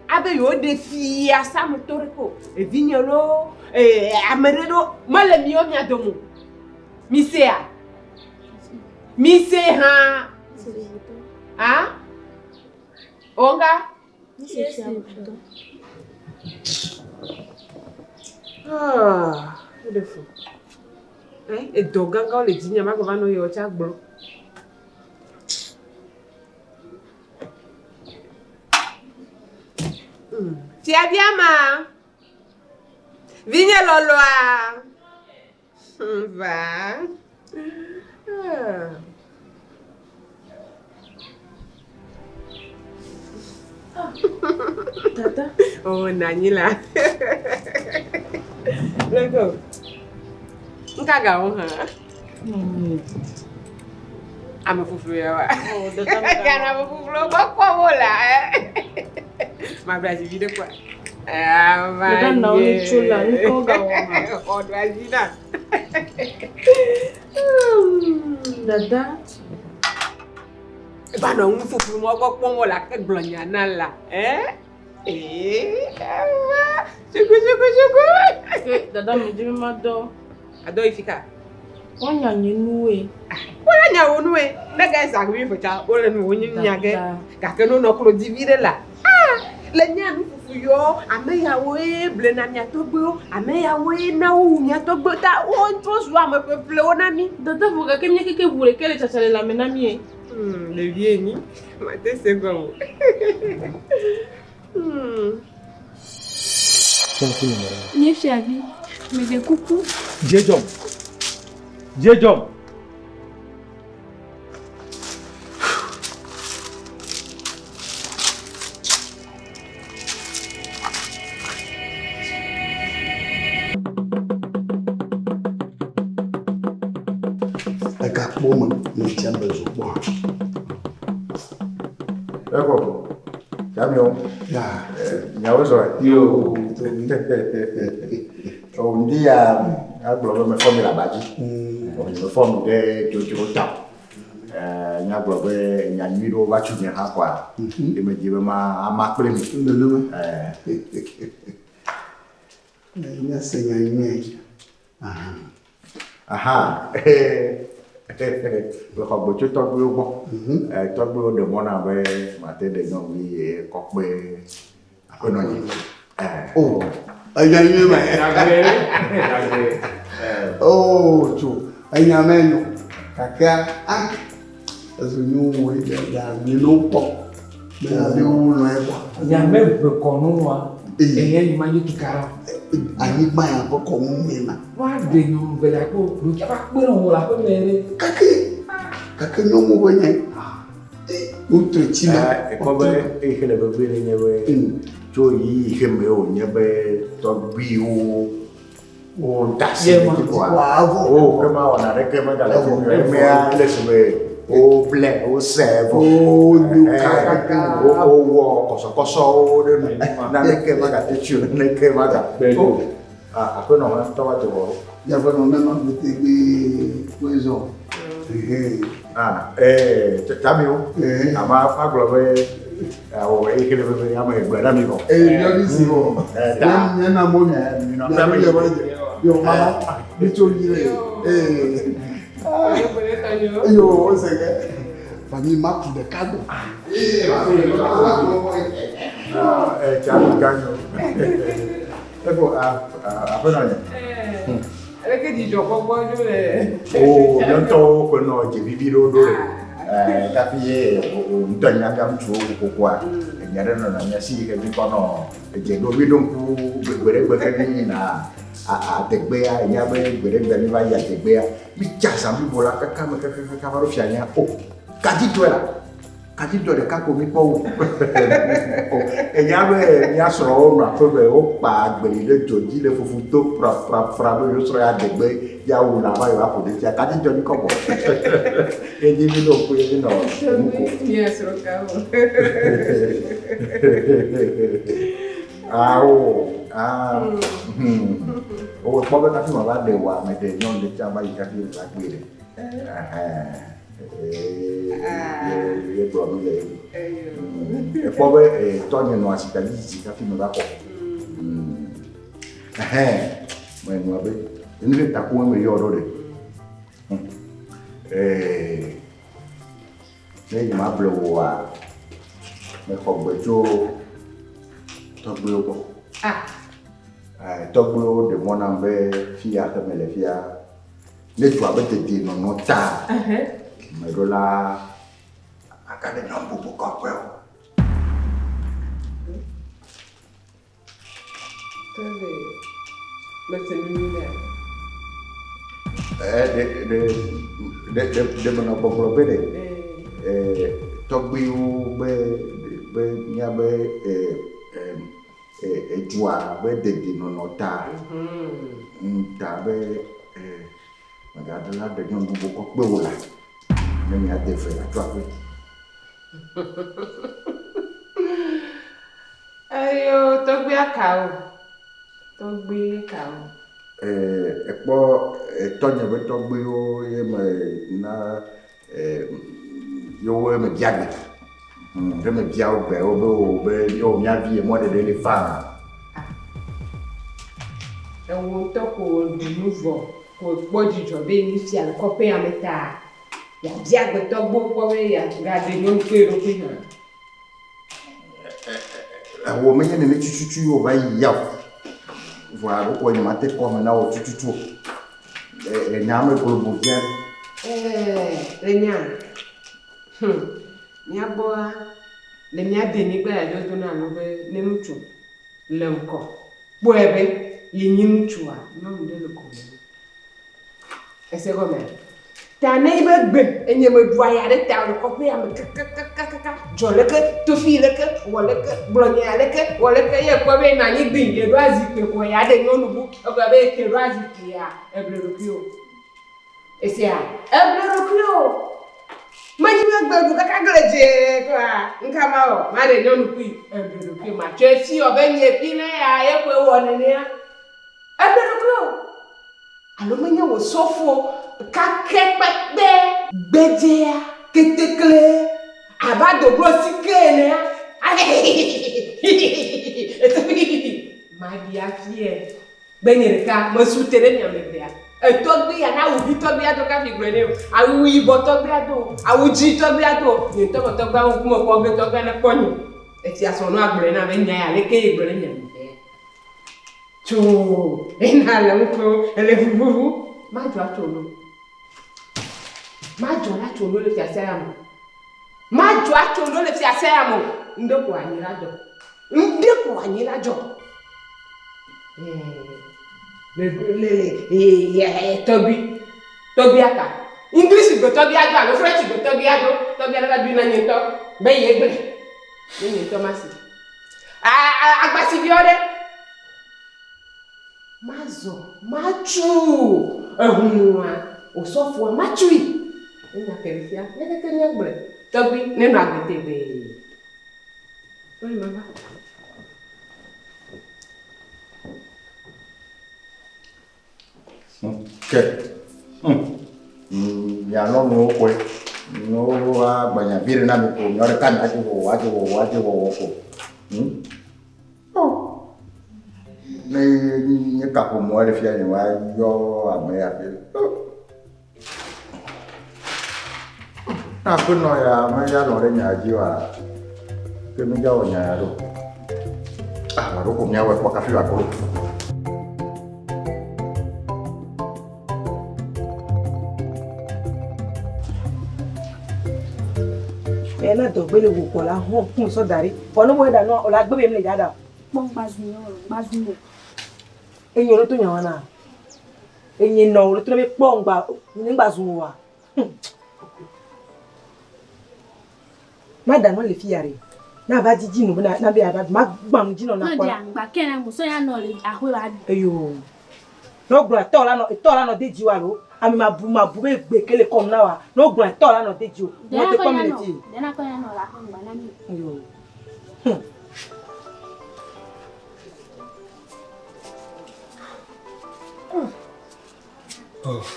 Speaker 3: abe yewo ɖe fiasa me tɔ ɖe ko. Evinye loo, ee, ame ɖe ɖo mele miwo mia dome o. Mi sea? Mi se hã? Ah? Onga? Ah, eɖe fu. Eh, edɔ gãgãwo le dzinye magava nɔ yewo tsa gblɔ. Hmm. Fiavia ma, vinye lɔlɔa. Va. Ah.
Speaker 6: Tata.
Speaker 3: Oh, nanyi la. Lego. Nka ga wo hã. Ame fuflu ya wa. Gana ame fuflu gbɔ kpɔ wo la. Mabla dzi vi ɖe kpɔa.
Speaker 9: Dada na wo tso la, nukɔ ga wɔ ma.
Speaker 3: Ɔɖo azi na.
Speaker 9: Dada.
Speaker 3: Eva nɔ nu fuflu mɔ gbɔ kpɔm wo la ke gblɔ nya na la. Eh? Eh, eva. Suku suku suku.
Speaker 9: Dada mi dzi mi ma dɔ.
Speaker 3: Adɔ yi fika.
Speaker 9: Woanya nye nuwoe.
Speaker 3: Wole nya wo nuwoe. Ne ga eza wi vɔ tsa wole nu wo nya ge. Gake no nɔ klo di vi ɖe la. Ah, le nya nu fufu yɔ, ame yawoe blena mia tɔgbuiwo, ame yawoe na wowu mia tɔgbuiwo ta wo ŋutɔ zu ame ƒeƒlewo na mi.
Speaker 9: Dada vɔ gake mía keke ʋu ɖeke le tsatsa le lãme na mí.
Speaker 3: Ɖevi enyi, mate se gɔme o.
Speaker 10: Nye fiavi, meɖe kuku.
Speaker 12: Dziedzɔm. Dziedzɔm.
Speaker 5: Egakpɔ me ne tsia me zo kpɔa.
Speaker 2: Ekɔ. Jamiɔ.
Speaker 5: Ya.
Speaker 2: Nyawo zɔ.
Speaker 5: Yo.
Speaker 2: O ŋdi ya agblɔ be mefɔ mi le aba dzi. Mefɔ mi ɖe dzodzro ta. Nyagblɔ be nya nyui ɖewo va tso nye hã kɔa. Ye medzi be ma ama kple mi.
Speaker 5: Nenema. Míase nya nyuie.
Speaker 2: Aha. Mexɔ gbe tso tɔgbuiwo gbɔ. Tɔgbuiwo ɖe mɔ nam be mate ɖe nyɔnuvi ye kɔ kpe aƒenɔ nye.
Speaker 5: O, enya nyuie ma.
Speaker 1: Nyagbe, nyagbe.
Speaker 5: Oo tso enya me nyo gakea ah ezu nyo wo ye ya mi no kpɔ. Me ya mi wo lɔ ye kpɔ.
Speaker 1: Nya me ʋe kɔnu nua. Eye yi ma nye tukara.
Speaker 5: Anyigba ya ƒe kɔnu me ma.
Speaker 1: Wa ɖe nyɔnu ve ya ko ɖo va kpe ɖe ŋu le aƒe me ɖe.
Speaker 5: Kake kake nyɔnu ƒe nye. Wotrɔe tsi me.
Speaker 2: Ekpɔ be eyi ke le vevie ɖe nye be tso ɣeyiɣi ke me wònye be tɔgbuiwo woda asi ɖe edzi koa, wo ke ma wɔna ɖeke megale fi mi o. Emea ele si be woblɛ, wosɛ vɔ. Wowɔ kɔsɔkɔsɔwo ɖe nu. Naneke megate tsi o, naneke magakpe o. Aƒenɔ hã tɔ va do vɔ.
Speaker 5: Miaƒe nɔ nenɔ agbe tegbee kpɔe zɔ.
Speaker 2: Ah, eh, tamiwo. Ama agblɔ be awɔ eyi ke le veve ame gblɔ na mi vɔ.
Speaker 5: Ee, miawo mi si vɔ. Miana mɔ mi. Miaƒe le va dze. Yo mama, mi tso yi le. Ee. Yo, o se ke. Fami ma ku ɖeka gbɔ. Ee, ma ku ɖeka gbɔ.
Speaker 2: Eh, tsa mi ganyo. Efo aƒenɔ nye.
Speaker 3: Aleke dzidzɔkpɔkpɔ dzo le.
Speaker 2: O mía ŋutɔwo ƒe nɔ dze vivi ɖewo ɖo le. Kafi ye ŋutɔ nya mía ŋutsuwo kokokoa enya ɖe nɔna mía si yi ke míkɔ nɔ edze ɖo. Míɖo ŋku gbeɖegbe ke míyina adegbea enya be gbeɖegbe míva yi adegbea mítsa zã blibo la kaka me kakakaka va ɖo fia nya o kaditɔe la. Kadidɔ ɖeka ko míkpɔ wu. Enya be mía srɔ̃wo nɔ aƒe me wokpa agbeli ɖe dzo dzi le fufu do prafrafra be yewo srɔ̃ ya degbe ya wu la va yewoaƒo ɖe tia. Kadidɔ míkɔ bɔ. Ye dzi mí ɖo ŋku ye mí nɔ nu ko.
Speaker 3: Mía srɔ̃ kawo.
Speaker 2: Awo ah hmm. Wowɔ kpɔ be kafi mava ɖe wòa meɖe nyɔnu ɖe tsã va yi kafi va gbe ɖe. Ɛhɛn. Ye gblɔ mi le. Ekpɔ be tɔnye nɔ asita dzi dzi hafi me va xɔ. Ɛhɛn, me nua be enu ɖe ta ko me yɔ ɖo ɖe. Ee, ne yi ma ble woa, me xɔ gbe tso tɔgbuiwo gbɔ.
Speaker 3: Ah.
Speaker 2: Tɔgbuiwo ɖe mɔ nam be fia xe me le fia. Ne dua be dedienɔnɔ ta, meɖo la agaɖe nyɔnu bubu kɔkɔe o.
Speaker 3: Tɔgbe mese nu nyui ɖea?
Speaker 2: Ɛɛ, ɖe, ɖe, ɖe, ɖe, ɖe menɔ gbɔgblɔ be ɖe, ɛɛ, tɔgbuiwo be, be míabe, ɛɛ, ɛɛ, Edua be dedienɔnɔ ta, ta be mègaɖe la ɖe nyɔnu bubu kɔ kpe wò la, ne miade ve atso aƒe.
Speaker 3: Eyo tɔgbuia ka o, tɔgbui ka o.
Speaker 2: Ekpɔ tɔnye be tɔgbuiwo ye me na yewo me bia gbe. Ɖe me bia wo gbe wo be wo be yewo mía vi mɔɖeɖe li faa.
Speaker 3: Ewò ŋutɔ ko ɖu nu vɔ ko kpɔ dzidzɔ be yenyi fia le kɔƒea me taa, yeabia agbetɔ gbɔ kpɔ be yeagaɖe nyɔnu kple ye ɖokui hã.
Speaker 2: Ewɔ menye nene tututu ye wòva yi ya o. Vɔa wokɔ nye mate kɔ eme na wò tututu o. Enya me globo vi aɖe.
Speaker 3: Ɛɛ, le nya. Hum, mía gbɔa, le mía denyigba ya dzi wodona nu be ne ŋutsu le ŋkɔ kpɔe be yenyi ŋutsua, nyɔnu ɖe le gɔme nɛ. Ese gɔmea? Ta ne yi be gbe enye meɖu aya ɖe ta le kɔƒea me kakakakaka dzɔ leke, to fi leke, wɔ leke, gblɔ nya leke, wɔ leke ye kpɔ be nɔ anyi gbin ye ɖo azikpui ko ya ɖe nyɔnu bu egblɔ be ke ɖo azikpuia eble ɖokui o. Esia eble ɖokui o. Menyi be gbe ɖu kaka gle dze koa ŋka ma wɔ ma ɖe nyɔnu kui eble ɖokui ma tsɔe fiɔ be nye fi ne ya ye koe wɔ nenea. Eble ɖokui o. Alo menye wò sɔfo kakɛ kpekpe gbedzea ketekle abe adoglo sike enea? Maɖi afie be nye ɖeka mesu te ɖe mia megbea. Etɔgbui ya na awu vi tɔgbui ado kafi gblɔe nɛ o. Awu yibɔ tɔgbui ado o, awu dzi tɔgbui ado o. Nye ŋutɔ me tɔgbuia ŋkume kpɔ ge tɔgbuia nekpɔ nye. Efia srɔ̃ nua gblɔe na be nya ya leke ye gblɔ ɖe mia megbea. Tso ena le ŋku ele ʋuʋuʋu. Madzɔ atso no. Madzɔ la tso no le fiase ya me. Madzɔ atso no le fiase ya me. Ŋɖe ko anyi la dzɔ. Ŋɖe ko anyi la dzɔ. Le le le tɔgbi tɔgbi aka. English gbe tɔgbi ado alo French gbe tɔgbi ado. Tɔgbi aɖe va dui na nye ŋutɔ be ye gblẽ. Ne nye ŋutɔ masi. Agbasiviwo ɖe. Mazɔ, matsu ehunua, osɔfoa, matsui. Enya ke ɖe fia, ne keke míagblɔe. Tɔgbui, nenɔ agbe tegbee. Oye, mava.
Speaker 2: Ke, mia nyɔnuwo koe, woa gbanya vi ɖe na mi ko, miawo ɖeka miadzi wɔwɔ, adzi wɔwɔ, adzi wɔwɔ ko. Ne nye kaƒomɔ le fia nye woayɔ ame ya fi. Ne aƒenɔ ya meya lɔ̃ ɖe nya dzi oa, ke mi dza wɔ nya ya ɖo. Ah, ɖo ko míawɔe kpɔ kafi wòaklo.
Speaker 6: Ena dɔgbe le wò kɔ la hɔn kun sɔ da ɖi. Vɔ ne wɔ ɖa nɔ o la gbe be mle dza ɖa o.
Speaker 10: Kpɔ ŋgbazu nyɔ o, ŋgbazu nyɔ.
Speaker 6: Enye ɖo to nya wana. Enye nɔ o to be kpɔ ŋgba ŋgbazu wa. Ma da nɔ le fiya ɖe. Na va didi nu na na be ava ma gba nu dzi nɔ na kpɔ.
Speaker 10: Nɔ dia ŋgba ke na muso ya nɔ le axwe wa.
Speaker 6: Eyo. Ne wogblɔ etɔ la nɔ etɔ la nɔ de dzi wa alo ame ma bu ma bu be gbe ke le kɔm na wa. Ne wogblɔ etɔ la nɔ de dzi o. Ne te kpɔ mi le fi.
Speaker 10: Dena kɔ ya nɔ le axwe ŋgba na mi.
Speaker 6: Eyo.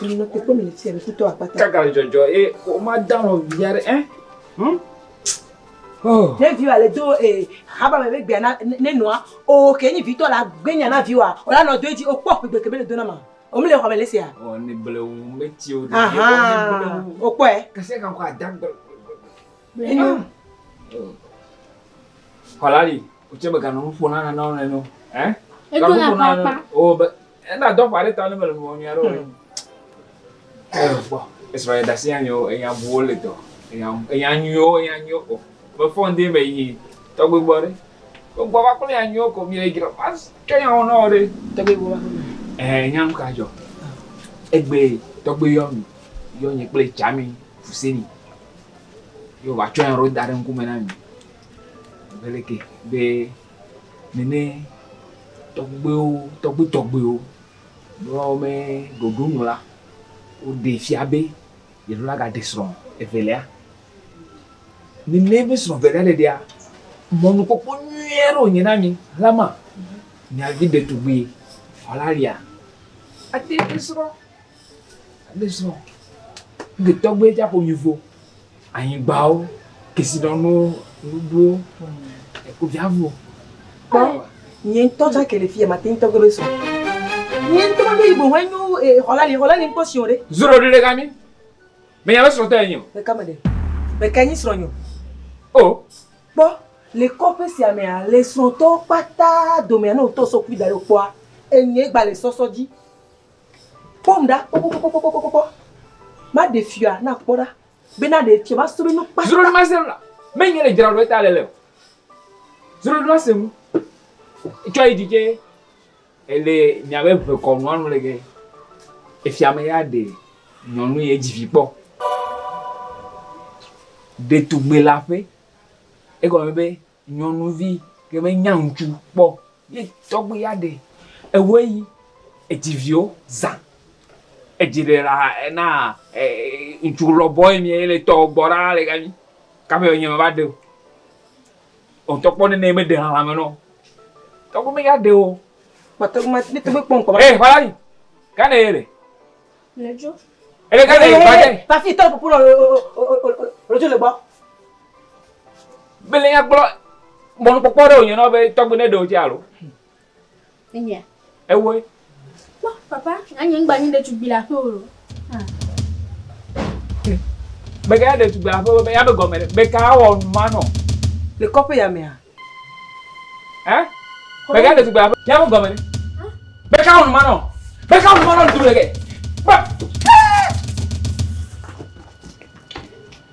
Speaker 6: Nɔ te kpɔ mi le fi mi kutɔ akpata.
Speaker 1: Kaka le dzɔdzɔ ye o ma da nɔ via ɖe ɛ. Hm.
Speaker 6: Oh. Ne viwa le do eh haba me be gbea na ne nɔa o ke nyi vitɔ la gbe nya na viwa o la nɔ do edzi o kpɔ gbe ke be le do na ma. O mi le xɔ me le sia.
Speaker 1: O ne blewu me ti o.
Speaker 6: Aha. O kpɔe.
Speaker 1: Kese kan ko ada gbe. Enyo. Xɔlali, o tse be ganɔ nu ƒo na na na no. Eh?
Speaker 10: Edo na kpakpa.
Speaker 1: O be ena dɔ ƒo aɖe ta ne me le nu wɔm nyuie aɖe o. Gbɔ, esrɔ̃ ya dasi anyo enya buwo le dɔ. Enya enya nyuiwo enya nyuiwo ko. Me fɔ ŋdi me yi tɔgbe gbɔ ɖe. Gbɔ va kple nya nyuiwo ko mi le dzra. Ma tsɔ nyawo na wo ɖe.
Speaker 6: Tɔgbe gbɔ va kple.
Speaker 1: Ɛɛ nya nu ka dzɔ. Egbe tɔgbe yɔ mi. Yɔ nye kple Tsami Fuseni. Ye wòva tsɔ nya ɖewo da ɖe ŋkume na mi. Be leke be nene tɔgbewo tɔgbitɔgbewo be woawo me ɖoɖo nu la, woɖee fia be yeɖo la gaɖe srɔ̃ evelia. Nene be srɔ̃ evelia ɖeɖea, mɔnukpɔkpɔ nyui aɖe wònye na mi hlama mia vi ɖetugbui xɔlalia ate ŋu srɔ̃ aɖe srɔ̃. Ŋke tɔgbe dza ƒo mi vo anyigbawo, kesinɔnuwo, nuɖuɖuwo, eku via vo.
Speaker 6: Kpɔ nye ŋutɔ tsã ke le fiya mate ŋutɔ gbe be srɔ̃. Nye ŋutɔ ma be yi boŋ enyo xɔla li xɔla li ŋkpɔ si o ɖe.
Speaker 1: Zoro ɖe ɖeka mi. Menya be srɔ̃tɔ ye nye o.
Speaker 6: Meka me ɖe. Meka nyi srɔ̃ nyo.
Speaker 1: O.
Speaker 6: Kpɔ le kɔƒe sia mea le srɔ̃tɔwo kpata domea ne wotɔ sɔ kui da ɖe kpɔa enye gba le sɔsɔ dzi. Kpɔm ɖa kpɔkpɔkpɔkpɔkpɔkpɔ. Ma ɖe fia na kpɔ ɖa. Be na ɖe fia ma so be nu kpata.
Speaker 1: Zoro ma se la. Menye le dzra ɖo ta le le o. Zoro ma se mu. Tsɔ yi dzidze ele miabe ʋe kɔnua nu le ge. Efia me ya ɖe nyɔnu ye dzi vi kpɔ. Ɖetugbe la ƒe. Egɔme be nyɔnuvi ke menya ŋutsu kpɔ ye tɔgbe ya ɖe. Ewoe yi edzi viwo zã. Edzi ɖe la na ŋutsu lɔbɔ ye mi le tɔ gbɔ ɖaa le gami. Kaƒe nye me va ɖe o. Ŋutɔ kpɔ nene meɖe hã lãme nɔ. Tɔgbe me ya ɖe o.
Speaker 6: Kpɔtɔgbe ma ne tɔgbe kpɔ ŋkɔ.
Speaker 1: Ee xɔla yi. Ka ne ye le?
Speaker 10: Le dzo.
Speaker 1: Ele ka ne ye ba dze.
Speaker 6: Pafi tɔ ƒoƒo nɔ o dzo le gbɔ.
Speaker 1: Bele nya gblɔ mɔnukpɔkpɔ ɖe wònye na be tɔgbe ne ɖe o tse alo.
Speaker 10: Enye.
Speaker 1: Ewoe.
Speaker 10: Kpɔ papa, anye ŋgba nyi ɖetugbui le aƒe o.
Speaker 1: Meka ya ɖetugbui le aƒe be ya be gɔme ɖe. Meka awɔ nu ma nɔ.
Speaker 6: Le kɔƒe ya mea.
Speaker 1: Ɛ? Meka ya ɖetugbui le aƒe ya be gɔme ɖe. Meka awɔ nu ma nɔ. Meka awɔ nu ma nɔ ɖetugbui le ke.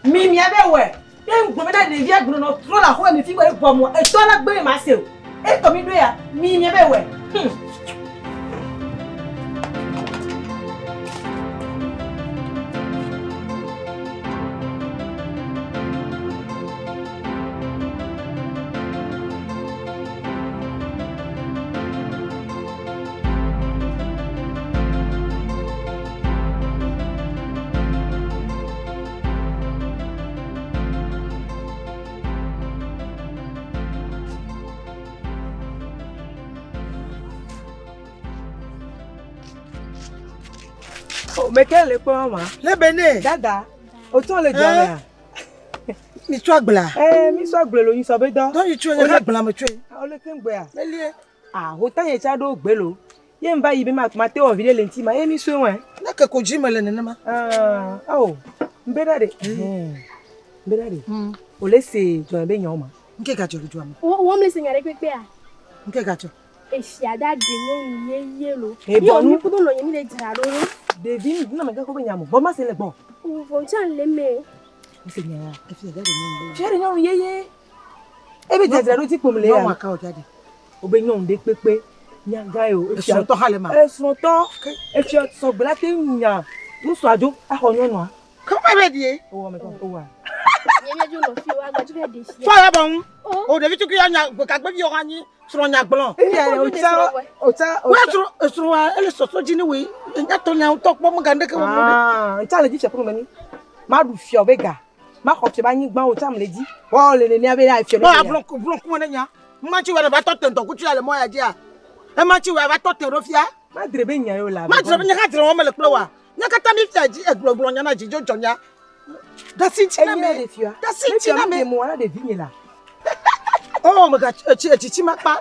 Speaker 6: Mi mia be wɛ. Ne ŋgblɔ bena ɖevia gblɔ nɔ trɔ le axɔme mi fi gbɔ egbɔ mɔ etɔ la gbe ma se o. Etɔ mi ɖo ya mi mia be wɛ. Oh, meke le kpɔ ma.
Speaker 13: Le bene.
Speaker 6: Dada, o tɔ le dɔ mea.
Speaker 13: Mi tsɔ agblea.
Speaker 6: Eh, mi sɔ agble lo nyi sɔ be dɔ.
Speaker 13: Dɔ yi tso nye agblea me tsoe.
Speaker 6: O le keŋ gbea.
Speaker 13: Melie.
Speaker 6: Ah, ho ta nye tsa ɖo gbe lo. Ye ŋva yi be ma ma te wɔ viɖe le ŋuti ma ye mi sɔe wɛ.
Speaker 13: Ne ke ko dzi me le nenema.
Speaker 6: Ah, oh, ŋbe ɖa ɖe. Ŋbe ɖa ɖe. O le se dzɔ be nyawo ma.
Speaker 13: Ŋke gadzɔ le dzoa me.
Speaker 14: Wo wo mle se nya ɖe kpekpea.
Speaker 13: Ŋke gadzɔ.
Speaker 14: Efia ɖa ɖe nyɔnu yeye lo.
Speaker 6: He
Speaker 14: Ye
Speaker 6: bɔ nu.
Speaker 14: mi kudo nɔ nye mi le dzra ɖo ɖo.
Speaker 6: Ɖevi nu na me ke ko be nya mo. Bɔ ma se le gbɔ.
Speaker 14: Vɔ ŋtsa le me.
Speaker 6: Mi se nya ya.
Speaker 13: Efia ɖa ɖe nyɔnu yeye.
Speaker 6: Fia ɖe nyɔnu yeye. Ebe dzadzra ɖo dzi kpom le ya.
Speaker 13: Nyɔnua ka wòdza ɖe?
Speaker 6: Wo be nyɔnu ɖe kpekpe. Nyagã ye o.
Speaker 13: Esrɔ̃tɔ hã le ma.
Speaker 6: Esrɔ̃tɔ. Efia sɔgbe la te nya ŋutsua dzo axɔ nyɔnua.
Speaker 13: Ke wo be die.
Speaker 6: Ewɔ me tɔ ewoa.
Speaker 14: Nye nye dzo nɔ fi wa gba dzo be ɖe fia.
Speaker 13: Fɔ ya bɔ ŋu. O ɖevi tukui ya nya gbe vi wɔ anyi srɔ̃ nya gblɔ.
Speaker 6: Eya otsa otsa.
Speaker 13: Wo srɔ̃ esrɔ̃a ele sɔsɔ dzi ne woe. Nya tɔ nya ŋutɔ kpɔ mega ɖeke wɔ ɖe.
Speaker 6: Ah, ntsa le dzi fia kpɔ me Ma ɖu fia be ga. Ma xɔ fia be anyigba o tsa me le dzi. Wɔ le nenea be ya fia.
Speaker 13: Bɔn ablɔ blɔ kuma ne nya. Ma tsi wɔ ɖe va tɔ te ŋdɔkutsu ya le mɔ ya dzia. Ema tsi wɔ va tɔ te ɖo fia.
Speaker 6: Ma dre be nya yo la.
Speaker 13: Ma dre be nya ka dre wɔm le kple wa. Nya katã mi fia dzi egblɔgblɔ nya na dzidzo dzɔ nya. Dasi ŋtsi na me. Dasi ŋtsi na me.
Speaker 6: Mo ala ɖevi nye la.
Speaker 13: Oh, mega etsi etsitsi ma kpa.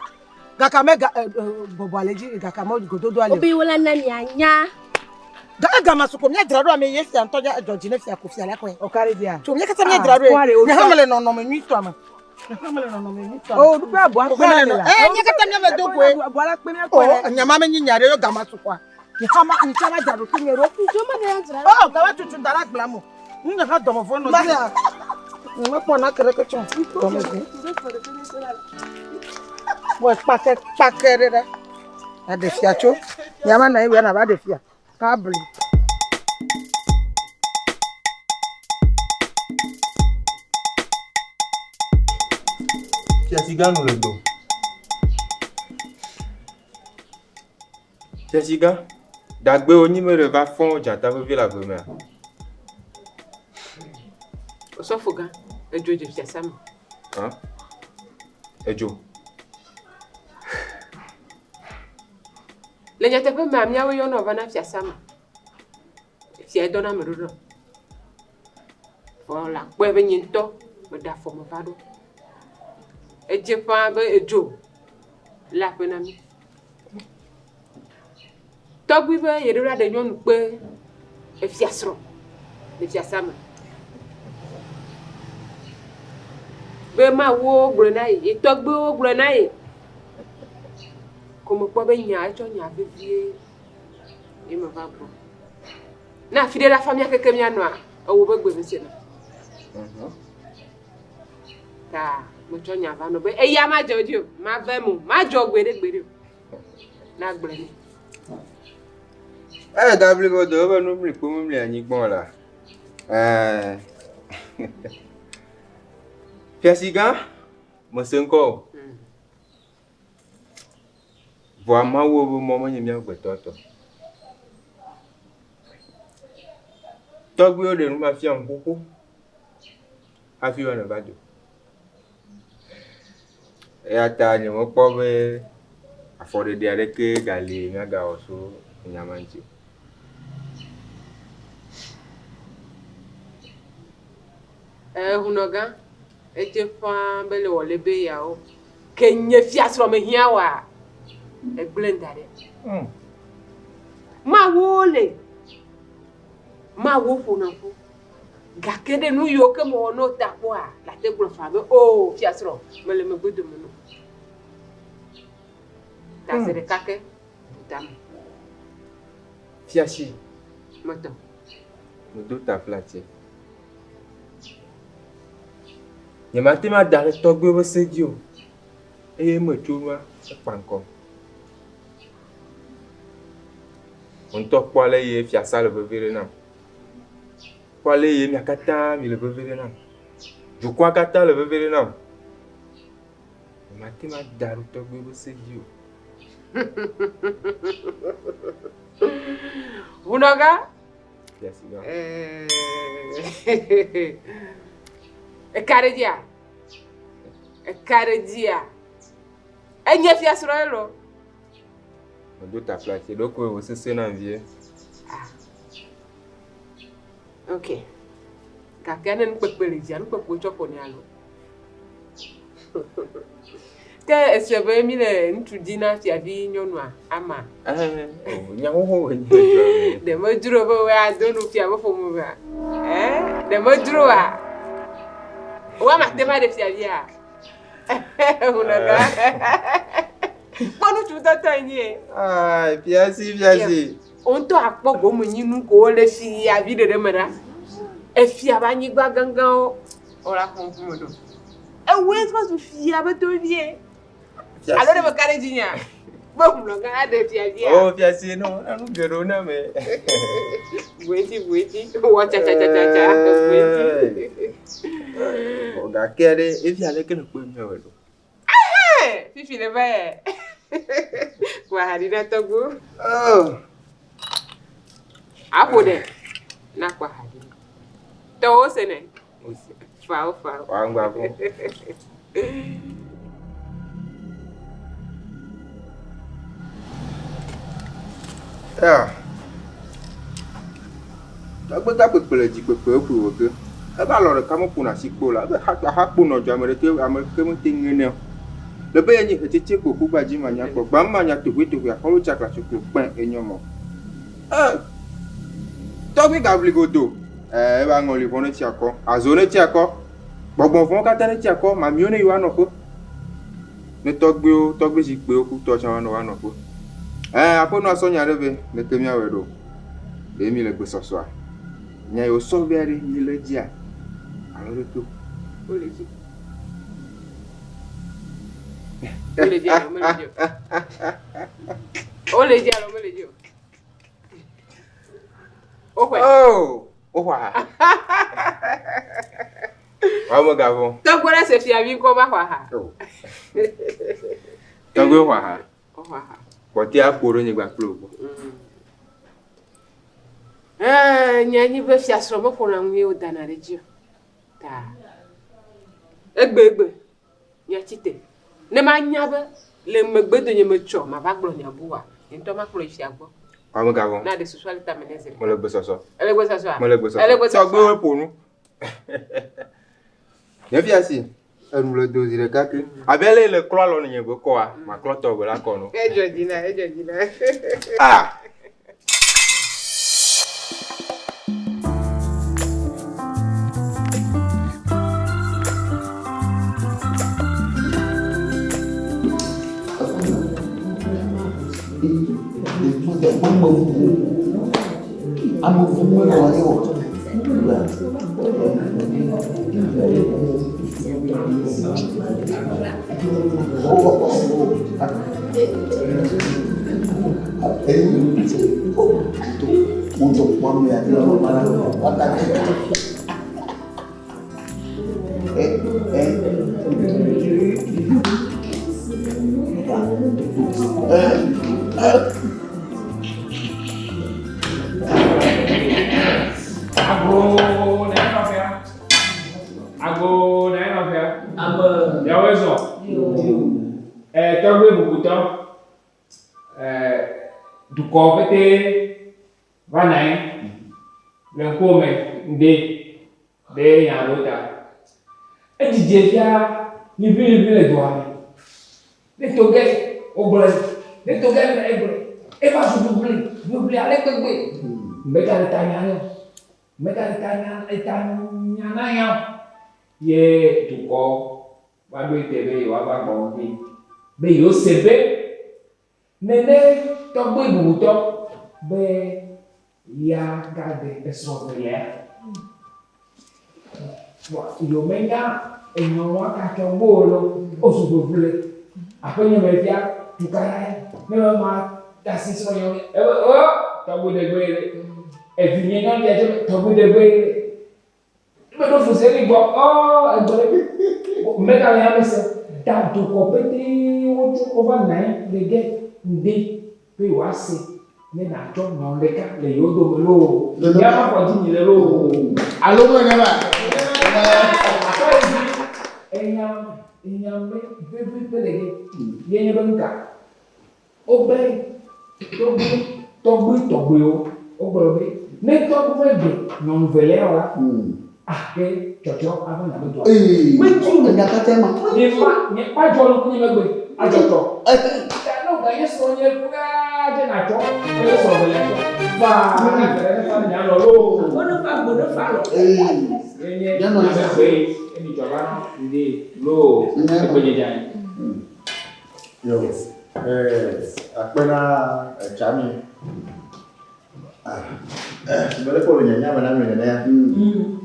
Speaker 13: Gaka me ga bɔbɔ ale dzi gaka me gododo ale.
Speaker 14: Obe wo la na mi anya.
Speaker 13: Ga ega ma soko mia dzra ɖo ame ye fia ŋutɔ dza dzɔ dzi ne fia ko fia la kɔe.
Speaker 6: O ka ɖe dzia.
Speaker 13: Tso mia katã mia dzra ɖo. Nye hã mele nɔnɔme nyuitɔ me. Nye hã mele nɔnɔme nyuitɔ me.
Speaker 6: O ɖukpe aboa kpe na le la.
Speaker 13: Eh, mia katã mia me do goe.
Speaker 6: Aboa la kpe mia
Speaker 13: O,
Speaker 6: kɔe.
Speaker 13: nye ma menyi nya ɖe yo gama sokoa. Nye hã ma nye tsã ma dzra ɖo nye ɖo.
Speaker 14: Dzo ma ɖe dzra.
Speaker 13: O, gawa tutu da ɖe agblea me. Nye hã dɔme vɔ nɔ dzia. Nye mekpɔ na ke ɖeke tsɔ. Dɔme vɔ. Wɔ kpakɛ kpakɛ ɖe ɖa. Aɖe fia tso. Nyama na ye wia na va ɖe fia. Kabli.
Speaker 7: Fiasigã nu le gbɔ. Fiasigã, dagbe wonyi me ɖe va fɔ dzata vevi le ave mea?
Speaker 3: Osɔfo gã, edzo dze fiasa me.
Speaker 7: Hã? Edzo.
Speaker 3: Le nyateƒe mea, míawoe yɔna va na fiasa me. Fia dɔ na ame ɖo ɖo. Vɔ le akpɔe be nye ŋutɔ meɖe afɔ me va ɖo. Edze ƒãa be edzo le aƒe na mí. Tɔgbui be yeɖo la ɖe nyɔnu kpe efia srɔ̃ le fiasa me. Be mawuwo gblɔe na ye, ye tɔgbuiwo gblɔe na ye. Ko mekpɔ be nya etsɔ nya vevie ye meva gbɔ. Ne afi ɖe le afa mía keke míanɔa, ewɔ be gbe mesena. Ta metsɔ nya va nɔ be eya madzɔ dzi o, mave eme o, madzɔ gbeɖe gbeɖe o. Na gblɔe nɛ.
Speaker 7: Eye dabli be do be nu mli kpo mli anyigba la. Eh. Fiasigã, mese ŋkɔ o. Vɔa Mawu be mɔ menye mía gbetɔ tɔ. Tɔgbuiwo ɖe nu ma fiam xoxo hafi woanɔ va do. Eya ta nyemekpɔ be afɔɖeɖe aɖeke gali míagawɔ so nya ma ŋuti o.
Speaker 3: Ehunɔgã, edze ƒãa be le wɔ le be yawo. Ke nye fiasrɔ̃ mehiã oa, egblẽ da ɖe. Mawuwo le, Mawuwo ƒona ƒu. Gake ɖe nu yiwo ke mewɔ ne wo ta kpɔa, le ate gblɔ faa be o fiasrɔ̃ mele megbe dome no. Ta zi ɖeka ke bu tame.
Speaker 7: Fiasi.
Speaker 3: Metɔ.
Speaker 7: Medo taflatse. Nyemate ŋu ada ɖe tɔgbuiwo ƒe se dzi o. Eye eme tsonua, ekpa ŋkɔm. Wò ŋutɔ kpɔ ale ye fiasa le veve ɖe nam. Kpɔ ale ye mia katã mi le veve ɖe nam. Dukɔa katã le veve ɖe nam. Nyemate ŋu ada ɖe tɔgbuiwo ƒe se dzi o.
Speaker 3: Ʋunɔga.
Speaker 7: Fiasigã.
Speaker 3: Eka ɖe dzia? Eka ɖe dzia? Enye fiasrɔ̃ ye lo.
Speaker 7: Medo taflatse ɖokoe wòsesẽ nam vie.
Speaker 3: Ah. Ok. Gake ne nukpekpe le dzia, nukpekpe wotsɔ ƒonɛ alo? Ke ese be mi le ŋutsu di na fiavi nyɔnua ama.
Speaker 7: Eh, oh, nya xoxo wònye dzɔ.
Speaker 3: Ɖe medzro be woado nu fia be ƒome mea? Eh, ɖe medzroa? Woama te ma ɖe fiavia? Hunɔgã. Kpɔ ŋutsu tɔtɔ enyi.
Speaker 7: Ah, fiasi, fiasi.
Speaker 3: Wo ŋutɔ akpɔ gomenyinu ko wole fiavi ɖeɖe me ɖa. Efia be anyigba gãgãwo. Wola kpɔ ŋkume ɖo. Ewoe trɔ zu fia be tovie. Alo ɖe meka ɖe dzinyea? Be hunɔgã aɖe fiavia.
Speaker 7: Oh, fiasi no, na nu geɖewo na me.
Speaker 3: Bueti, bueti. Wɔ tsatsatsatsatsa. Bueti.
Speaker 7: Gake ɖe, efi aleke nèkpɔe míawɔe ɖo?
Speaker 3: Fifi le va yɛ. Kɔ aha ɖi na tɔgbu.
Speaker 7: Oh.
Speaker 3: Aƒo ɖe. Na kɔ aha ɖi. Tɔwo se nɛ. Fawo fawo.
Speaker 7: Wangba vɔ. Ya. Tɔgbe ga kpekpe le dzi kpekpe eƒo wɔ ge. Ebe alɔ ɖeka meƒona asi kpo la, ebe xa kpo nɔ dzɔ ame ɖeke ame ɖeke mete ŋu nɛ o. Le be yenyi hetsetse kpo kugba dzi manya kpɔ gbam manya toƒe toƒe akɔlo tsakla tsoklo kpẽ enyo mɔ. E tɔgbi gaʋli godo. E ebe aŋɔli vɔ ne tsi akɔ, azo ne tsi akɔ, gbɔgbɔ vɔwo katã ne tsi akɔ, mamiwo ne yi woanɔ ƒe. Ne tɔgbiwo, tɔgbi zikpuiwo ku tɔ tsã woanɔ woanɔ ƒe. E aƒenɔ asɔ nya ɖe vɛ, leke míawɔe ɖo? Ɖe mi le gbesɔsɔa? Nya yi wosɔ vɛ ɖe, mi le edzia? Alo ɖeke o?
Speaker 3: Wole dzi. Wole dzi alo mele dzi o? Wole dzi alo mele dzi o? Woxɔe.
Speaker 7: Oh, woxɔa. Woame gavɔ.
Speaker 3: Tɔgbe ɖe se fiavi ŋkɔ va xɔ aha.
Speaker 7: Tɔgbe xɔ aha.
Speaker 3: Woxɔ aha.
Speaker 7: Kpɔtɛa kpo ɖe nyigba kple wò.
Speaker 3: Ɛɛ, nye nyi be fiasrɔ̃ meƒona nu ye wodana ɖe edzi o. Ta egbegbe miatsi te. Ne manya be le megbe donye metsɔ mava gblɔ nya bua, nye ŋutɔ makplɔ yi fia gbɔ.
Speaker 7: Woame gavɔ.
Speaker 3: Na ɖe susua le tame ne zi ɖeka.
Speaker 7: Mele gbesɔsɔ.
Speaker 3: Ele gbesɔsɔa?
Speaker 7: Mele gbesɔsɔ.
Speaker 3: Ele gbesɔsɔa?
Speaker 7: Tɔgbewo ƒo nu. Nye fiasi, enu le do zi ɖeka ke. Abe ale le klɔ alɔ nye be kɔa, maklɔ tɔ be la kɔ no.
Speaker 3: Edzɔ dzi na, edzɔ dzi na.
Speaker 7: Ah!
Speaker 1: Ago na enɔƒea. Ago na enɔƒea.
Speaker 4: Ame.
Speaker 1: Miawoe zɔ. E tɔgbe bubutɔ. E dukɔ pete va na anyi le ŋkuwò me ŋde ɖe nya ɖewo ta. Edzidze fia liʋiliʋi le dua me. Ne toge wogblɔe, ne toge egblɔe. Eva zu ʋiʋli, ʋiʋli ale gbegbe. Megale ta nya nɛ o. Megale ta nya eta nya na ya o. Ye dukɔ va ɖoe te be yewoava gbɔ ŋdi be yewose be nene tɔgbe bubutɔ be. Ya gaɖe esrɔ̃ velia. Vɔa yewomenya enyɔnua katsɔ gbɔ o lo, wozu ʋeʋle. Aƒenye me fia tukaɖa ye. Ne me ma ɖasi srɔ̃nye wo ebe o tɔgbui ɖegbe ye. Evinye nyɔnuvia tse be tɔgbui ɖegbe ye. Ne meɖo fu se ni gbɔ ɔ egbe ɖe mega le ame se. Da dukɔ pete wotso wova nɔ anyi le ge ŋdi be yewoase ne nàtsɔ nyɔnu ɖeka le yewo dome loo. Ya ma xɔ dzi nyi le loo.
Speaker 5: Alo me ne ma.
Speaker 1: Enya enya be vevi le ge. Ye nye be nuka? Wobe tɔgbui tɔgbui tɔgbuiwo wogblɔ be ne tɔgbui meɖe nyɔnu velia o la, ake tsɔtsɔ ava nya be dɔa.
Speaker 5: Ee, enya katã ma.
Speaker 1: Nye ma nye kpadzɔ nuku nye megbe adzɔ tɔ. Ta ne wòganye srɔ̃nye kura dze nàtsɔ menye srɔ̃ velia tsɔ. Faa ne gbe ne fa nya lɔ loo.
Speaker 4: Wo ne fa gbo ne fa lɔ.
Speaker 5: Ee,
Speaker 1: Ye nye
Speaker 5: nye nɔ
Speaker 1: nya megbe emi dzɔ va ŋdi loo egbe nye dze anyi.
Speaker 11: Yo, akpe na Tsami. Mele kpɔ le nyanya me na mi nenea.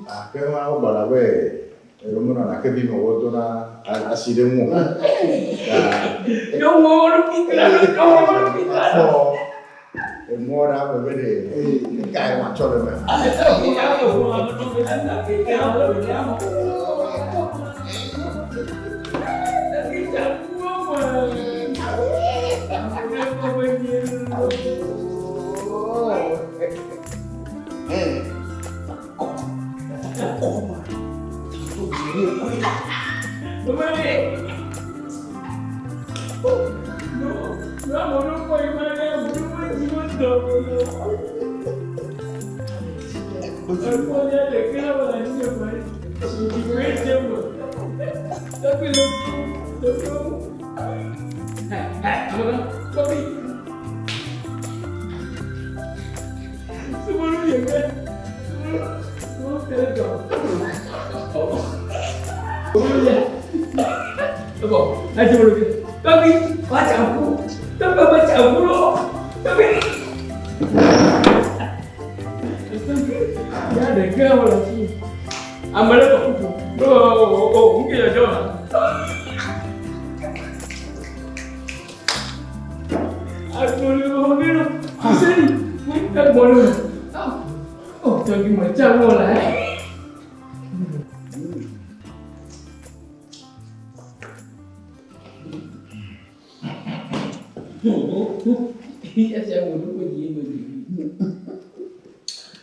Speaker 11: Ake ma wogbɔna be menɔna kevi me wodona asi ɖe ŋu o.
Speaker 4: Yo wo lo fitra lo yo wo lo fitra lo.
Speaker 11: Emɔ ɖe ame be ɖe ekae matsɔ le eme.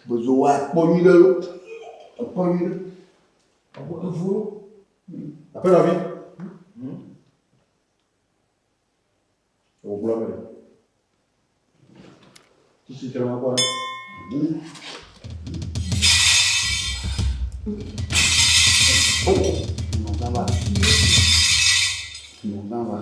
Speaker 5: Bozo wa kpɔ nyuiɖe lo. Ekpɔ nyuiɖe.
Speaker 1: Evu.
Speaker 11: Aƒenɔvi. Wògblɔ be tsi tsitre ma kpɔ ɖa.
Speaker 5: Nɔ gã va. Nɔ gã va.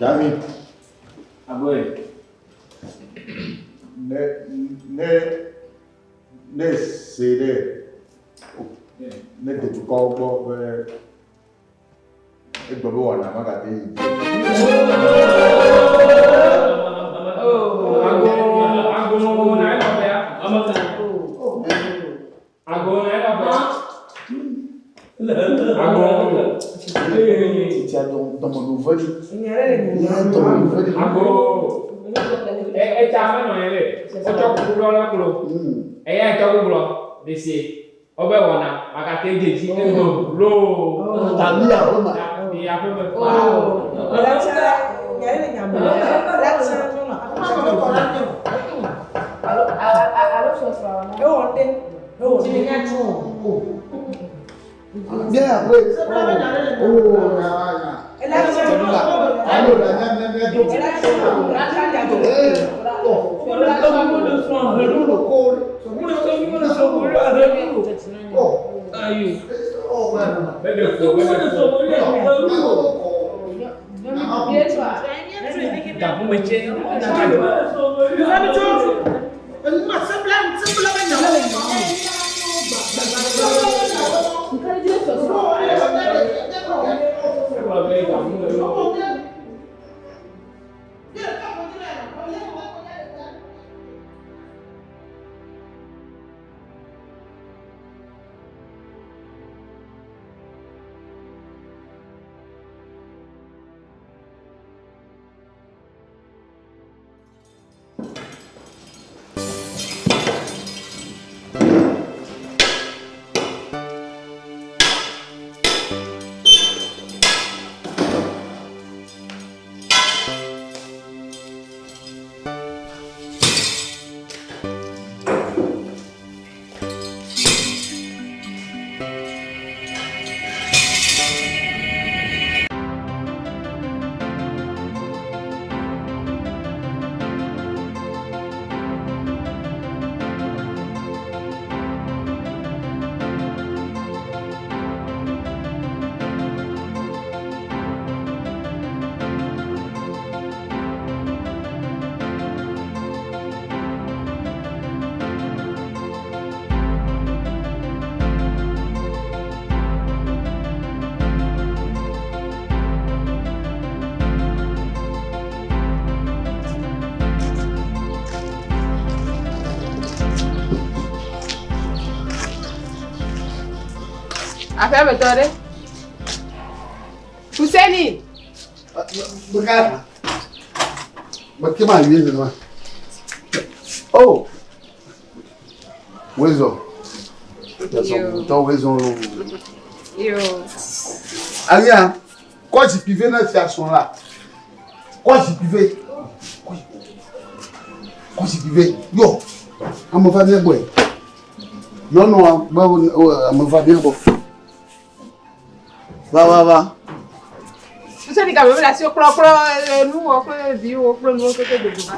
Speaker 11: Dami.
Speaker 1: Aboy.
Speaker 11: Ne ne ne se ɖe ne de dukɔwo gbɔ be egbe be wɔna magate yi dzi.
Speaker 1: Etsa menɔ anyi ɖe wotsɔ kuku ɖɔ ɖe klo eya ŋutɔ gblɔ ɖesie wobe wɔna magate dze dzi egbe loo.
Speaker 5: Tami aƒeme.
Speaker 1: Tami aƒeme.
Speaker 6: Ewɔ ɖe. Ewɔ ɖe.
Speaker 5: Bien, oui. Oh, na, na. Alo, na, na, na, na, do. Eh, oh.
Speaker 4: Ayo.
Speaker 5: Oh,
Speaker 3: Aƒeametɔ ɖe. Fuseni.
Speaker 5: Beka. Beke ma yue nua. Oh. Wezo. Wezo. Tɔ wezo lo.
Speaker 3: Yo.
Speaker 5: Anya, kɔ zikpui vɛ na fia srɔ̃ la. Kɔ zikpui vɛ. Kɔ zikpui vɛ. Yɔ. Ame va mía gbɔe. Nyɔnua be ame va mía gbɔ. Va va va.
Speaker 3: Fuseni game be asi kplɔ kplɔ nuwɔ kple viwo kple nuwo keke dogo va.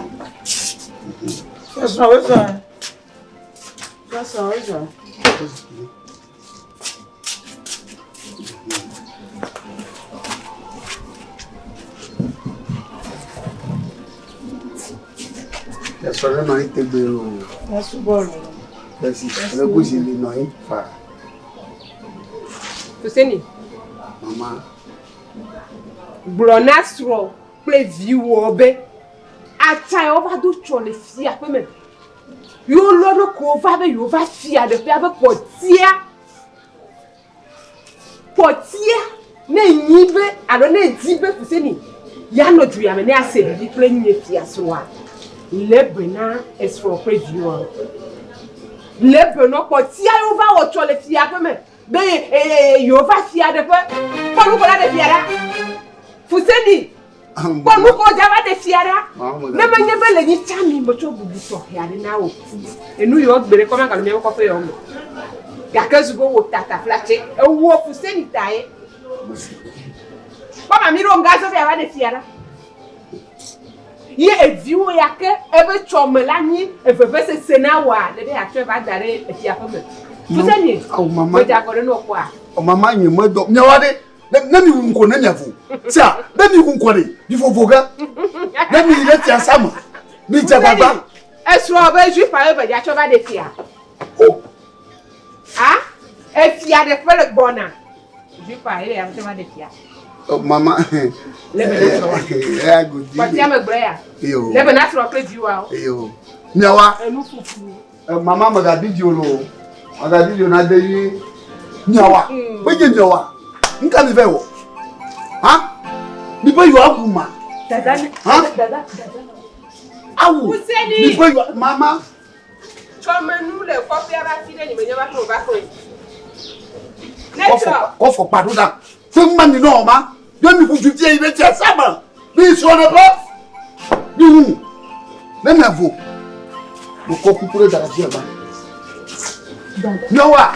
Speaker 13: Sɔsɔ wozɔ. Sɔsɔ wozɔ.
Speaker 5: Esɔ ɖe nɔ anyi tegbee loo.
Speaker 13: Esubɔ loo.
Speaker 5: Esi ele kusi li nɔ anyi faa.
Speaker 3: Fuseni.
Speaker 5: Mama.
Speaker 3: Gblɔ na srɔ̃ kple viwò be atsa yewo va do tsɔ le fia ƒe me. Yewo lɔ ɖokuiwo va be yewo va fia ɖeƒea be kpɔtia. Kpɔtia ne nyi be alo ne di be Fuseni yeanɔ du ya me ne ase vivi kple nye fia srɔ̃a le be na esrɔ̃ kple viwòa. Le be nɔ kpɔtia yewo va wɔ tsɔ le fia ƒe me. Be yewo va fia ɖe ƒe kpɔ nu ko la ɖe fia ɖa. Fuseni kpɔ nu ko dza va ɖe fia ɖa. Ne menye be le nyi tsa mi metsɔ bubu tɔxɛ aɖe na wò. Enu yewo gbe ɖe kɔ magalo miaƒe kɔƒe yewo me. Gake zu be wò tata flatse ewɔ Fuseni ta ye. Kpɔ mami ɖo ŋgazɔ be yeava ɖe fia ɖa. Ye eviwo ya ke ebe tsɔme la nyi evevesese na wòa ne be yeatsɔe va da ɖe efia ƒe me. Fuse nye, medze agɔ ɖe nɔ kpɔa?
Speaker 5: Mama nye medɔ miawa ɖe ne ne mi wu ŋkɔ ne miavo sia ne mi wu ŋkɔ ɖe mi vovo ge ne mi yi ɖe fiasa me mi dze gbagba.
Speaker 3: Esrɔ̃ be juif ayo be dzatsɔ va ɖe fia.
Speaker 5: O.
Speaker 3: A efia ɖe ƒe le gbɔna. Juif ayo ya tsɔ va ɖe fia.
Speaker 5: Oh, mama.
Speaker 3: Lebe na srɔ̃.
Speaker 5: Ya godi.
Speaker 3: Kpɔtia me gblɔ ya.
Speaker 5: Yo.
Speaker 3: Lebe na srɔ̃ kple viwoawo.
Speaker 5: Yo. Miawa.
Speaker 3: Enu fufu.
Speaker 5: Mama megabi dzi o loo. Megabi dzi o na de yi. Miawa. Be nye miawa. Nka mi vɛ wɔ. Ha? Mi be yewoa wu ma.
Speaker 3: Dada.
Speaker 5: Ha?
Speaker 3: Dada. Dada.
Speaker 5: Awu. Mi be yewoa mama.
Speaker 3: Tsɔmenu le kɔƒea va fi ɖe nye menye va kplɔ va kplɔe. Ne
Speaker 5: Kɔfɔ
Speaker 3: tsɔ.
Speaker 5: kɔfɔ kpa ɖo ɖa. Se ŋma mi nɔ ma. Ye mi ƒu du fie yi ɖe tsia sama. Mi srɔ̃ ɖe ƒe. Mi wu. Ne mia vo. Mekɔ kuku ɖe da ɖe afi ya ba. Miawoa.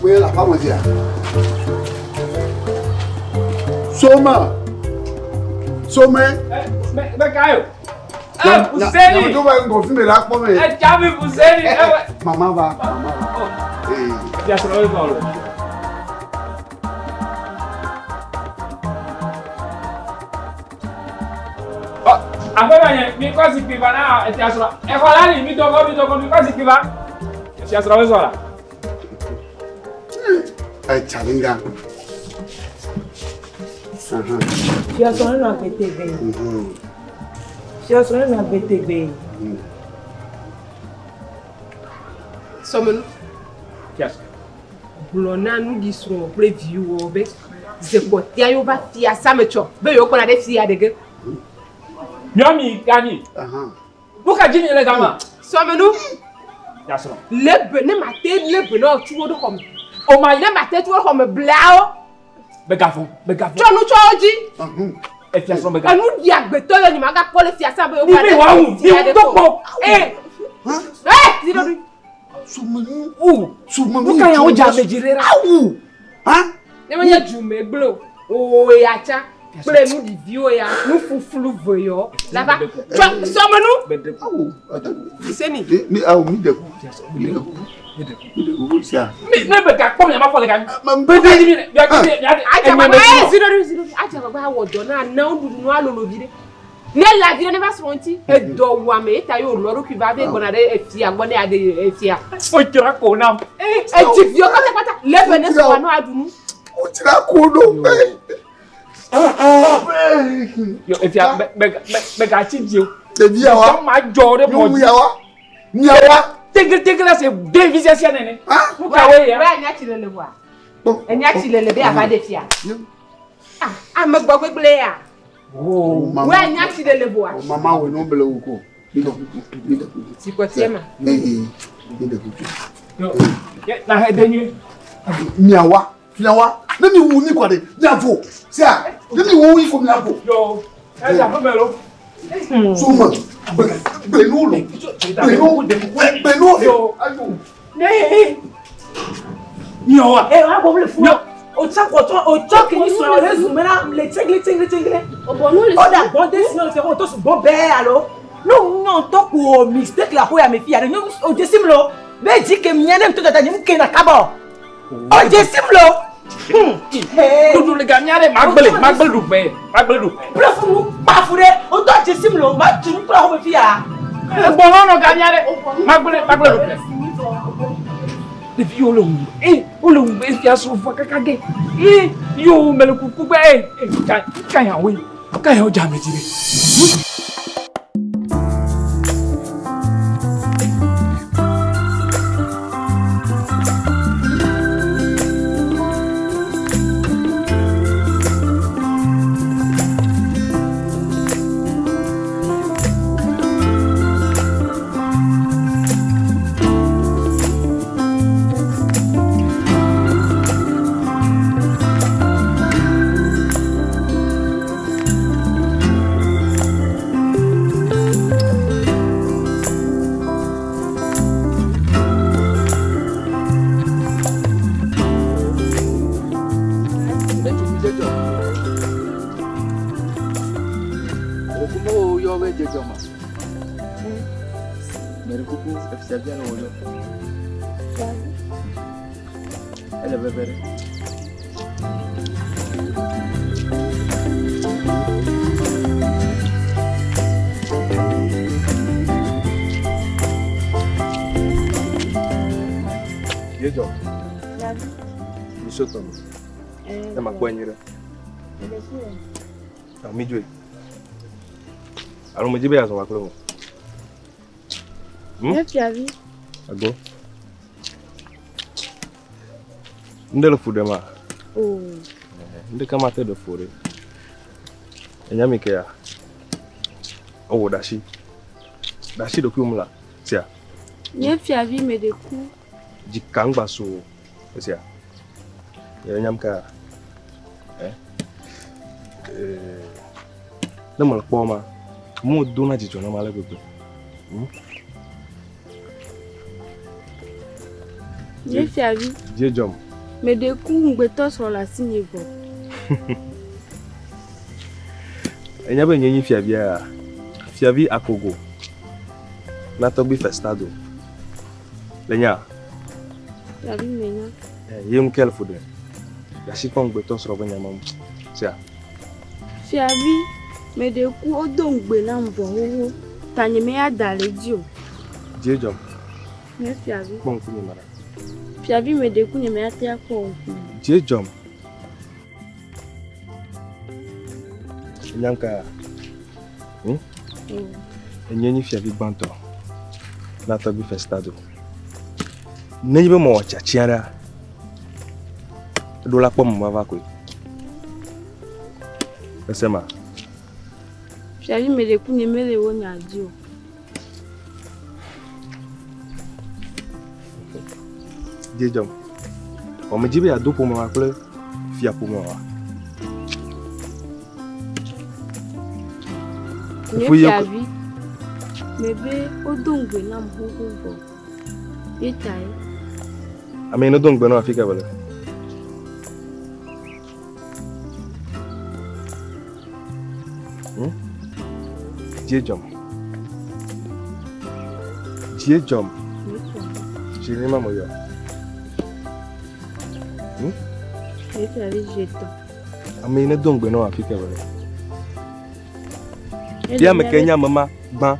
Speaker 5: Wòye le aƒea me fia. Some. Some.
Speaker 1: Bɛ ka yo. Fuseni.
Speaker 5: Nyame va ŋgɔ fi mi la kpɔ me.
Speaker 1: Etsami Fuseni.
Speaker 5: Mama va. Mama va.
Speaker 1: Fia srɔ̃ wo zɔ lo. Aƒenɔ nye, mi kɔ zikpui va na efia srɔ̃. Exɔ la li, mi dɔgɔ, mi dɔgɔ, mi kɔ zikpui va. Efia srɔ̃ wo zɔ la.
Speaker 5: Etsalinga.
Speaker 6: Fiasrɔ̃ nɔ agbe tegbee. Fiasrɔ̃ nɔ agbe tegbee.
Speaker 3: Sɔmenu. Gblɔ na nuɖisrɔ̃ kple viwò be zekpɔtea yewo va fiasa me tsɔ be yewo kpɔna ɖe fia ɖe ge.
Speaker 1: Nyɔmi gani. Nu ka dzi mi le gama?
Speaker 3: Sɔmenu.
Speaker 1: Fiasrɔ̃.
Speaker 3: Lé be ne mate lé be na tsu wo ɖo xɔ me. O ma ne mate tsu wo ɖo xɔ me blawo.
Speaker 1: Megavɔ̃, megavɔ̃.
Speaker 3: Tsɔ nu tsɔ wo dzi.
Speaker 1: Efiasrɔ̃ megavɔ̃.
Speaker 3: Enu ɖi agbetɔ yɔ nyima gakpɔ le fiasa be
Speaker 1: Mi be wòawu, mi ŋu do kpɔ. Ee.
Speaker 3: Ee, ti ɖoɖoe.
Speaker 5: Sumenu.
Speaker 1: Wu.
Speaker 5: Sumenu.
Speaker 1: Nu ka ya wodze ame dzi ɖe la?
Speaker 5: Awu. Ha?
Speaker 3: Ne menye dzume gblẽ o, o ya tsã kple nu ɖiviwo ya, nu fuflu ve yɔ la va tsɔ sɔmenu.
Speaker 5: Awu.
Speaker 3: Seni.
Speaker 5: Mi awu mi ɖe kuku. Mi ɖe kuku. Mi ɖe kuku sia.
Speaker 1: Mi ne be gakpɔ mi ama fɔ le gami.
Speaker 5: Mbe ɖe.
Speaker 3: Adze agbagba ee zi ɖoɖoe zi ɖoɖoe adze agbagba awɔ dɔ na na nuɖuɖu nu alolo vi ɖe. Ne la vi ɖe ne va srɔ̃ ŋuti edɔ wuame ye ta ye wòlɔ eɖokui va be gbɔna ɖe efia gbɔ ne yeaɖe efia.
Speaker 1: Wodzra ko nam.
Speaker 3: Edzi viwo kpatakpata le ebe ne srɔ̃a ne woaɖu nu.
Speaker 5: Wodzra ko ɖo.
Speaker 1: Yo efia be be be gatsi dzi o.
Speaker 5: Ɖevi yawa.
Speaker 1: Dɔ ma dzɔ ɖe mɔ dzi.
Speaker 5: Yawa. Miawa.
Speaker 1: Tegletegle se ɖevi siasia nene. Nu ka woe ya?
Speaker 3: Wɛ anya tsi lele vɔa. Enya tsi lele be ava ɖe fia. Ah, ame gbɔ gbegble ya. Wɛ anya tsi lele vɔa.
Speaker 5: Mama wo no bele wo ko. Mi ɖe kuku. Mi ɖe kuku.
Speaker 3: Sikɔtiɛ ma.
Speaker 5: Ee, mi ɖe kuku.
Speaker 1: Na he de nyui.
Speaker 5: Miawa, miawa. Ne mi wu mi kɔ ɖe, miavo. Sia, ne mi wu mi ko miavo.
Speaker 1: Yo, ɛdza ƒe me lo.
Speaker 5: Soma, gbenu lo, gbenu, gbenu.
Speaker 1: Yo,
Speaker 5: ayo.
Speaker 1: Ne. Miawa.
Speaker 6: Eh, wa bɔ le fún wa. O tsɔ kɔtɔ, o tsɔ kìíní sɔrɔ le zùmɛ la le tsegle tsegle tsegle. O da gbɔn de sinɔ le fɛ ko o to sùn gbɔn bɛɛ alo. Ne o nyɔ ŋutɔ ko o mistake le axo ya me fi ya ɖe nye o dze sim lo. Be dzi ke mía ne ŋutɔ tata nye mu ke na kabɔ. O dze sim lo.
Speaker 1: Ɖuɖu le gamia ɖe magble magble ɖu ƒe magble ɖu ƒe.
Speaker 6: Ple funu kpafu ɖe o tɔ dze sim lo ma tu nu kple axo me fi ya.
Speaker 1: Egbɔlɔ nɔ gamia ɖe magble magble ɖu ƒe. Ɖeviwo le ŋu ee wole ŋu efia srɔ̃ fɔ kaka ge ee yo mele kuku gbe ee ka ka ya woe ka ya wo dze ame dzi ɖe.
Speaker 12: Ele veve ɖe. Dzidzɔ. Mi so tɔ me. Ne makpɔe nyuie ɖe. Mi dzoe. Alo medzi be yeazɔ va kple mo.
Speaker 10: Nye fiavi.
Speaker 12: Ago. Ŋɖe le fu ɖem a?
Speaker 10: Oo.
Speaker 12: Ŋɖeke mate ɖe fu ɖe. Enya mi kea? Ewɔ ɖasi. Ɖasi ɖokuiwò mu la. Sia.
Speaker 10: Nye fiavi meɖe ku.
Speaker 12: Dzika ŋgba so o. Esia. Ye nyam ka? Eh? Eh. Ne mele kpɔ ma, mo dona dzidzɔ nam ale gbegbe.
Speaker 10: Nye fiavi.
Speaker 12: Dzi dzɔm.
Speaker 10: Meɖe ku ŋugbetɔ srɔ̃ le asinye vɔ.
Speaker 12: Enya be nye nyi fiavia, fiavi akogo na tɔgbi Festado. Le nya?
Speaker 10: Fiavi menya.
Speaker 12: Eh, ye ŋu ke le fu ɖe. Ɖasi kpɔ ŋugbetɔ srɔ̃ be nya ma ŋu. Sia.
Speaker 10: Fiavi, meɖe ku wodo ŋugbe nam vɔ xoxo. Ta nye meya da le edzi o.
Speaker 12: Dzi dzɔm.
Speaker 10: Nye fiavi.
Speaker 12: Kpɔ ŋkunye me ɖa.
Speaker 10: Fiavi meɖe ku nye meya te akpɔ ŋkunye.
Speaker 12: Dzi dzɔm. Enya ŋka? Hmm? Enye nyi fiavi gbãtɔ na tɔgbi Festado. Nenye be mewɔ tiatia ɖea, eɖo la kpɔ me mava koe. Ese ma?
Speaker 10: Fiavi meɖe ku nye mele wo nya dzi o.
Speaker 12: Dzi dzɔm. Vɔ medzi be yeado ƒome wa kple fia ƒome wa.
Speaker 10: Nye fiavi, mebe wodo ŋugbe nam xoxo vɔ. Ye tae.
Speaker 12: Ame yi ne do ŋugbe na afi ka wòle? Hmm? Dzi dzɔm. Dzi dzɔm. Dzi ne ma mo yɔ. Hmm?
Speaker 10: Nye fiavi dzi tɔ.
Speaker 12: Ame yi ne do ŋugbe na afi ka wòle? Fia ame ke nye ame ma gbã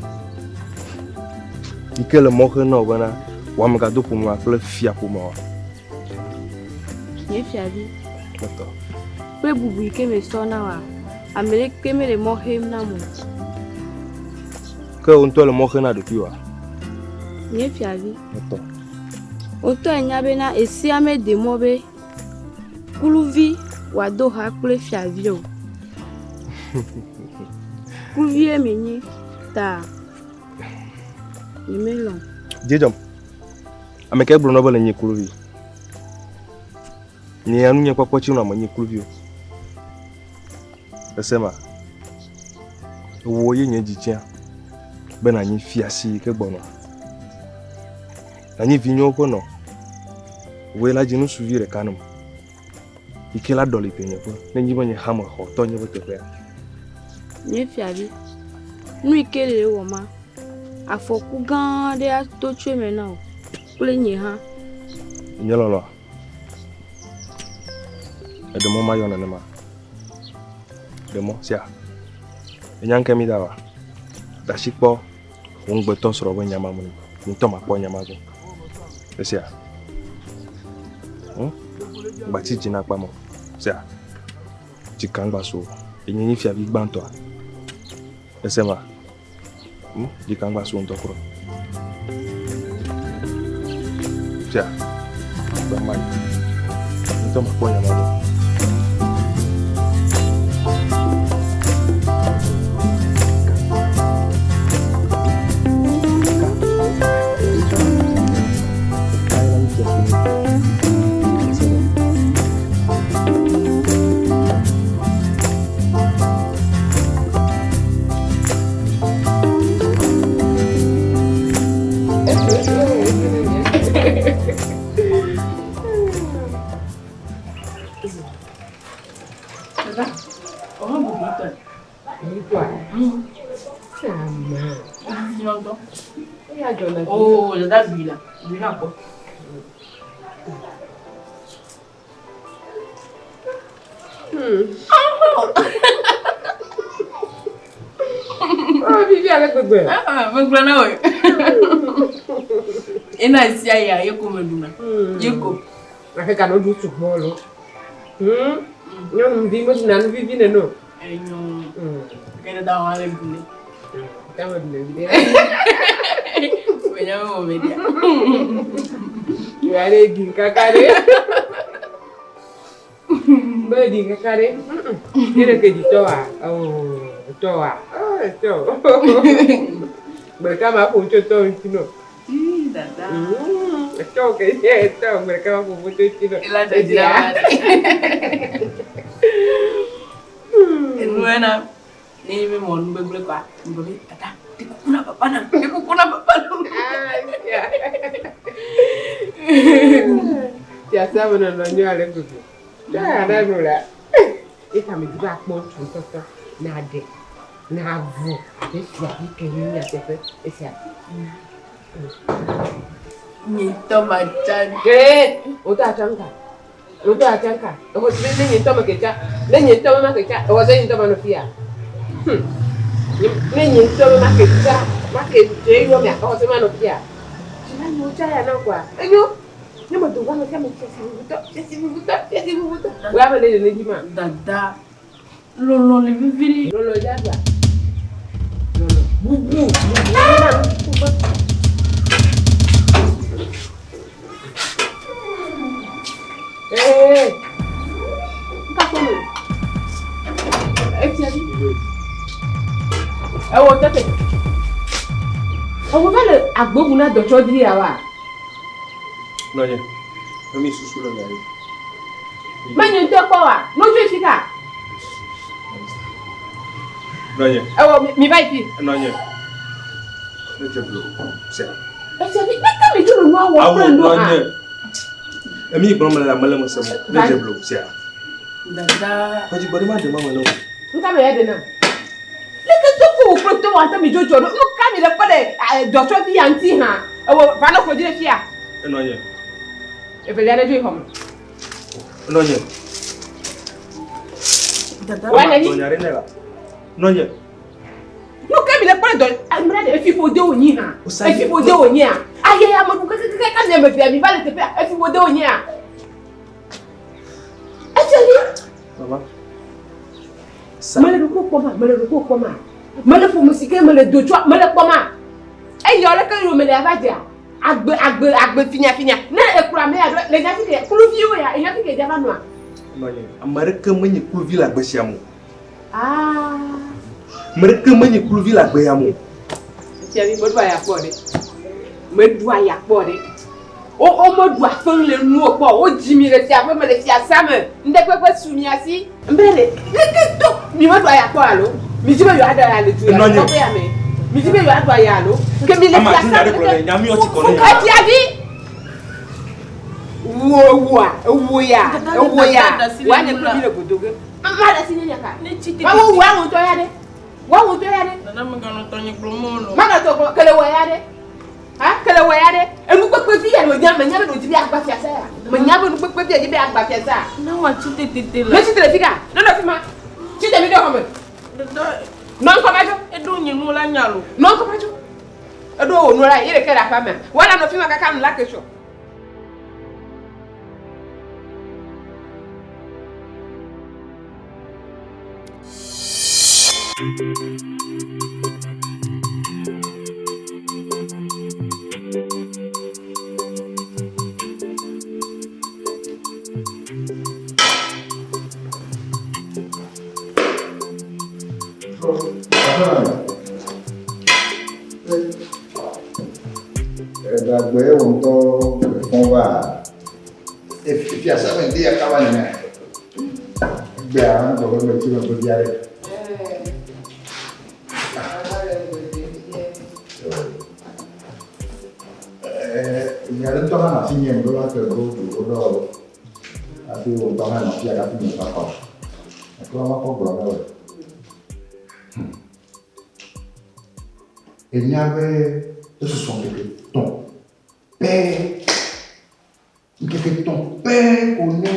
Speaker 12: yi ke le mɔ xem na wò bena wò ame gado ƒomea kple fia ƒomea oa?
Speaker 10: Nye fiavi.
Speaker 12: Etɔ.
Speaker 10: Kple bubu yi ke mesɔ na wòa, ame ɖeke mele mɔ xem nam o.
Speaker 12: Ke wò ŋutɔ le mɔ xem na ɖokuiwòa?
Speaker 10: Nye fiavi.
Speaker 12: Etɔ.
Speaker 10: Wò ŋutɔ ènya bena esea mede mɔ be Kluvi wòado ha kple fiavi o. Kluvie menye ta nyemelɔ̃.
Speaker 12: Dzidzɔm. Ame kae gblɔ na be le nye kluvi? Nye ya nunye kpɔkpɔ tsi nɔ menye kluvi o. Ese ma? Wò ye nye dzitsia be nànyi fia si ke gbɔnɔ. Nànyi vinyewo ƒe nɔ. Wòe la dzi nusuvi ɖeka nam. Yi ke la ɖɔli tenyeƒe ne nyi be nye hã mexɔ tɔnye ƒe teƒea.
Speaker 10: Nye fiavi, nu yi ke le ewɔ ma, afɔku gã aɖe ato tso eme na wò kple nye hã.
Speaker 12: Nye lɔlɔ̃a, eɖe mɔ mayɔ nenema. Ɖe mɔ sia. Enya ŋke mi da wa. Ɖasi kpɔ wò ŋugbetɔ srɔ̃ be nya ma me. Ŋutɔ makpɔ nya ma gbɔ. Esia. Hm? Gbatsi dzi na kpamɔ. Sia. Dzika ŋgba so. Enye nyi fiavi gbãtɔa. Ese ma. Hm? Dzika ŋgba so ŋutɔ kura. Sia. Gba ma yi. Ŋutɔ makpɔ nya ma gbɔ.
Speaker 4: Oh, dada bui la, bui la kpɔ.
Speaker 3: Oh, vivi ale gbegbe.
Speaker 4: Ah, megblɔ na wò. Ena esia ya ye ko meɖuna. Ye ko.
Speaker 3: Gake gano ɖu sugbɔ lo. Nyɔnuvi meɖuna nu vivi nene o.
Speaker 4: Enyo. Ke dada wa le ɖu ne.
Speaker 3: Dada me ɖu ne vi ɖe.
Speaker 9: Menya be wɔ media.
Speaker 3: Ya ɖe ɖi kaka ɖe. Be ɖi kaka ɖe. Ye ɖe ke ɖi tɔ wa. Oh, tɔ wa. Oh, tɔ. Gbe ɖeka ma ƒo tso tɔ ŋuti nɔ.
Speaker 9: Dada.
Speaker 3: Tɔ ke ye tɔ gbe ɖeka ma ƒo tso ŋuti nɔ.
Speaker 9: Ela dzadzi la. Enu ena. Ne mi mɔ nu gbegblẽ kɔa, mi gblɔ be dada, ɖe kuku na papa nam, ɖe kuku na papa nam.
Speaker 3: Fiasa me nɔnɔ nyo ale gbegbe. Tɔ ya ɖe nu la. Eka me di be akpɔ ŋutsu ŋutɔtɔ naɖe navo abe fiavi ke nye nyateƒe esia.
Speaker 9: Nye ŋutɔ matsa.
Speaker 3: Ee, wò ŋutɔ atsa nuka? Wò ŋutɔ atsa nuka? Exɔ si be ne nye ŋutɔ meke tsa, ne nye ŋutɔ be make tsa, exɔ se nye ŋutɔ manɔ fia. Hmm. Ne nye ŋutɔ be make tsa, make dze yɔ mea, exɔ se manɔ fia. Dzila nyewo tsa ya na kɔa? Enyo. Ne medo va me fia me fiasi vuvutɔ, fiasi vuvutɔ, fiasi vuvutɔ. Wò ya mele ɖe dzi ma.
Speaker 9: Dada, lɔlɔ le vivi ɖe.
Speaker 3: Lɔlɔ dza gba. Lɔlɔ. Bubu, bubu na nu. Ee, nka kpɔ me. Efia bi. Ewɔ tete. Ewɔ va le agbobu na dɔtsɔ di ya wa.
Speaker 12: Nɔnye, emi susu le nya yi.
Speaker 3: Menye ŋutɔ kpɔ wa. Nɔdzo fi ka.
Speaker 12: Nɔnye.
Speaker 3: Ewɔ mi va yi fi.
Speaker 12: Nɔnye. Ne dze blo. Se.
Speaker 3: Efia bi kpekpe mi dzo nua wɔ kple nu
Speaker 12: ha. Nɔnye. Emi gblɔ me le ame le me se mo. Ne dze blo sea.
Speaker 9: Dada.
Speaker 12: Kɔdzi gbɔ ɖe ma ɖe ma me le o.
Speaker 3: Nuka me ya ɖe na? Leke to ko kple to wa te mi dzo dzɔ ɖo. Nuka mi le kpɔ le dɔtsɔ vi ya ŋuti hã? Ewɔ va nɔ kplɔ dzi ɖe fia.
Speaker 12: Enɔnye.
Speaker 3: Evelia ɖe dzo yi xɔ me.
Speaker 12: Nɔnye.
Speaker 9: Dada.
Speaker 3: Wa nani.
Speaker 12: Nɔnye ɖe ne la. Nɔnye.
Speaker 3: Nuka mi le kpɔ le dɔ amea ɖe efi ƒo de wònyi hã. Efi ƒo de wònyi hã. Aye ame ɖu kekekeke ka mi ame evea mi va le teƒea efi ƒo de wònyi hã. Efia mi.
Speaker 12: Mama.
Speaker 3: Mele ɖokuiwò kpɔm a? Mele ɖokuiwò kpɔm a? Mele ƒome si ke mele do tsoa mele kpɔm a? Eya leke yome le ava dzea? Agbe agbe agbe finyafinya. Ne ekplɔ ame ya ɖo le nya fi ke kluviwo ya enya fi ke dza va nɔa?
Speaker 12: Nɔnye, ame aɖeke menye kluvi le agbe sia me o.
Speaker 3: Ah.
Speaker 12: Ame aɖeke menye kluvi le agbe ya me o.
Speaker 3: Fia mi meɖu aya kpɔ ɖe. Meɖu aya kpɔ ɖe. Wo wo meɖu afeŋ le nuwo kpɔ. Wo dzi mi le fia ƒe me le fiasa me. Ŋɖekpekpe su mia si. Mbe ɖe leke to mi meɖu aya kpɔ alo? Mi dzi be yewoaɖu aya le du ya le kɔƒe ya me. Mi dzi be yewoaɖu aya alo? Ke mi le fiasa me leke. Efiavi. Wo woa ewo ya ewo ya woa nye kple mi le godo ge. Ma ɖe si nye nya ka? Wa wo woa ŋutɔ ya ɖe. Wa ŋutɔ ya ɖe.
Speaker 9: Dada meganɔ tɔnye gblɔm o lɔ.
Speaker 3: Magatɔ gblɔ kele wɔ ya ɖe. Ha kele wɔ ya ɖe. Enu kpekpe vi ya ɖe menya be ɖe wòdi be yeagba fiasa ya. Menya be nu kpekpe vi ya di be yeagba fiasa.
Speaker 9: Ne wòatsi tete la.
Speaker 3: Ne tsi te le fi ka? Ne nɔ fi ma. Tsi te mi ɖe xɔ me. Nɔ ŋkɔ ma dzo.
Speaker 9: Eɖo nye nu la nya lo.
Speaker 3: Nɔ ŋkɔ ma dzo. Eɖo wò nu la ye ɖeke le aƒea mea. Wala nɔ fi ma kaka nu la ke sɔ.
Speaker 2: Eɖagbe wò ŋutɔ fɔ̃ va fiasa me ŋdi ya kaba nene. Egbea ŋgɔ be metsi megbe vi aɖe. Nya ɖe ŋutɔ hã nɔ asinye meɖo la ke go go ɖɔ hafi wò ŋutɔ hã nɔ afia hafi nye va kɔ. Gake woava kɔ gblɔ na wò. Ènya be esusɔ ŋkeke tɔ̃ pɛ, ŋkeke tɔ̃ pɛ ko ne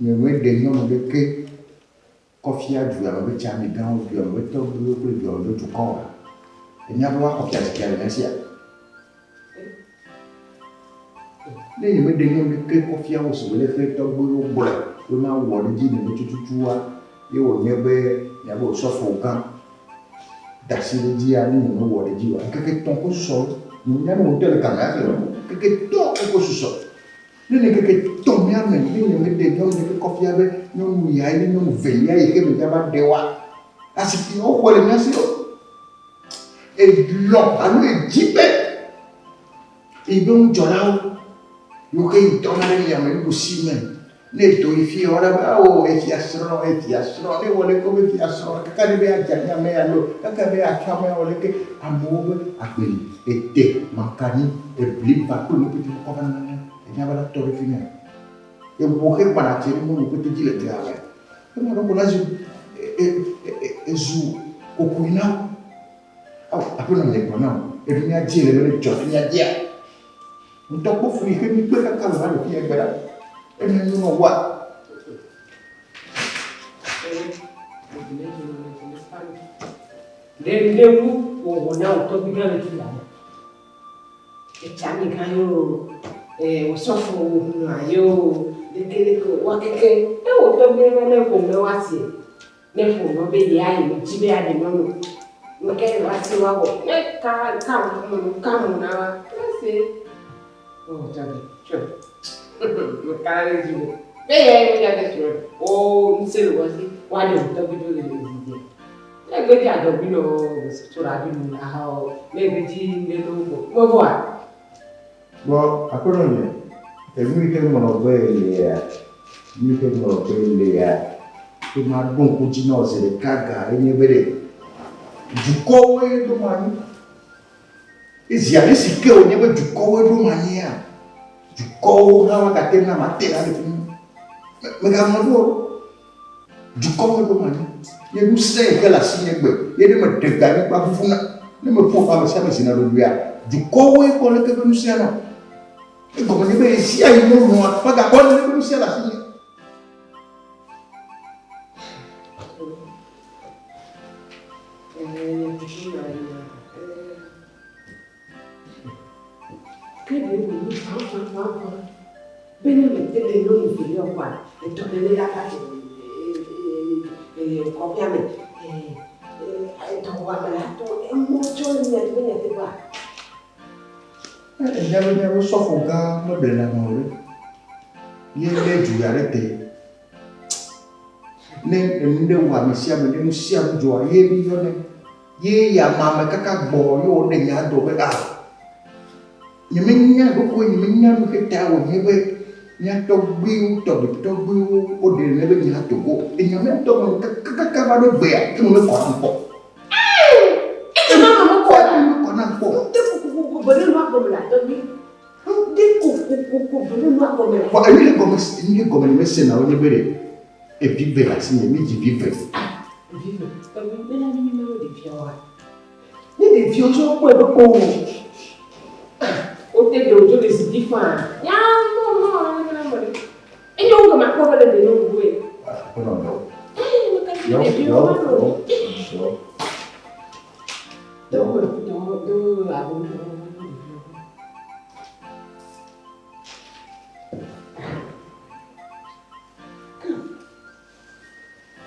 Speaker 2: nyemeɖe nyɔnu ɖeke kɔ fia dua me be tsamegãwo, dua me be tɔgbuiwo kple dua me be dukɔ oa? Ènya be woaxɔ fiazikpuia le mía sia? Ne nyemeɖe nyɔnu ɖeke kɔ fia wo sigbe leke tɔgbuiwo gblɔe be mawɔ ɖe edzi nene tututua, ye wònye be miabe osɔfo gã da asi ɖe edzia, ne nyemewɔ ɖe edzi oa, ŋkeke etɔ̃ ko susɔ. Nye menya ne wò ŋutɔ le game hafi o. Ŋkeke tɔ̃ eko susɔ. Ne le ŋkeke tɔ̃ mía me ne nye meɖe nyɔnu ɖeke kɔ fia be nyɔnu yae nye nyɔnu velia yi ke medza va ɖe oa, azikpui woxɔe le mía si o. Elɔ̃ alo edzi be yi be ŋudzɔlawo yiwo ke yi dɔna ɖe mia me nuɖusi me ne edo yi fia woala be ao efia srɔ̃ efia srɔ̃ ne ewɔ leke wobe efia srɔ̃ kaka ne be adze anyi ame alo kaka be atsɔ ame awɔ leke amewo be agbeli, ete, mankani, ebli kpakple nu kpete kɔkɔ va nana mía. Enya be la tɔ ɖe fi mía. Eʋu xe gbana tse ɖe nyɔnu kpete dzi le dua mea. Ema ɖo ko la zu ezu kokui na wo. Ao aƒenɔ nye gblɔ na wo. Eɖu mía dzi le be ne dzɔ ɖe mía dzia. Ŋutɔ kpɔ fu yi xe mi kpe kaka le va le fi egbe ɖa. Eme nyo nɔ woa.
Speaker 4: Ɖe ɖe wu wòwɔ na wò tɔgbi gã le fi ya me.
Speaker 3: Etsami gã yo, eh, osɔfo hunua yo, leke leke wa keke. E wò tɔgbi be ne ƒome wa si, ne ƒome be yea yi dzi be aɖe nyɔnu. Nke wa si wa wɔ. Ne ka ka mo ka mo na wa. Ese. Oh, tɔgbi, tsɔ. Me ka ɖe dzi be. Be yea yi ya ɖe srɔ̃. O ŋusẽ le wa si wa ɖe wò tɔgbi ɖo le zi dzi. Ne gbedzi adɔgbi nɔ sora bi nu ahɔ ne gbedzi ne no gbɔ. Mevɔa.
Speaker 11: Gbɔ aƒenɔ nye, enu yi ke ŋlɔ be lea, nu yi ke ŋlɔ be lea, ke maɖo ŋku dzi na wò zi ɖeka ga enye be ɖe dukɔwoe ɖo mɔ anyi. Ezi ale si ke wònye be dukɔwoe ɖo mɔ anyia, dukɔwo hã woagate na mate ɖa le fi mi. Megaŋlɔ ɖo o. Dukɔwo ɖo anyi. Ye ŋusẽ yi ke le asinye gbe, ye ne meɖe gbe anyigba vuvuna, ne meƒo ame sia ame zina ɖoɖoea, dukɔwoe kpɔ leke be ŋusẽa nɔ. Egɔme nye be ɣesiaɣi melɔ̃a, magakpɔ nane be ŋusẽ le asinye.
Speaker 3: Ke ɖe wònye ƒãƒãƒãƒã be ne mete ɖe nyɔnu velia o kɔa, etɔlele la va dze kɔƒea me. Dɔwɔame la to emɔ tsɔ le mia dzi be nyateƒea.
Speaker 2: Enya be míaƒe sɔfo gã meblena ame o ɖe. Ye lé du ya ɖe te. Ne enu ɖe wɔ ame sia ame, ne nu sia nu dzɔa, ye míyɔnɛ. Ye ya ma me kaka gbɔ ye wo ɖe nya do be a nyemenya ɖokui nyemenya nu ke ta wònye be mía tɔgbuiwo tɔgbuitɔgbuiwo woɖe ne be nya do go enya me ŋutɔ me kakaka va ɖo gbea eme mekɔ nam kpɔ.
Speaker 3: Eme mekɔ
Speaker 2: eme mekɔ nam kpɔ.
Speaker 3: Ŋde kokokoko be ne nua gɔme la tɔgbui. Ŋde kokokoko be ne nua gɔme la.
Speaker 2: Vɔ enu ɖe gɔme enu ɖe gɔme nyemese na wo nye be ɖe evi ve le asinye mi dzi vi ve.
Speaker 3: Vive, tɔgbi, ne la mimi mɛwo ɖeviawoa, ne ɖeviawo tsɛ wokpɔe be o, wote ɖe wodzo le zi dzi faa, ya mɔ mɔ ne la mɔ ɖe. Enye wo gɔme akpɔ be le ɖe nyɔnu goe.
Speaker 2: Aƒenɔ yɔ.
Speaker 3: Ee, meka dzi ɖeviwo va nɔ.
Speaker 2: Yɔ.
Speaker 3: Dɔ dɔ dɔ abo dɔ ɖeviwo.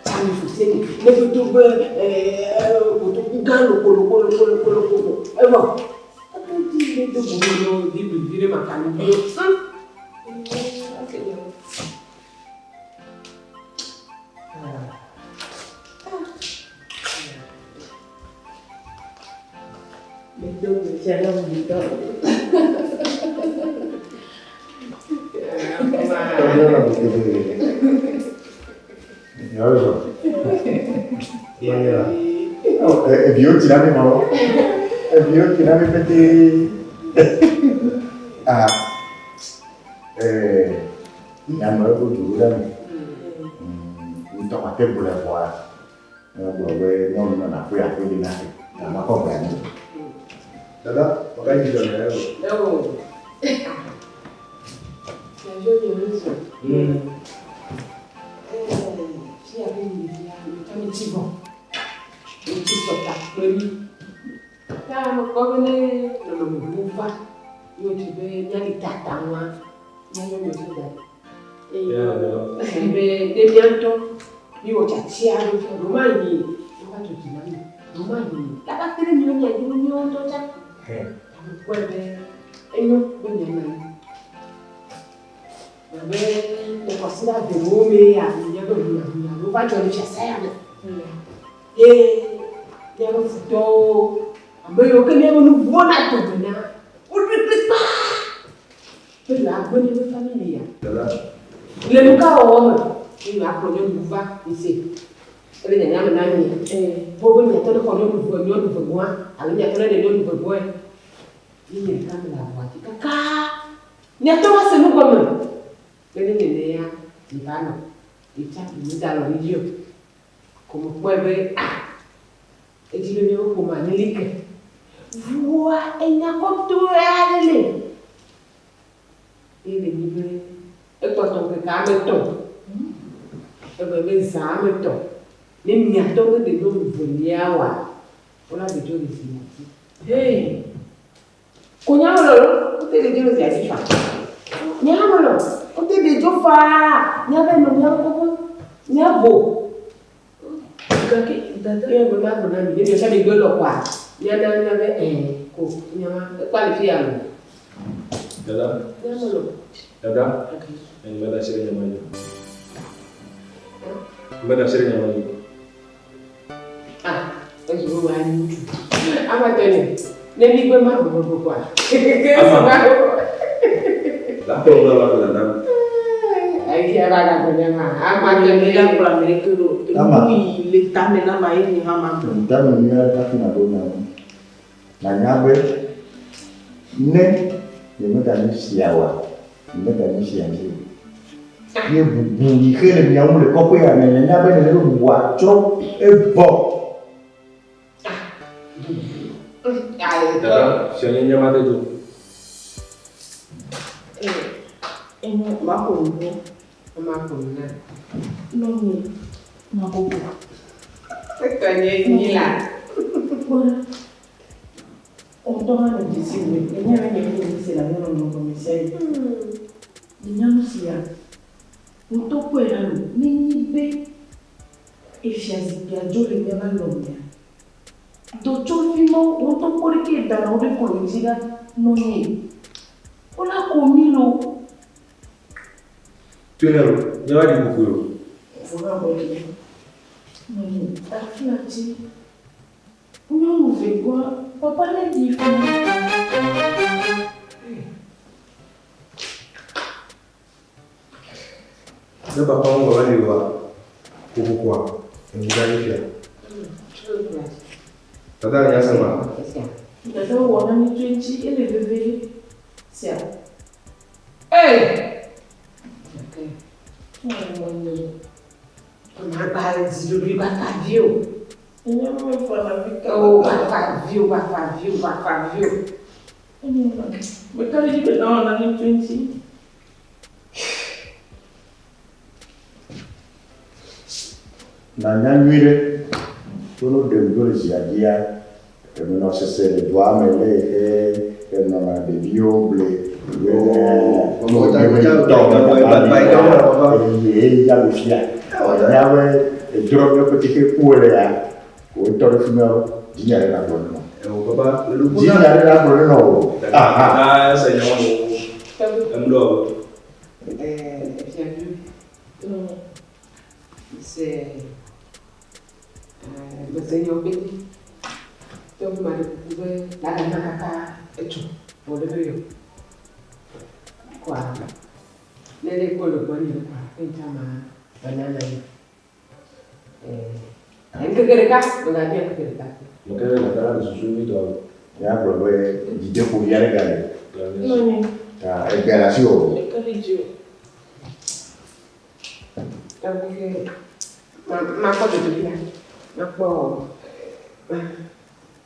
Speaker 3: Sami Fuseni ne dodo be kotoku gã loko loko loko loko loko ko evɔ eto dzi ne do bomo no Bible vi ɖe makani vi ɖo. Medo gbe sia na mi tɔ.
Speaker 11: Eviwo tsi na mi ma wo. Eviwo tsi na mi pete.
Speaker 2: Ah, eh, nyame eɖo du ɖe mi. Ŋutɔ mate gblɔe vɔa. Egblɔ be nyɔnu nɔna aƒe aƒe ɖi na ke, ama kɔ gbe anyi.
Speaker 12: Dada, wòga dzi dzɔ ne o.
Speaker 3: Ewo. Fiaviwo nye nu zɔ. Fia be mi ɖevia, mi tsɔ mi tsi vɔ. Mi tsi sɔta kple mi. Ta mekpɔ be ne nɔnɔme bubu va, ye wòdze be míali tata ŋua, míayɔ mi tsɔ da ɖi. Eye be ne mía ŋutɔ míwɔ tiatia aɖewo fia, ɖewomayi wova tu dzi na mí, ɖewomayi lava te ɖe míwo mía dzi míwo ŋutɔ tsã. Mekpɔe be enyo be mianɔ anyi. Abe le kɔsiɖa evewo mee ya míaƒe hunyahunya ɖewo va dzɔ le fiasa ya me. Ye míaƒe futɔwo, ame yiwo ke míaƒe nu vɔ̃na dome na, woɖoe kplikpaa be yewoagbe míaƒe familia. Le nu ka wɔwɔ me ye yewoakplɔ nyɔnuwo va mise? Ele nyanya me na mi. Vɔ be miate ɖe xɔ nyɔnu ve nyɔnu ve gbɔa alo miate ɖe ɖe nyɔnu ve gbɔe. Ye nye ɖeka mele avɔa dzi kaka. Miate ŋu ase nu gɔme be ne nenea miva nɔ yetsa nyemeda alɔ mi dzi o. Ko mekpɔe be ah edzi be míaƒe ƒomea neli ke. Vɔa enya kɔtɔe aɖe li ye le nyi be ekpɔtɔ ŋkeke ame etɔ̃ egɔme be zã ame etɔ̃ ne miatɔ meɖe nyɔnu velia oa wola ɖe dzo le zia dzi. Hey! Ko nya me lɔ, wote ɖe dzo le zia dzi faa. Nya me lɔ, wote ɖe dzo faa. Nya be nɔ mía kɔkɔ, mía vo.
Speaker 6: Gake dada.
Speaker 3: Ye me ma gblɔ na mi, ne miatsɔ mi gbe lɔ kɔa, mía na mía be ɛɛ ko nya ma ekpɔ le fi ya lo.
Speaker 12: Dada.
Speaker 3: Nya me lɔ.
Speaker 12: Dada. Enyi me da asi ɖe nya ma dzi. Me da asi ɖe nya ma dzi.
Speaker 3: Ah, ezu be wòanyi ŋutsu. Amatɔ nye, ne mi gbe ma gbogbo kɔa.
Speaker 12: Ama. La kplɔ ŋu la dada.
Speaker 3: Ayi ava da gbɔ nye ma. Amatɔ nye.
Speaker 6: Mi la kplɔ ame ɖeke ɖo.
Speaker 11: Ama.
Speaker 6: Enu yi le tame na ma ye nye hã ma gblɔ.
Speaker 11: Tame nyui aɖe hafi nàɖo nya ŋu. Nànya be ne nyemeganyi fia oa, nyemeganyi fia dzi o. Ye bubu yi xe le mia ŋu le kɔƒe ya me, nènya be nene be bubua trɔ evɔ.
Speaker 12: Dada, fianyenye ma de dzo.
Speaker 6: Enyo, maƒo nu ʋu.
Speaker 3: Maƒo nu na.
Speaker 6: Nɔnye, magogo.
Speaker 3: Etɔ nye nyi la.
Speaker 6: Kpɔɖa. Wò ŋutɔ hã nɔ dzesi wòe. Ènya be nye ŋutɔ mese le anyinɔnɔ gɔme sia yi. Ènya nu sia? Wò ŋutɔ kpɔe ɖa lo, nenye be efiazikpuia dzo le míaƒe alɔ mea, dɔtsɔvi mawo, wò ŋutɔ kpɔ ɖeke edana wo ɖe klo dzi ɖa, nɔnye, wola ko mí lo.
Speaker 12: Toe ne lo, míava ɖi kokoe o.
Speaker 6: Vɔ hã bɔ ɖe. Nɔnye, taflatse. Nyɔnu ve gbɔa, papa ne ɖi ƒo.
Speaker 12: Ne papa ŋu va ɖi oa, kokokoa, enu gã ɖi fia. Dada le nya se ma?
Speaker 6: Dada wɔ na mi tso eŋuti, ele veve ɖe. Sia.
Speaker 3: Hey! Magba zi ɖoɖoe ba fa vi o. O ba fa vi o, ba fa vi o, ba fa vi o.
Speaker 6: Meka ɖe edzi be nawɔ nane tso eŋuti.
Speaker 11: Nanya nyui ɖe to no ɖem do le zia dzia, eme nɔ sese le dua me le yexe enɔna ɖeviwo ble be eye ya le fia. Enya be edrɔ míaƒe xexe ku le ya, ko etɔ ɖe fi ma dzinya ɖe nagblɔ ne nɔ. Dzinya ɖe nagblɔ ne nɔ o.
Speaker 12: Aha.
Speaker 3: Se mese nyawo pete. Tɔgbi ma ɖe kuku be la ɖe kaka etsɔ vɔ ɖe be yɔ. Kɔa ne ɖe kpɔ le gbɔnye kɔa ŋtsa ma banana yi. Ŋkeke ɖeka megabia ŋkeke ɖeka.
Speaker 12: Meke ɖe dada la le susu nyuitɔ.
Speaker 11: Ya gblɔ be dzideƒo vi aɖe gale.
Speaker 6: Nɔnye.
Speaker 11: Ta egbea le asi o.
Speaker 6: Meka ɖe edzi o.
Speaker 3: Makpɔ dzodoƒe la, makpɔ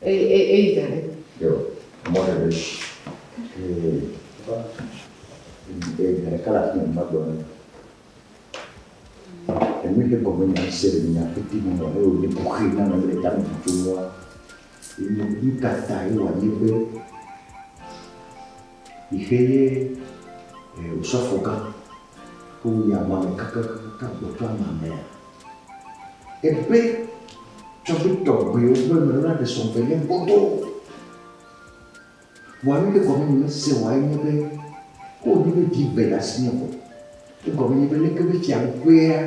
Speaker 3: eyi da ɖe.
Speaker 11: Yo, mɔ ɖe ɖe. Ee, ɖeka le afi ma magblɔ na mi. Enu yi ke gɔme nya se le nya pete me wɔ eye wònye kuxi na ame le tame tutu ŋua, enye nu ka ta ye wòanye be yi xe ye osɔfo gã ko yi ama me kakakaka gbɔtɔ ama mea, ebe tsɔ be tɔgbewo be me la ɖe sɔgbe ne gbɔdɔ. Vɔa nu ke gɔme nye mese oa enye be, ko wònye be vi ve le asinye vɔ, egɔme nye be leke be fiaɖuƒea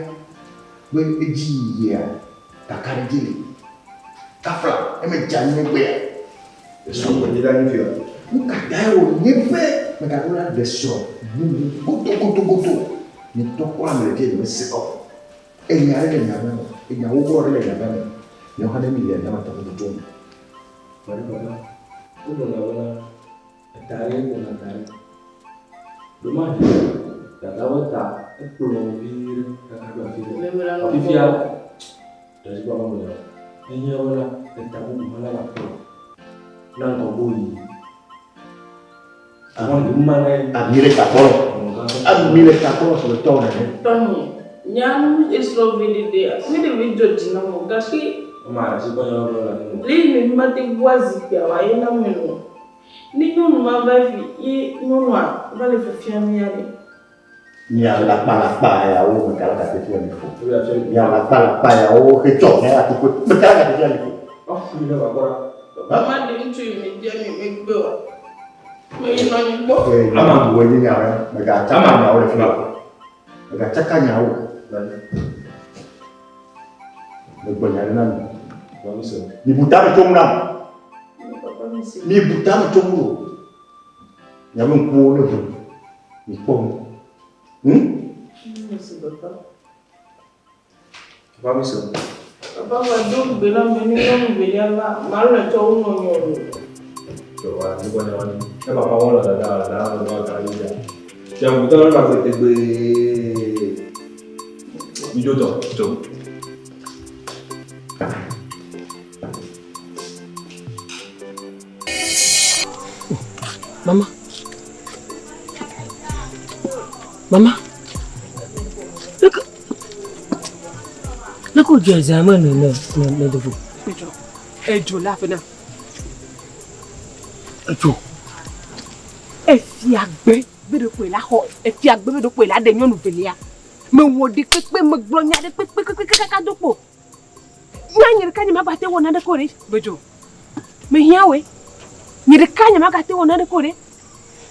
Speaker 11: be edzi yiyia kakaɖedzi li. Kafla, ne medze anyi egbea, esɔ gbɔ. Nu ka tae wònye be megaɖo la ɖe srɔ̃ bubu godogodogodo? Nye ŋutɔ kura mele fia nyemese o. Enya ɖe le nya me o. Enya xoxo aɖe le nya me. Míawo hã ne mília míamatɔ ƒe tutum.
Speaker 12: Mari papa, wogblɔna bena eta ɖe kplɔna ta ɖe. Ɖomahi dada ƒe ta ekplɔ viɖe kaka ɖo afi ɖe. Fifia ɖe dzi kpɔ me o. Ehiã bena eta bubu hã nava kplɔ na ŋgɔgbo yiyi.
Speaker 11: Ami le takpɔ ami le takpɔ sɔletɔ nene.
Speaker 15: Tɔnye, nya nu esrɔ̃ viɖeɖea, mi ɖe mi dzɔ dzi na mo gake. Le yi me mi mate ŋu azi kpea wa ye na me nɔ. Ne nyɔnu ma va vi ye nyɔnua va le fifia mia ɖe.
Speaker 11: Mia lakpalakpa yawo me kala gate fia mi fo. Mia lakpalakpa yawo he tsɔ mia la tukue me kala gate fia mi fo.
Speaker 15: Papa ma ɖe ŋutsu yi me dia mi megbe wa. Me yi nɔ anyi gbɔ.
Speaker 11: Ee, ama bu enye nya me, mègatsaka nyawo le fi o. Mègatsaka nyawo. Megblɔ nya ɖe na mi. Mibu tame tso ŋu nam. Mibu tame tso ŋu o. Miaƒe ŋkuwo ne ʋu. Mikpɔ nu. Hm?
Speaker 12: Papa mi se.
Speaker 15: Papa va do gbe na me ne nyɔnu velia va, malɔe tsɔ wu nɔnye o.
Speaker 12: Wa ni bɔ nyawa ni. Ne papa wɔn le dada dada le dɔ ga yi ya. Fia ŋutɔ le nɔ agbe tegbee. Mi dzo dɔ dzo.
Speaker 4: Mama. Mama. Leke leke wòdzɔe zã me ne ne ne ne dovo?
Speaker 3: Edzo. Edzo le aƒe na.
Speaker 4: Edzo.
Speaker 3: Efia gbe be ɖeko la xɔ efia gbe be ɖeko la ɖe nyɔnu velia. Mewɔ ɖe kpekpe megblɔ nya ɖe kpekpe kpekpe kaka do kpo. Nya nye ɖeka nye magate wɔ naneke o ɖe. Bedzo. Mehiã woe. Nye ɖeka nye magate wɔ naneke o ɖe.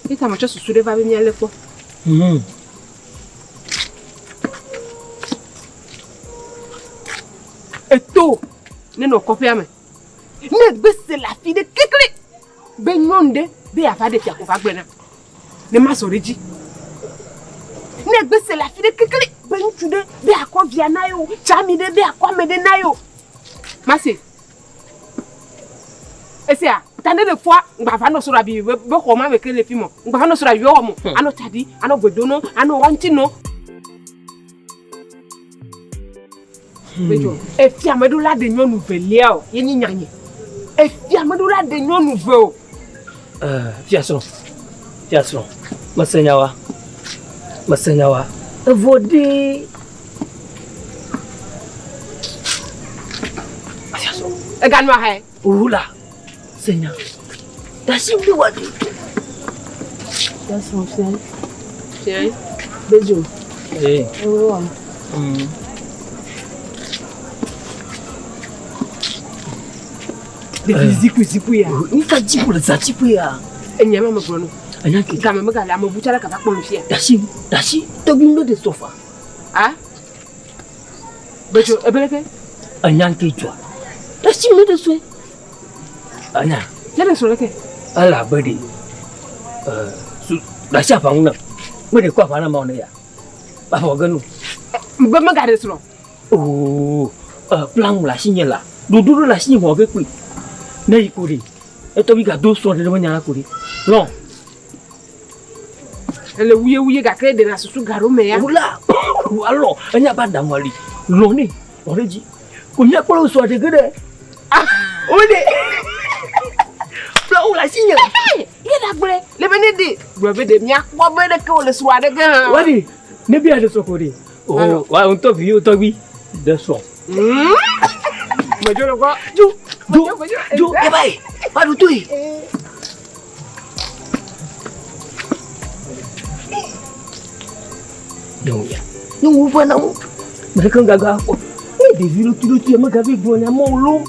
Speaker 3: Eta metsɔ susu ɖe va be míalé kpɔ. Eto nenɔ kɔƒea me. Ne gbe se le afi ɖe kekle be nyɔnu ɖe be yeava ɖe fia ko va gblɔe nam. Ne mazɔ ɖe edzi. Ne gbe se le afi ɖe kekle be ŋutsu ɖe be yeakɔ via na ye o, tsami ɖe be yeakɔ ame ɖe na ye o. Mase. Esea, ta ne ɖe fua, ŋgba va nɔ srɔ̃ abi be be xɔ ma me ke le fi mɔ. Ŋgba va nɔ srɔ̃ abi be xɔ mɔ. Anɔ tsa ɖi, anɔ gbe do nɔ, anɔ wa ŋuti nɔ. Bedzo, efia meɖo la ɖe nyɔnu velia o, ye nyi nyanye. Efia meɖo la ɖe nyɔnu ve o.
Speaker 4: Eh, fia srɔ̃, fia srɔ̃, mese nya wa, mese nya wa. Evɔ ɖe. Fia srɔ̃.
Speaker 3: Eganu ahae.
Speaker 4: Owula, se nya. Dasi ŋdi wa di.
Speaker 6: Fia srɔ̃ fia.
Speaker 3: Fia.
Speaker 6: Bedzo.
Speaker 4: Ee.
Speaker 6: Ewe wa.
Speaker 3: Ɖevi zikpui zikpui ya.
Speaker 4: Nuka dziƒo le zã dziƒo ya.
Speaker 3: Enya ma megblɔ no.
Speaker 4: Enya ke.
Speaker 3: Game megale ame ʋu tsala kaba kpɔ nu fia.
Speaker 4: Dasi dasi tɔgbi ŋdɔ de sɔfa.
Speaker 3: A. Bedzo ebeleke.
Speaker 4: Enya ke dzɔa. Dasi ŋdɔ de sɔe. Enya.
Speaker 3: Ne de sɔ leke.
Speaker 4: Ele abe ɖe. Ɛɛ su dasi aʋa ŋu na. Me ɖe kɔ aʋa na ma ne ya. Aʋa ge nu.
Speaker 3: Be megaɖe srɔ̃.
Speaker 4: Oo, plan le asinye la, ɖoɖo ɖe le asinye wɔ ge kpli. Ne yi ko ɖe, etɔ bi gado srɔ̃ ɖe ɖe nya la ko ɖe. Lɔn.
Speaker 3: Ele wuye wuye gake ɖe na susu gaɖo me ya.
Speaker 4: Wula, alɔ, enya ba ɖaŋua li. Lɔn ne, lɔn ɖe dzi. Ko mía kplɔ srɔ̃ ɖe ge ɖe. Ah, o ɖe. Plan le asinye.
Speaker 3: Ye la gblɔe, le be ne ɖe, gblɔ be ɖe mía kpɔ be ɖeke wole srɔ̃a ɖe ge hã.
Speaker 4: Wa ɖe, ne bi aɖe srɔ̃ ko ɖe. Oh, wa ŋutɔ vi tɔgbi ɖe srɔ̃.
Speaker 3: Medzo le gbɔ.
Speaker 4: Dzo, dzo, dzo, eba yi, va ɖo toe. Nyɔnu ya, nyɔnu ƒe na wo. Me ɖeke ŋgaga kpɔ. Ne ɖevi ɖo tu ɖo tu ya megavi gblɔ nya mɔ lo.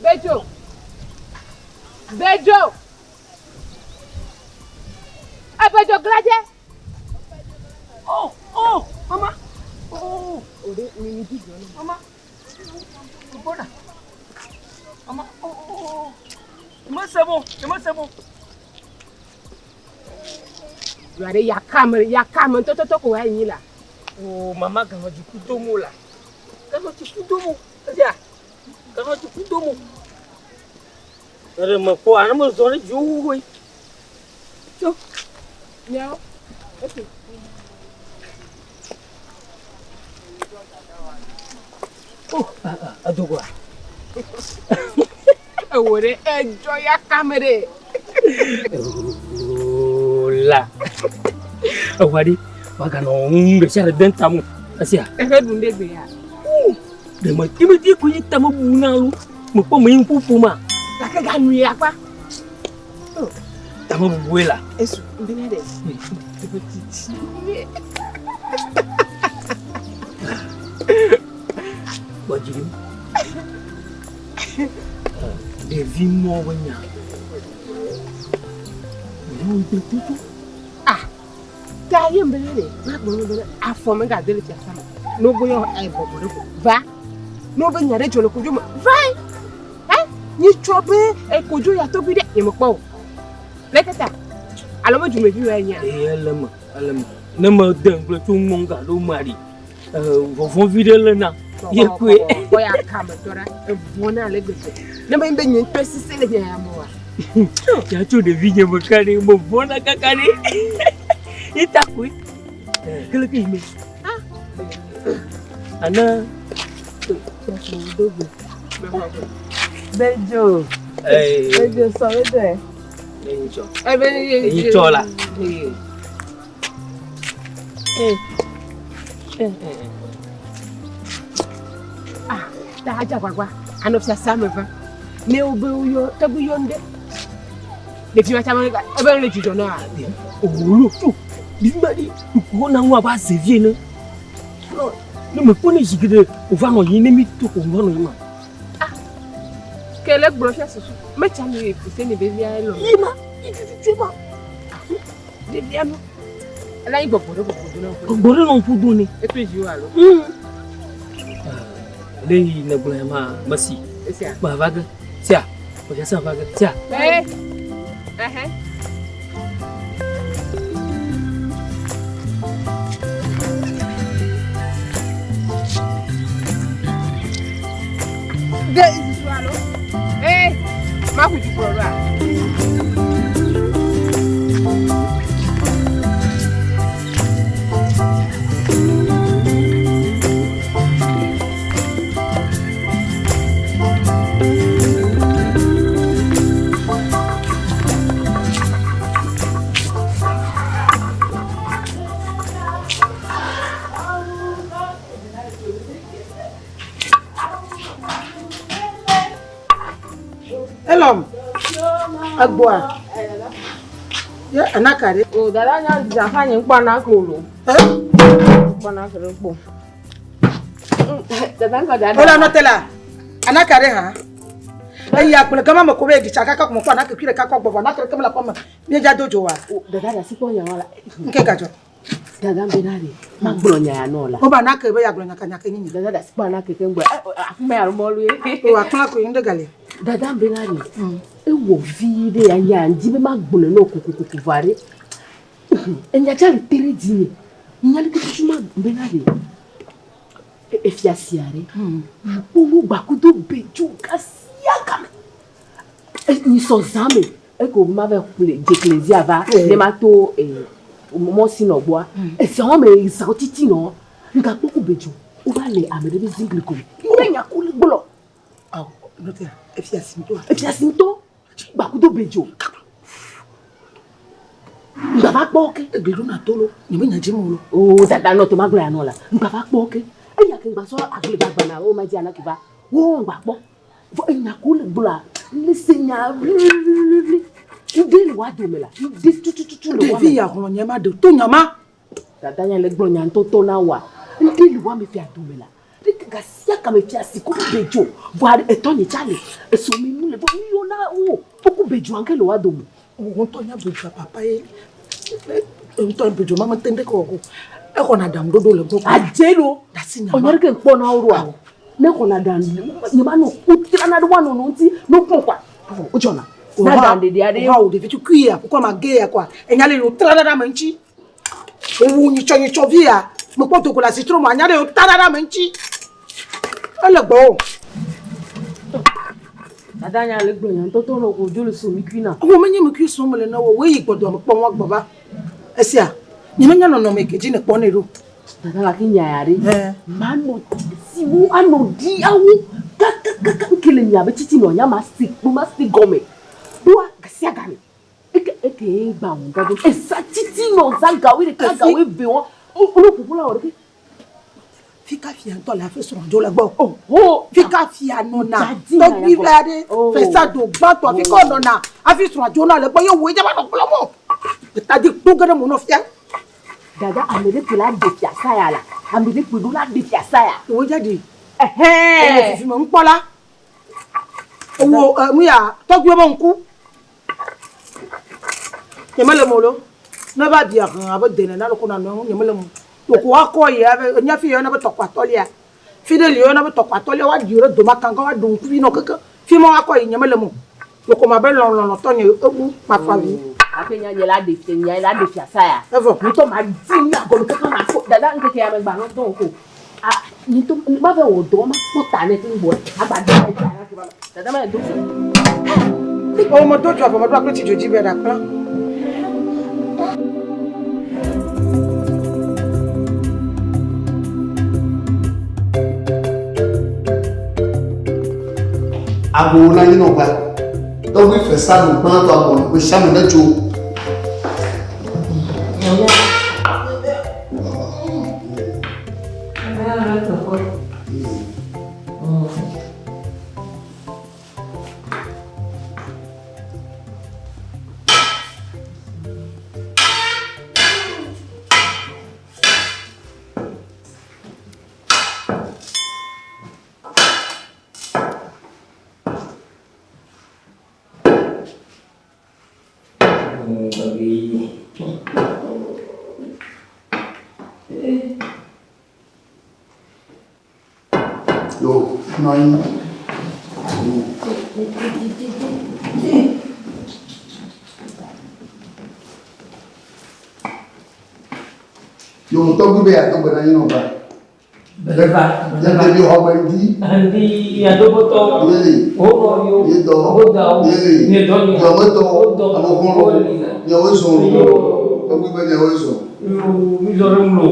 Speaker 3: Bedzo. Bedzo. Ebedzo gladze.
Speaker 4: Oh, oh, mama. Oh, oh, mama. Gbɔna. Mama, oh, oh, oh. Mese mo, mese mo.
Speaker 3: Yɔ ɖe yakame, yakame ŋutɔtɔtɔ ko wa nyi la.
Speaker 4: Oh, mama ganɔ dziku dom o la. Ganɔ dziku dom o. Esia, ganɔ dziku dom o. Ɖe mekpɔ ane mezɔ ɖe dziwò xoxoe.
Speaker 3: Tso. Miawo. Ok.
Speaker 4: Oh, edogoa.
Speaker 3: Ewɔ ɖe edzɔ ya kame ɖe.
Speaker 4: La. Ewa ɖi waganɔ ŋu ɖe sia ɖe dem ta mo. Esia.
Speaker 3: Ehe ɖu ɖe gbe ya.
Speaker 4: Ɖe me ti me ti ko yi ta me bu na lu. Me kpɔ me yi ƒoƒo ma.
Speaker 3: Gake ganu ya kpa.
Speaker 4: Ta me bubue la.
Speaker 3: Esu ndene ɖe. Ebe titi.
Speaker 4: Gbɔ dzi ɖi. Ɖevi mɔ be nya. Ɖeviwo gbe tutu.
Speaker 3: Ah, ta ye mbele ɖe, magblɔ be afɔ megade le fiasa me. Ne wobe yɔ bɔbɔ ɖe ko va. Ne wobe nya ɖe dzɔ le kodzo me va. Eh, nyi tsɔ be kodzo ya tɔgbi ɖe nye mekpɔ o. Le keta alo me dzumevi wa nya.
Speaker 4: Ee, ele me, ele me. Ne me de ŋgble tso ŋmɔ ga ɖo mea ɖi. Vɔvɔ̃ vi ɖe le na. Ye koe.
Speaker 3: Kpɔ ya kame tɔ ɖa. Evɔ̃ na ale gbegbe. Ne me be nye ŋutɔ sise le nye ya me wa.
Speaker 4: Ya tso ɖevi nye me ka ɖe, mevɔ̃na kaka ɖe. Ye ta koe. Kele ke yi me. Ana.
Speaker 6: Bedzo. Bedzo sɔ bedzo ɛ.
Speaker 4: Eyi tsɔ la.
Speaker 3: Ah, ta adza gbagba. Anɔ fiasa me va. Ne wobe woyɔ tɔgbi yɔ ŋɖe. Ɖevi ma tsa me ebe le dzidzɔ na.
Speaker 4: Owolo tso. Ɖevi ma ɖe ŋkuwo na ŋua ba ze vie ne. Ne me kpɔ ne zi geɖe wòva nɔ yi ne mi to ko wòva nɔ yi ma.
Speaker 3: Ah, ke le gblɔ fia susu. Metsa mi se ne ɖevia elɔ.
Speaker 4: Yi ma, yi tututu ma.
Speaker 3: Ɖevia nu. Ela yi gbɔgbɔ ɖe gbɔgbɔ do na ŋku.
Speaker 4: Gbɔgbɔ ɖe nɔ ŋku do ne.
Speaker 3: Eto dzi wo alo.
Speaker 4: Le yi ne gblɔ ya ma mesi.
Speaker 3: Esia.
Speaker 4: Ma va ge. Sia. Ɔdza sa va ge. Sia.
Speaker 3: Ee. Ɛhɛ. De susu alo. Ee. Ma ku dukplɔ ɖoa.
Speaker 13: Elɔm egbɔa ye anaka ɖe.
Speaker 15: O dada nya dza fa nye ŋkpɔ anaka o lo. Ŋkpɔ anaka ɖe kpɔ. Dada ŋkɔ dada.
Speaker 13: Wole anɔte la anaka ɖe hã. Eyi agble gama me ko be ɖi tsa kaka ko me kpɔ anake kui ɖeka kɔ gbɔvɔ anake ɖeke mele aƒe me. Míedza do dzo wa.
Speaker 15: Dada ɖe asi kpɔ nya wa la.
Speaker 13: Ŋke gadzɔ.
Speaker 15: Dada be na ɖe magblɔ nya ya nɔ la.
Speaker 13: Wobe anake be yeagblɔ nya ka nya ke nyi.
Speaker 15: Dada ɖe asi kpɔ anake ke ŋgbɔ afi ma alo mɔlu ye.
Speaker 13: O akplã koe ŋɖe gali.
Speaker 15: Dada be na ɖe ewɔ vi ɖe ya nya ŋdi be magblɔe nɔ kokokoko vɔa ɖe enya tsa le te ɖe dzinye. Nya ɖeke tutu ma be na ɖe efia sia ɖe mekpɔ nu gbakudo be dzo gasia game. Nyisɔ zã me eke wo ma va ƒle dzeklezia va ne ma to mɔ si nɔ gbɔa ezã wɔme zã titi nɔ ŋgakpɔ ku bedzo wova le ame ɖe be zingli gɔme nye nya ku le gblɔ.
Speaker 13: Awo nɔte efia si ŋutɔ.
Speaker 15: Efia si ŋutɔ gbakudo bedzo. Ŋgava kpɔ ke.
Speaker 13: Egli ɖo na to lo nye me nya dzi mo lo.
Speaker 15: O dada nɔ to ma gblɔ ya nɔ la ŋgava kpɔ ke eya ke ŋgba sɔ agble gbagbana wo ma dzi anaki va wo ŋgba kpɔ. Vɔ enya ko le gblɔa le se nya wliwliwli ŋde le wa dome la ŋde tutututu le wa
Speaker 13: me. Ɖevi ya hlɔ̃ nye ma ɖe to nya ma.
Speaker 15: Dada nya le gblɔ nya ŋutɔtɔ na wa ŋde le wa me fia dome la.
Speaker 9: Gasia game fia si ku bedzo. Vɔa etɔ nye tsa le. Eso mi nu le vɔ mi yɔna wo. Woku bedzo anke le wa dome.
Speaker 13: Wo ŋutɔ nya bedzoa papa ye. Ŋutɔ bedzo ma mete ŋɖeke wɔ o. Exɔna aɖaŋuɖoɖo le gbɔ.
Speaker 9: Adze lo. Ɔnya ɖeke ŋkpɔ na wo ɖoa. Ne xɔna aɖaŋu nye ma nɔ kutrana ɖe woanɔ nɔ ŋuti ne wokpɔ kɔa. Wodzɔna. Na aɖaŋuɖeɖe aɖe.
Speaker 13: Wa wo ɖevi tukui ya kukɔ ma ge ya kɔa. Enya le yo trana ɖe ame ŋuti. Wowu nyitsɔ nyitsɔ vi ya. Mekpɔ dogo le asitro me anya ɖe yo tana ɖe ame ŋuti. Ele gbɔwò.
Speaker 9: Dada nya le gblɔ nya ŋutɔ tɔ nɔ ko dzo le so mikui na.
Speaker 13: Wo menye mikui som le ne wo wo yi gbɔdɔ me kpɔ ŋua gbɔ va. Esia nye menya nɔnɔme ke dzi ne kpɔ ne ɖo.
Speaker 9: Dada gake nya ya ɖe. Manɔ siwo anɔ ɖiawo kakakaka ŋke le mia be tsitsi nɔ nya ma se kpo ma se gɔme. Ɖoa gasia game. Eke eke ye gba ŋu gado. Eza tsitsi nɔ za gawe ɖeka gawe ve wɔn. Wo ƒoƒo la wɔ ɖeke.
Speaker 13: Fika fia ŋutɔ le hafi srɔ̃ dzo le gbɔ. Oho, fika fia nɔna tɔgbui vi aɖe fesa do gbãtɔ fika wònɔna hafi srɔ̃ dzo na le gbɔ ye wòe dze va nɔ gblɔm o. Etadi kpo ge ɖe mo nɔ fia.
Speaker 9: Dada ame ɖe kpoe la ɖe fiasa ya la ame ɖe kpoe ɖo la ɖe fiasa ya.
Speaker 13: Wò dze ɖi.
Speaker 9: Ɛhɛn.
Speaker 13: Ewɔ fifi me ŋkpɔla. Ewɔ nu ya tɔgbuiwo be ŋku. Nye mele mo lo. Ne va bia hã abe dene na loko na nɔ nye mele mo. Toko akɔ yi abe enya fi yɔna be tɔkɔ atɔlia. Fi ɖe li yɔna be tɔkɔ atɔlia wa di ɖe doma kanga wa ɖo ŋkuvi nɔ keke. Fi ma wakɔ yi nye mele mo. Toko ma be lɔlɔlɔ tɔ nye ebu ma fa vi.
Speaker 9: Afi nya nye la ɖe fia nya la ɖe fia sa ya.
Speaker 13: Evɔ.
Speaker 9: Ŋutɔ ma di nya gɔme keke ma fo dada ŋkeke ya me gba nɔ dɔn ko. A ŋutɔ ma vɛ wɔ dɔ ma kpɔ ta ne keŋ gbɔ. Agba do dada ma do.
Speaker 13: O me do dzɔ vɔ me ɖo akple tsi dzodzi be ɖakplã.
Speaker 5: Ago na nyi nɔƒea. Tɔgbui fesa nu gbãtɔ agbɔ ƒe sia me netso. Yo, nɔ anyi. Yo, tɔgbi be yeado gbe na nye nɔvia.
Speaker 4: Beleva.
Speaker 5: Yɛde bi xɔ gbe ŋdi.
Speaker 4: Ŋdi yadobotɔ.
Speaker 5: Yeli.
Speaker 4: Wonɔviwo.
Speaker 5: Yedɔ.
Speaker 4: Wodawo.
Speaker 5: Yeli.
Speaker 4: Miedɔ nya.
Speaker 5: Dɔmetɔ.
Speaker 4: Wodɔ.
Speaker 5: Amexɔlɔ. Miawoe zɔ. Tɔgbi be miawoe zɔ.
Speaker 4: Yo, mi zɔ ɖe ŋu lo.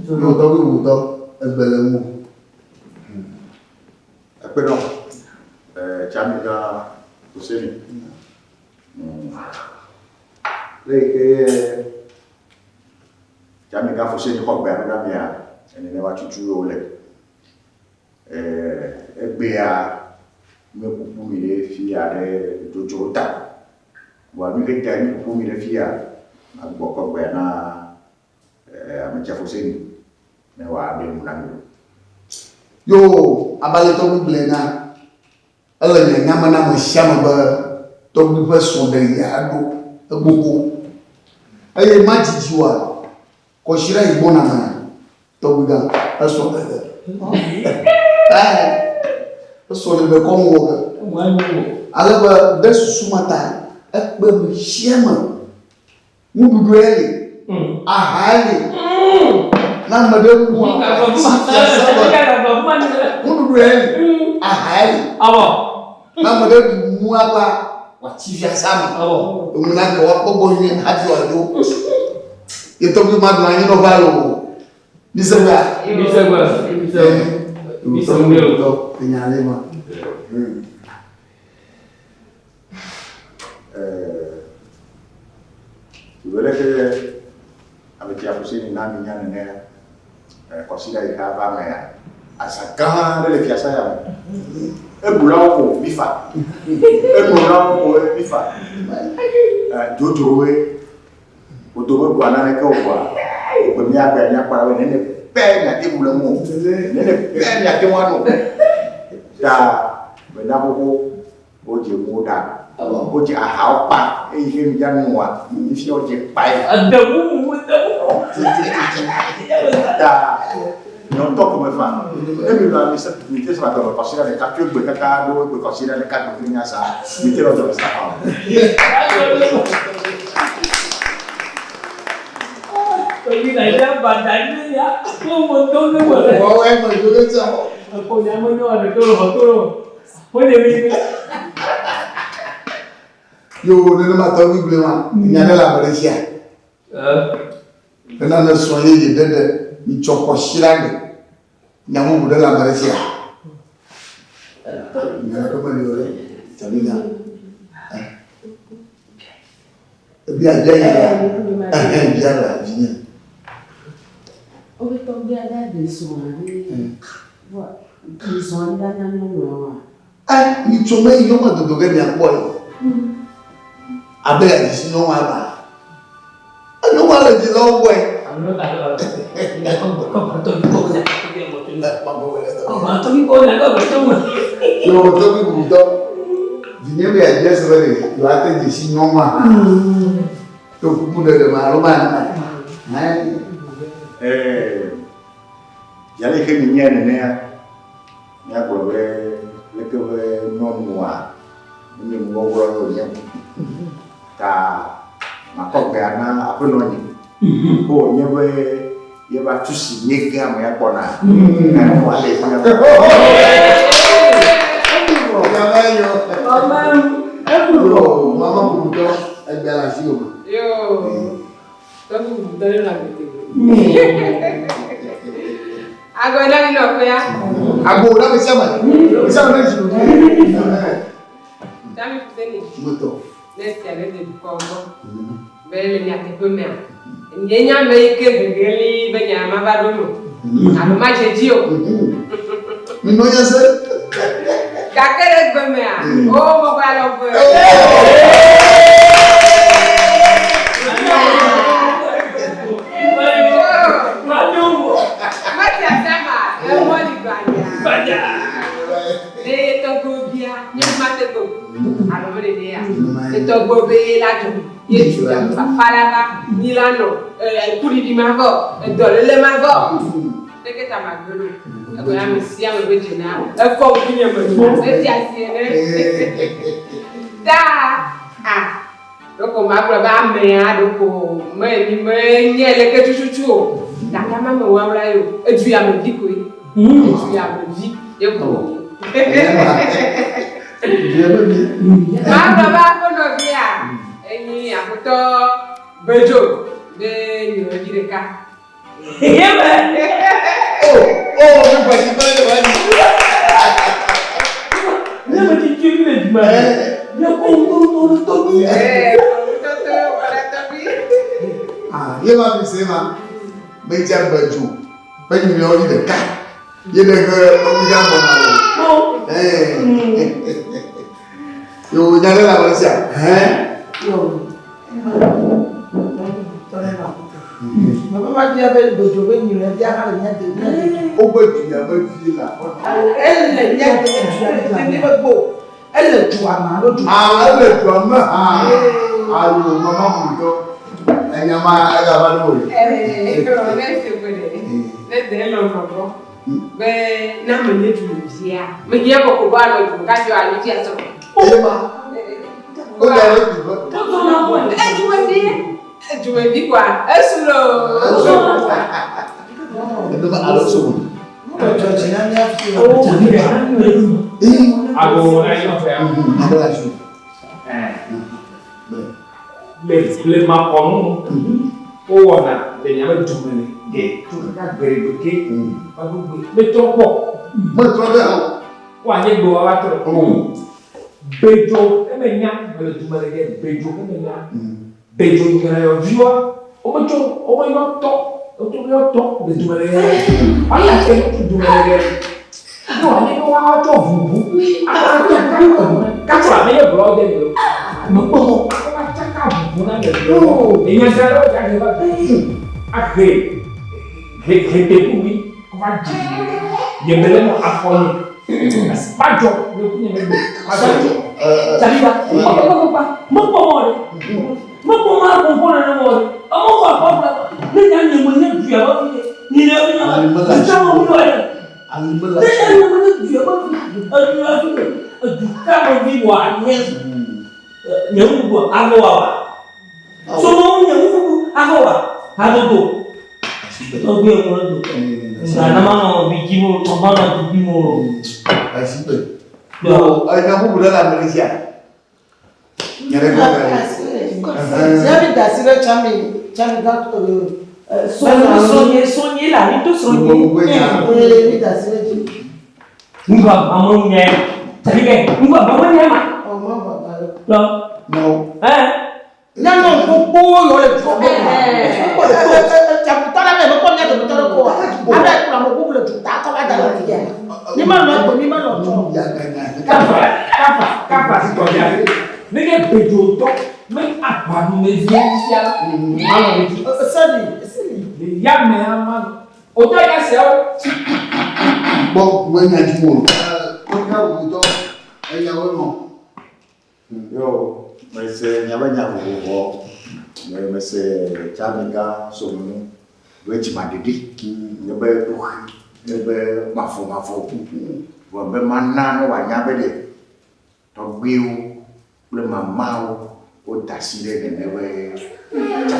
Speaker 5: Yo, tɔgbi wutɔ. Egbe le ŋu.
Speaker 2: Ekpe nɔ. Tsamiga Hoseni. Le yi ke Tsamiga Hoseni xɔ gbea ɖo ɖa mea, enene wa tutu wo le. Egbea míeƒoƒu mi ɖe fiya ɖe dzodzro ta. Vɔa nu ke tae míeƒoƒu mi ɖe fiya, magbɔ kɔ gbea na Ametsia Foseni ne wòaɖe nu na mi.
Speaker 5: Yo, abe ale tɔgbui gblɔe na, ele nyanya me na ame sia ame be tɔgbui ƒe srɔ̃ɖeɣia eɖo egbogbo. Eye madzidzi oa, kɔsiɖa yi gbɔna mea, tɔgbui gã esrɔ̃ ɖeɖe. Ɛɛ, esrɔ̃ ɖeɖe kɔ ŋu wɔ ge. Ale be ɖe susu ma ta ekpe ame sia ame Nuɖuɖue li, ahae li. Ne ame ɖe mu nuɖuɖue li, ahae li. Ne ame ɖe ɖu nua la, wòatsi fiasa me. Enu na ke woakpɔ gbɔ nyuie hafi wòadzo. Ye tɔgbi ma nɔ anyi nɔ va lo. Mise gbea?
Speaker 4: Mise gbe. Mise gbe.
Speaker 5: Enya le ma.
Speaker 2: Sigbe leke ame tsia Fuseni na mi nya nenea, kɔsiɖa yi ke ava mea, azã gã aɖe le fiasa ya me. Eɖulawo ko mi fa, enolawo ko mi fa. Dzodzrowoe, wodo meɖua naneke o vɔa, egbe míagbe míakpɔ ɖa be nene. pɛ miate ŋu le ŋu o. Nene pɛ miate ŋu ano. Ta mena xoxo wodze nuwo ɖa. Wodze ahawo kpa eyi ke mia nua fifia wodze kpae.
Speaker 4: Ede mumu, ede mumu.
Speaker 2: Ta nye ŋutɔ ko mefa. Ne mi lɔa mi se mi te srɔ̃ dɔme kɔsiɖa ɖeka tso egbe kaka ɖo egbe kɔsiɖa ɖeka gbe kple nya sa mi te nɔ dɔme sa fa o.
Speaker 4: Tɔgbi na ya bada ne ya ko mo to ne mo le.
Speaker 5: Wɔwɔ eme dzo ɖe tsa.
Speaker 4: Ko nya mo nyɔ ɖe to lo to lo. Wo de mi.
Speaker 5: Yo nenema tɔgbi gblɔe ma, nya ɖe le ame ɖe sia. Ena ne srɔ̃ yeye ɖe ɖe mitsɔ kɔsiɖa gbe. Nya bubu ɖe le ame ɖe sia. Nya ɖe meli o ɖe. Tɔgbi nya. Ebia bia nya la. Ɛhɛn bia la vinye.
Speaker 9: Wobe tɔgbia ɖe ɖe srɔ̃a ɖe. Vɔ srɔ̃a ɖe anya nyɔnua wa.
Speaker 5: Ɛ mitso me yi nyɔnua dodo ge miakpɔe. Abe yeadzi si nyɔnua ba. Nyɔnua le dzilawo gbɔe. Yo tɔgbi bubutɔ. Vinye be yeadzi ese be ɖe yewoate dze si nyɔnua hã. To kuku ɖeɖe me alo ma nene.
Speaker 2: Ɛɛ, ale yi ke mienyae nenea, míagblɔ be leke be nyɔnua menye nuwɔwɔ ye wònye o. Ta makɔ gbea na aƒenɔnye. Ko wònye be yeva tu si nye ge amea gbɔna. Wòale fi na.
Speaker 5: Mama bubutɔ egbea le asiwò me.
Speaker 3: Yo, tɔgbi bubutɔ ne nɔ agbe tegbe. Agbe na mi nɔƒea.
Speaker 5: Agbo na ame sia ame. Ame sia ame ne dzi ɖoɖi.
Speaker 3: Tami Fuseni.
Speaker 5: Motɔ.
Speaker 3: Ne sia ne de dukɔ gbɔ. Be le nyateƒe mea, nye nye ame yi ke gege li be nya ma va ɖo me o. Alo ma dze dzi o.
Speaker 5: Minɔ nya se.
Speaker 3: Gake le egbe mea, o mexɔe alɔ ve. Ta! Ɖeko magblɔ be amea ɖeko me menye leke tututu o. Gake ame me wɔwla ye o. Edu ya me vi koe. Edu ya me vi ye ko. Magblɔ be aƒenɔvia enyi aƒetɔ Bedzo be nyɔnuvi ɖeka.
Speaker 5: Oh, oh, mi gba si kple le wani.
Speaker 4: Ne me ti ti mi le dima. Ne ko ŋutɔ ŋutɔ tɔgbi.
Speaker 5: Ah, ye ma mi se ma. Me dze Bedzo be nyɔnuvi ɖeka. Ye ɖe he tɔgbi gã gbɔna o. Eh. Yo nya ɖe le ame sia. Hɛn.
Speaker 13: Yo. Mebe ma bia be dodzo be nyi le bia hã le mía de mía de.
Speaker 5: Wobe du ya be vi la.
Speaker 13: Ele mía de du ya be vi be gbɔ. Ele dua me alo du.
Speaker 5: Ah, ele dua me hã. Ayo mama butɔ. Enya ma egava ɖo o.
Speaker 3: Ee, ne se gbe ɖe. Ne de lɔlɔ gbɔ. Be ne ame nye dumevia, mehiã kɔkɔ be anɔ du kasi anyi fia sɔ.
Speaker 5: Ema. O da le du be.
Speaker 3: Edumevi, edumevi kɔa, esu lo.
Speaker 5: Edome alo so.
Speaker 1: Ago na yɔ fɛ.
Speaker 5: Ago la su.
Speaker 1: Le blema kɔnu wowɔna le miabe dume le ɖe tso kaka gbeɖegbe ke va ɖo gbe metrɔ kpɔ.
Speaker 5: Metrɔ ɖe o.
Speaker 1: Woanye gbe woava trɔ. Bedzo eme nya mele dume le ɖe bedzo eme nya. Bedzo nyɔnɔviwoa wometsɔ womeyɔ tɔ womeyɔ tɔ le dume le ɖe. Woanya te tso dume le ɖe. Ne wòanye be woatsɔ ʋuʋu atsaka katsa menye gblɔ de mi o. Mekpɔ mɔ atsaka ʋuʋu na le gblɔ. Enya gã ɖe wòdze ahe va ahe. Hetekugui kɔva dzi nye me le nɔ afɔ nye. Kpadzɔ le ku nye me gbe. Kpadzɔ.
Speaker 4: Tsabiba, kpakpakpakpa, mekpɔ mɔ ɖe. Mekpɔ mɔ akpɔ ŋkɔ nene mɔ ɖe. Ame kɔ akpɔ akpɔ. Ne nya nye me nye duya be fi ɖe. Nyi ɖe fi nya. Nta me ŋu ɖe. Ne nya nye me nye duya be fi ɖe. Edu ya fi ɖe. Edu ka me vi wɔ nye. Nye ŋu avɔ wawa. So mo nye ŋu avɔ wa. Hadodo. Tɔgbi ŋu do. Nana ma nɔ vi dzi mo, ma nɔ du bi mo.
Speaker 5: Asigbe. Yo, enya bubu ɖe le ame ɖe sia. Nye ɖe gbɔ le.
Speaker 13: Sia mi da asi ɖe tsami tsami gã
Speaker 4: Srɔ̃nye, srɔ̃nye la, mi to srɔ̃nye.
Speaker 13: Ee, mi da asi ɖe dzi.
Speaker 4: Ŋgɔ ame ŋu Tsabi ke, ŋgɔ ame ŋu ma.
Speaker 13: Ɔ ma ba ba.
Speaker 4: Lɔ.
Speaker 5: No.
Speaker 4: Ɛ.
Speaker 13: Nyɔnu gbogbo yɔ le dua me. Tsakutɔ la me mekpɔ mía dometɔ ɖe ko wa. Abe kplɔ ame bubu le duta kɔ va da ɖe afia. Mi melɔ egbe, mi melɔ tsɔ.
Speaker 1: Kafa, kafa, kafa si kɔdza. Ne nye gbedzotɔ, me aʋanumevi fia la, manɔ ɖe dzi.
Speaker 13: Seli, seli.
Speaker 1: Le yamea manɔ. Wotɔ nya siawo.
Speaker 5: Gbɔ me nya dzi mo. Wotɔ wotɔ enyawo nɔ.
Speaker 2: Yo, mese miaƒe nya vovovowo. Mese Tsamigã Somenu be dzimaɖeɖi, ebe kuxi, ebe mavomavo. Vɔ be mana ne wòanya be ɖe tɔgbuiwo kple mamawo woda asi ɖe nene be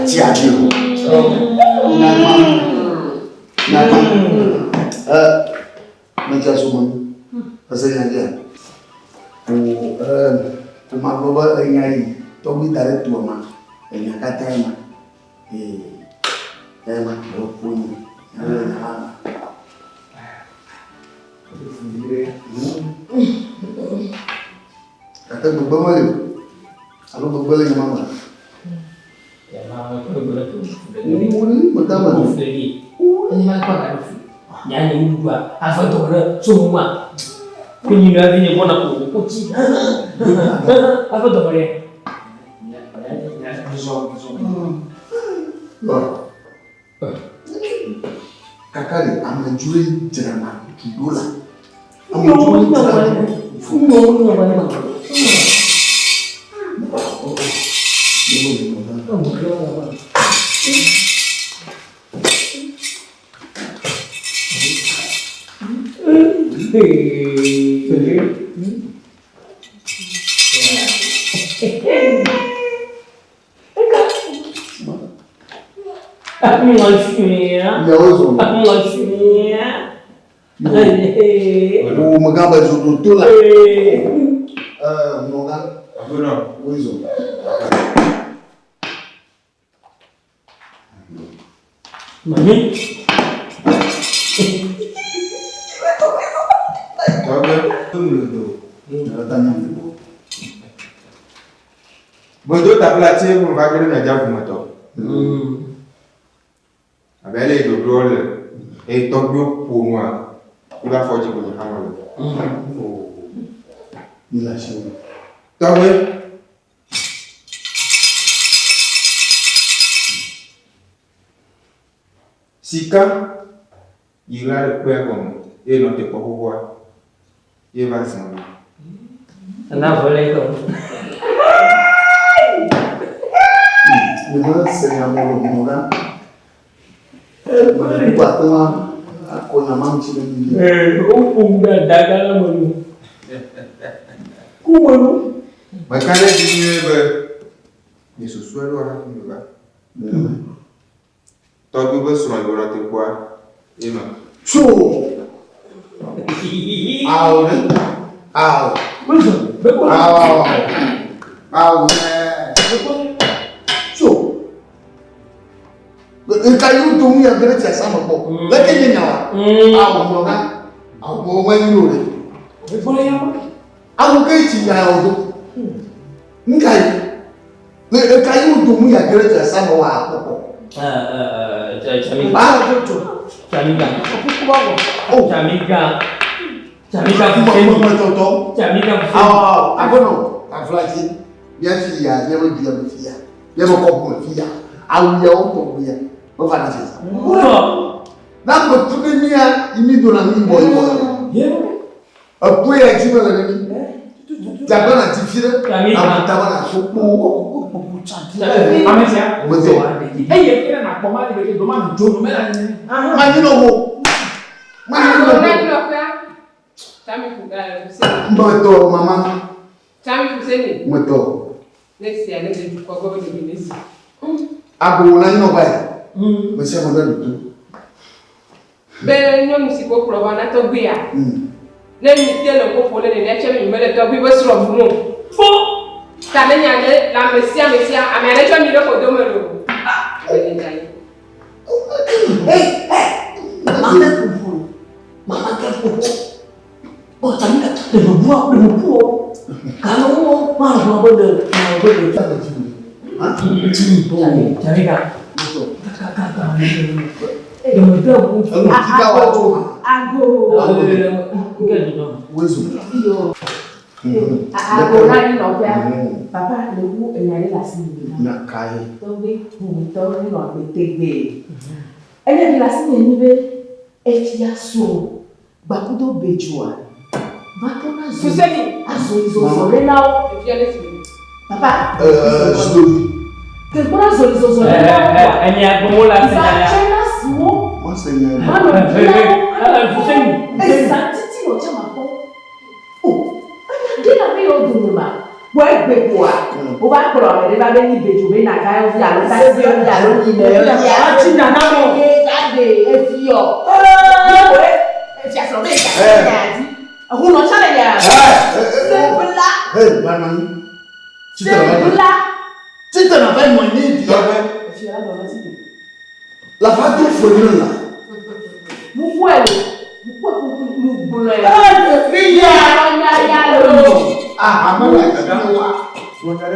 Speaker 2: tiatia dzi o.
Speaker 5: Nyagba, nyagba, e, metsia Somenu, ese nya dzia? Ko e, ko magblɔ be enya yi tɔgbui da ɖe toa ma, enya katã ma. Ee, ema alo ƒo nyi, alo enya ma ma. Gake gbegbe meli o. Alo gbegbe le nya ma me. Kaka ɖe amedzroe dzrana du ɖo la. Amedzroe dzrana du ɖo. Wo megã be zodo to la. Hunɔgã. Woe zɔ.
Speaker 4: Mami.
Speaker 7: Medo taflatse me va ge ɖe mia dzi avumetɔ. Abe ale yi ɖoɖoa le eye tɔgbuiwo ƒo nua, wobe afɔ dzi ko nye hã mele. Tɔgbui. Sika yi ɣla ɖe kpea gɔme eye nɔ te kpɔ xoxoa ye va zã ɖo.
Speaker 4: Ena vɔ le etɔ.
Speaker 5: Nyeme se nya mɔ le ʋumɔ gã. Mele ate ŋu akɔ nya ma ŋuti ɖe mi.
Speaker 4: Woƒom ɖe daga la me nu. Ku me nu.
Speaker 7: Meka ɖe edzi nyuie be miesusue ɖo hafi miva. Tɔgbi be srɔ̃ yi wònɔ te kpɔa, ye ma.
Speaker 5: Tso! Ao ɖe. Ao. Ao. Ao. Tso! Nka yi do mu ya gere tia sama kpɔ. Leke nye nya wa. Awo mɔ na. Awo mɔ ma yi o le. Awo ke ti nya o do. Nka yi. Le nka yi do mu ya gere tia sama wa akpɔkpɔ.
Speaker 4: Chamiga.
Speaker 5: Ah, jo.
Speaker 4: Chamiga.
Speaker 5: Oh.
Speaker 4: Chamiga. Chamiga.
Speaker 5: Mɔ mɔ tɔtɔ.
Speaker 4: Chamiga.
Speaker 5: Awo awo. Agbɔnɔ. Aflati. Mía fi ya, mía be du ya me fi ya. Mía be kɔƒe me fi ya. Awu ya wo tɔgbi ya. Meva na fi.
Speaker 4: Wɔ.
Speaker 5: Na ame tu ɖe mía yi mi dona mi yibɔ yibɔ. Eku ya dzi mele ne mi. Dzagbe na dzi fi ɖe. Na bu ta na so kpo.
Speaker 1: Ame sia.
Speaker 5: Medo.
Speaker 1: Eye fi ɖe na kpɔ ma le do ma nu dzo nu me la nene.
Speaker 5: Ma nyi no wo. Ma nyi no wo. Medo mama. Medo. Ago na nyi no ba yi. Mesia me ɖe nu.
Speaker 3: Be nyɔnu si ko kplɔ va na tɔgbuia, ne mi te le ƒoƒo ne nene fia be mi mele tɔgbui be srɔ̃ bum o. Fo! Ta ne nya ɖe le ame sia ame sia, ame aɖe tsɔ mi ɖe ƒodo me loo. Be ne dza yi.
Speaker 9: Hey, hey, mama ke ƒoƒo, mama ke ƒoƒo. Ɔ tami ka le me bua, le me bu o. Galo wo ma zɔ be le, ma be le. Tami ka. Ka ka ka. Le me de bu.
Speaker 6: Ago.
Speaker 9: Ago.
Speaker 5: Wezo.
Speaker 6: Ago na yi nɔƒea. Papa le wu enya ɖe le asi mi.
Speaker 5: Nya kae?
Speaker 6: Tɔgbe bubuitɔ nenɔ agbe tegbee. Enye ɖe le asi nye nyi be efia srɔ̃ Gbakudo bedzoa va trɔna zu azɔlizɔzɔ ɖe na wo. Papa.
Speaker 5: Zidovi.
Speaker 6: Ke kpɔna azɔlizɔzɔ ɖe na wo.
Speaker 4: Enya gbɔwo la se
Speaker 6: Va
Speaker 4: nya ya.
Speaker 6: tsena si wo.
Speaker 5: Mase nya.
Speaker 6: Va nɔ bia wo.
Speaker 4: Fuseni.
Speaker 6: Eza titi nɔ tsã ma kpɔ. O enya ɖe la be yewo dome ma. Kpɔ egbe koa. Wova kplɔ ame ɖe va be nyi bedzo be naka yɔ vi alo tasi yɔ vi alo nyinɛ yɔ vi.
Speaker 13: Ati nana mo.
Speaker 6: Eye ta ɖe efi yɔ. Ye woe efia srɔ̃ be yeka nya di. Ehunɔ tsã le nya. Sebla.
Speaker 5: Hey, va nɔ anyi. Tsitre va nɔ anyi.
Speaker 6: Sebla.
Speaker 5: Tsitre na va nɔ anyi via.
Speaker 6: Efia la nɔ anyi tsitre.
Speaker 5: La va do fo nye la.
Speaker 6: Mukɔe o. Mukɔe kuku mugblɔe.
Speaker 13: Ee, ya.
Speaker 6: Ya ya lo.
Speaker 5: Ah, ame la dzi ne wa.
Speaker 6: O dada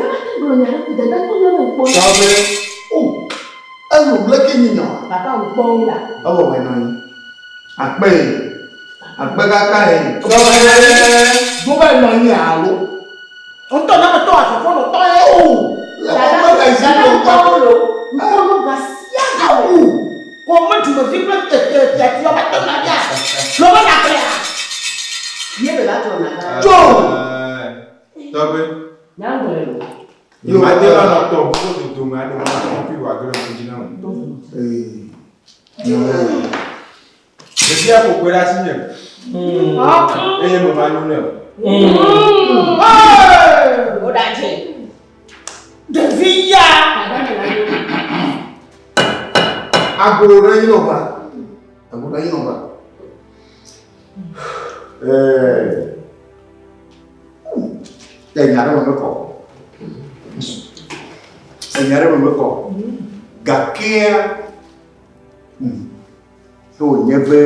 Speaker 6: ma te gblɔ nya ɖe ko dada kpɔ nyɔnu kpɔ.
Speaker 5: Tɔgbe. O. Elo leke nyi nya.
Speaker 6: Papa wò kpɔ wo la.
Speaker 5: Ewɔ wɛ nɔ anyi. Akpe ye. Akpe kaka ye.
Speaker 1: Tɔgbe.
Speaker 5: Do va nɔ anyi alo.
Speaker 13: Ŋutɔ na me tɔ afɔfɔ nɔ tɔ ye.
Speaker 5: O. Le
Speaker 6: Dada
Speaker 5: kɔkɔ ka zi
Speaker 6: dada
Speaker 5: do
Speaker 6: kpɔ wo lo. Ŋkpɔ nu ga sia ga o.
Speaker 13: Ko me dumevi kple fiatiɔ ba tɔ na bia. Lɔ be na kplea.
Speaker 9: Ye be va trɔ na ga.
Speaker 5: Tso.
Speaker 7: Tɔgbe.
Speaker 9: Nyagblɔe lo.
Speaker 7: Nye ma te va nɔ tɔ ʋu dodome aɖe ma kɔpi wò agbe le ŋku dzi na wò. Ɖevia ƒo kpe ɖe asi nye. Eye me ma nyo nɛ o.
Speaker 6: O ɖa dze.
Speaker 13: Ɖevi ya.
Speaker 5: Ago na nyi nɔ ba. Ago na nyi nɔ ba.
Speaker 2: Enya ɖe me mekɔ. Enya ɖe me mekɔ. Gakea, ke wònye be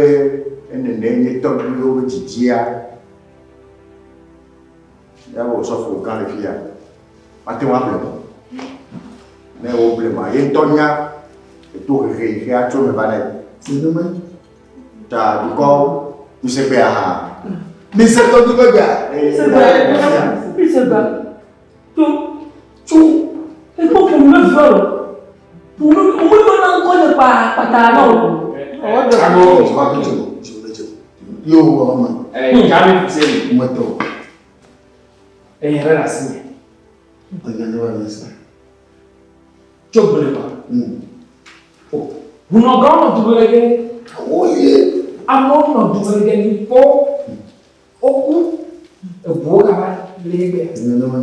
Speaker 2: enene nye tɔgbuiwo be dzidzia, ya be osɔfo gã le fia, mate ŋu able mo. Ne woble ma, ye ŋutɔ nya eto hehe yi ke atso eme va nɛ.
Speaker 5: Nenema.
Speaker 2: Ta dukɔwo, mise gbea hã.
Speaker 5: Mise tɔgbi be gbea.
Speaker 4: Mise gbea. To. Tso. Ekpɔ ƒonu ɖe via o. Ƒonu wo yɔ na ŋkɔ nye kpa kpata na o.
Speaker 5: Ago. Yo wɔ ma.
Speaker 1: Jami Fuseni.
Speaker 5: Metɔ.
Speaker 1: Enya ɖe le asi nye.
Speaker 5: Enya ɖe le asi.
Speaker 1: Tso blema. Hunɔgãwo nɔ dume le ge.
Speaker 5: Woye.
Speaker 1: Amewo nɔ dume le ge ni kpɔ. Woku eʋuwo gava le egbea.
Speaker 5: Nenema.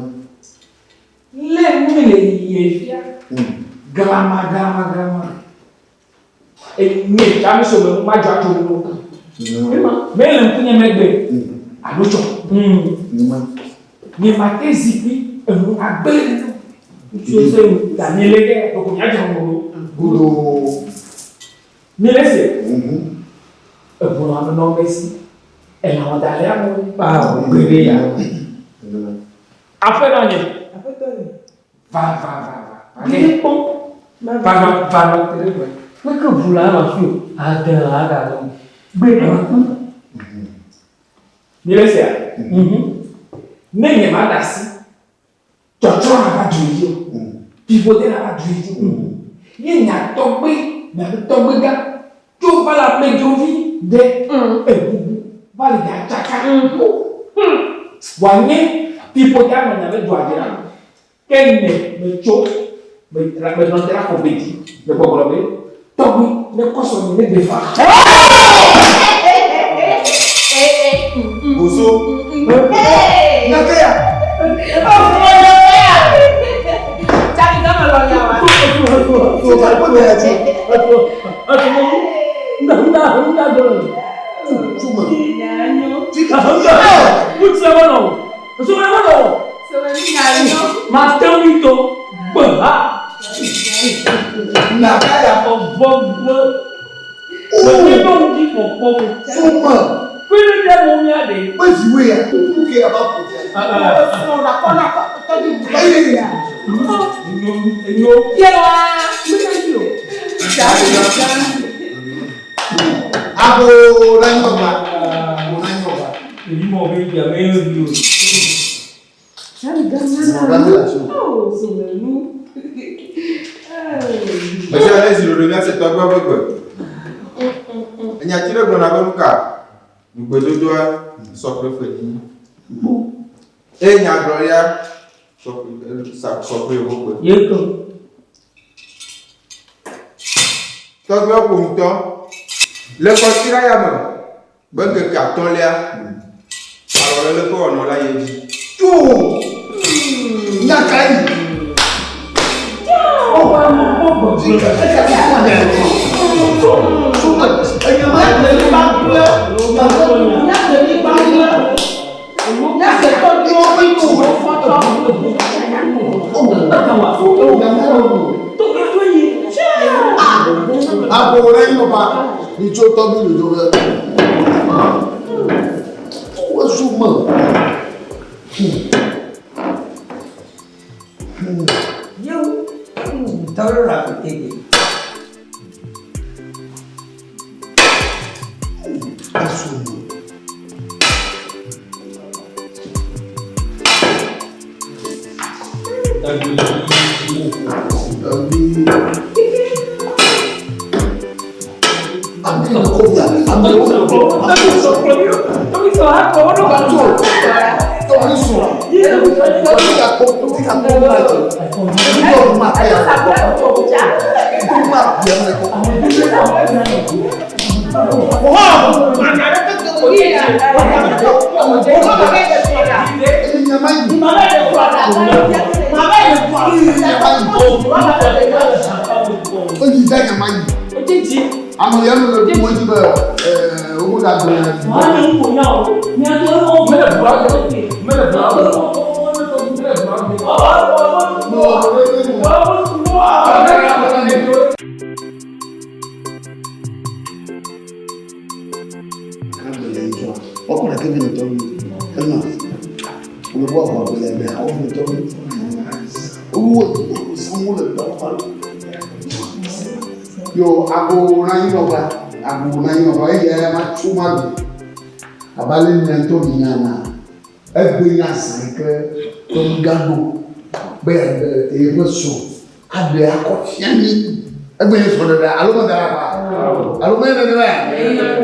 Speaker 1: Lé nu le yiyie fia. Glama glama glama. Enye tsami so me ma dzɔ atso wo. Mele ŋkunye megbe alo tsɔ. Nye ma te zikpui enu agbe le nene. Ŋutsuwo se nu ta mi le ge ɖeko miadze ŋgɔ.
Speaker 5: Godoo.
Speaker 1: Mi le se. Eʋu nɔ ame nɔ me si. Elã wɔ da le amewo. Awo gbeɖe ya. Aƒenɔ nye.
Speaker 6: Aƒetɔ nye.
Speaker 1: Va va va va. Va ke kpɔ. Va va va nɔ te ɖe gbɔnye.
Speaker 4: Meke ʋu la nɔ fi o. Ade la aga nɔ. Gbeɖe.
Speaker 1: Mi le sea? Ne nye ma ɖe asi, tsɔtsrɔ̃ nava du yi dzi o. Fiƒode nava du yi dzi o. Ye nya tɔgbe. miabe tɔgbegã tso va le amedzrovi ɖe ebubu va le dza tsaka. Wòanye fiƒode anɔ miabe dua dzi la, ke nye metso me menɔ te ɖe afɔkpe dzi le gbɔgblɔ be, Tɔgbui nekɔ srɔ̃nye ne gbe fa.
Speaker 7: Boso.
Speaker 5: Nyakeya.
Speaker 7: Mesia ale si ɖoɖo míase tɔgbe ƒe gbe. Enyati ɖe gblɔna be nuka? Ŋugbedodoa sɔ kple fenyinyi. Eye nyagblɔɖia sɔ kple sa sɔ kple yewo gbe. Tɔgbewo ƒo ŋutɔ. Le kɔsiɖa ya me be ŋkeke atɔ̃lia, alɔlele ƒe wɔnɔ la yi edzi.
Speaker 5: Tso! Nya kae? Abo ɖe yi papa, mi tso tɔgbi dodo be. Ezu me. Ezu me. Ame ya nu le ɖu edzi be womegaɖu Yo, ago na yi nɔba, ago na yi nɔba, eya ma tso ma ɖu. Abe ale mia ŋutɔ mi nya na, egbe nye azã yi ke tɔgbuigã ɖo be yeaɖe yeƒe srɔ̃ aɖe akɔ fia mí. Egbe nye srɔ̃ɖeɖea alo meda ɖe aƒa? Alo menye nenemae?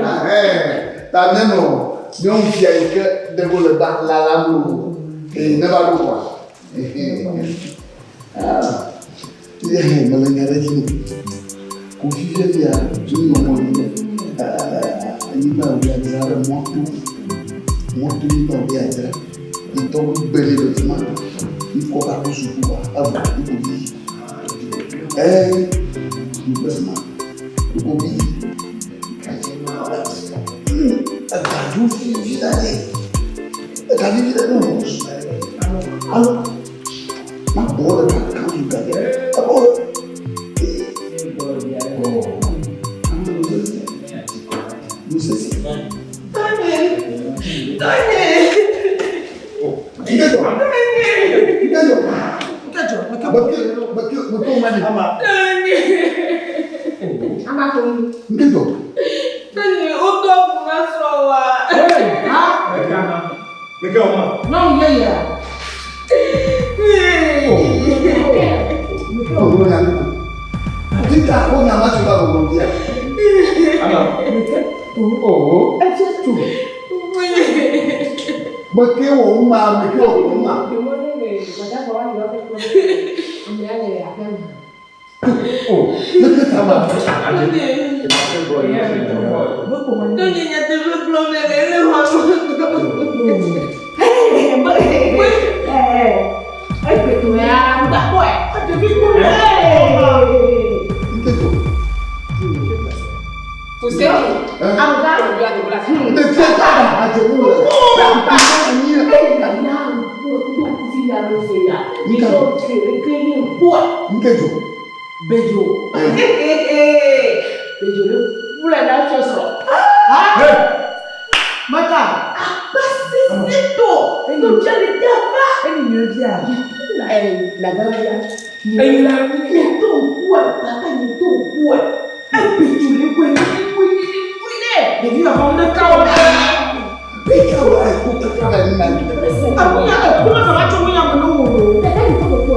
Speaker 5: Ahɛ, ta míanɔ nyɔnu fia yi ke ɖe wole ba lalam loo. Ee, neva ɖo kɔa? Ah, ehe, mele nya ɖe dzi nɛ. Ko fifia fia, nu nɔ mɔ nye anyigba wòle adzra ɖe mɔto. Mɔto nyigba wòle adzra. Ŋutɔ gbe ɖe le fi ma. Ŋkɔ va ɖo suku wa, evɔ ŋkɔ vi. Ee, ŋkɔ fi ma. Ŋkɔ vi. Egadzo vivi la ɖe. Ega vivi la ɖe. Alo. Ma bɔ le kaka zu ga. Ebɔ. Nusesi. ta ko nya ma tso va gbɔgbɔ bia.
Speaker 1: Oh.
Speaker 6: Efia tso.
Speaker 5: Me ke wɔ nu ma, me ke wɔ nu ma. Leke ta ma.
Speaker 15: Tonye nyateƒe gblɔm nèle, ele xɔa
Speaker 5: Nkejo.
Speaker 9: Bejo. Bejo le ƒle na fiɔsrɔ̃.
Speaker 13: Mata.
Speaker 9: Akpasesẽtɔ. Tɔdza le dava.
Speaker 6: Eni nyɔ via.
Speaker 9: Lagawia. Nye to ŋkua, papa nye to ŋkua. Ebejo le ƒle le ƒle le ƒle nɛ.
Speaker 13: Ɖevi wɔ fɔm ɖe kawo ɖe.
Speaker 5: Beka wɔ eku kaka le nna.
Speaker 13: Akunya eku ma kaba tso ŋunya me no wo lo.
Speaker 9: Dada yi kɔ kpɔ.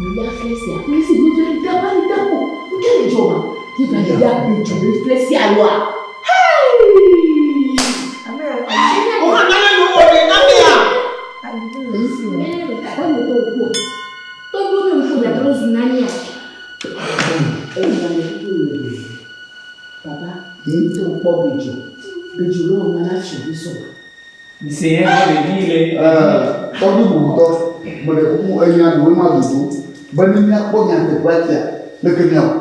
Speaker 9: Nye ya filɛ sia. Nye si nye le daba le dabo. Nke le dzɔ ma. Ye va ya bejo le filɛ sia loa. Hey!
Speaker 13: O hã nana yo wɔ ɖe na mea.
Speaker 9: Dada nye to ŋkua.
Speaker 14: Tɔgbuiwo be ŋku ɖatrɔ zu nania?
Speaker 9: Eya le kuku le be. Papa, to kpɔ bejo. Bejo le wɔna na fiɔ be sɔ.
Speaker 1: Se yɛ kɔ ɖevi le.
Speaker 5: Tɔgbi bubutɔ, meɖe kuku enya ɖewoe ma dodo be ne míakpɔ nyateƒea tia, leke míawɔ?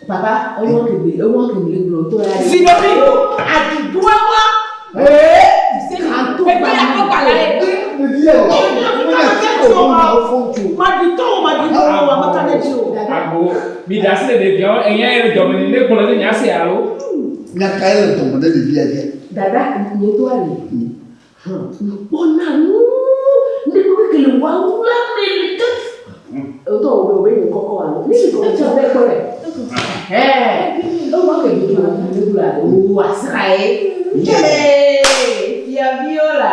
Speaker 9: Papa, ewɔ kebe, ewɔ kebe le gblɔ tɔ ya.
Speaker 13: Zinɔvi, adidoa wa.
Speaker 9: Kanto
Speaker 3: Egbe ya kɔ gbala ye.
Speaker 13: Maditɔwo maditɔwo ameka ɖe dzi o.
Speaker 1: Agbo, mi da asi le ɖeviawo, enya ye le dɔme ni ne gblɔ ne nya se alo.
Speaker 5: Nya kae le dɔme ɖe ɖevia dzia?
Speaker 9: Dada, nye tɔa le. Nkpɔna nu, ne nu keke le wa wula me le ke. Etɔ wo be wo be nye kɔkɔ alo. Ne yi kɔkɔ tsɔ be kpɔ ɖe. Ɛɛ, ewɔ ke bi do ne do la o asra ye. Fiaviwo la.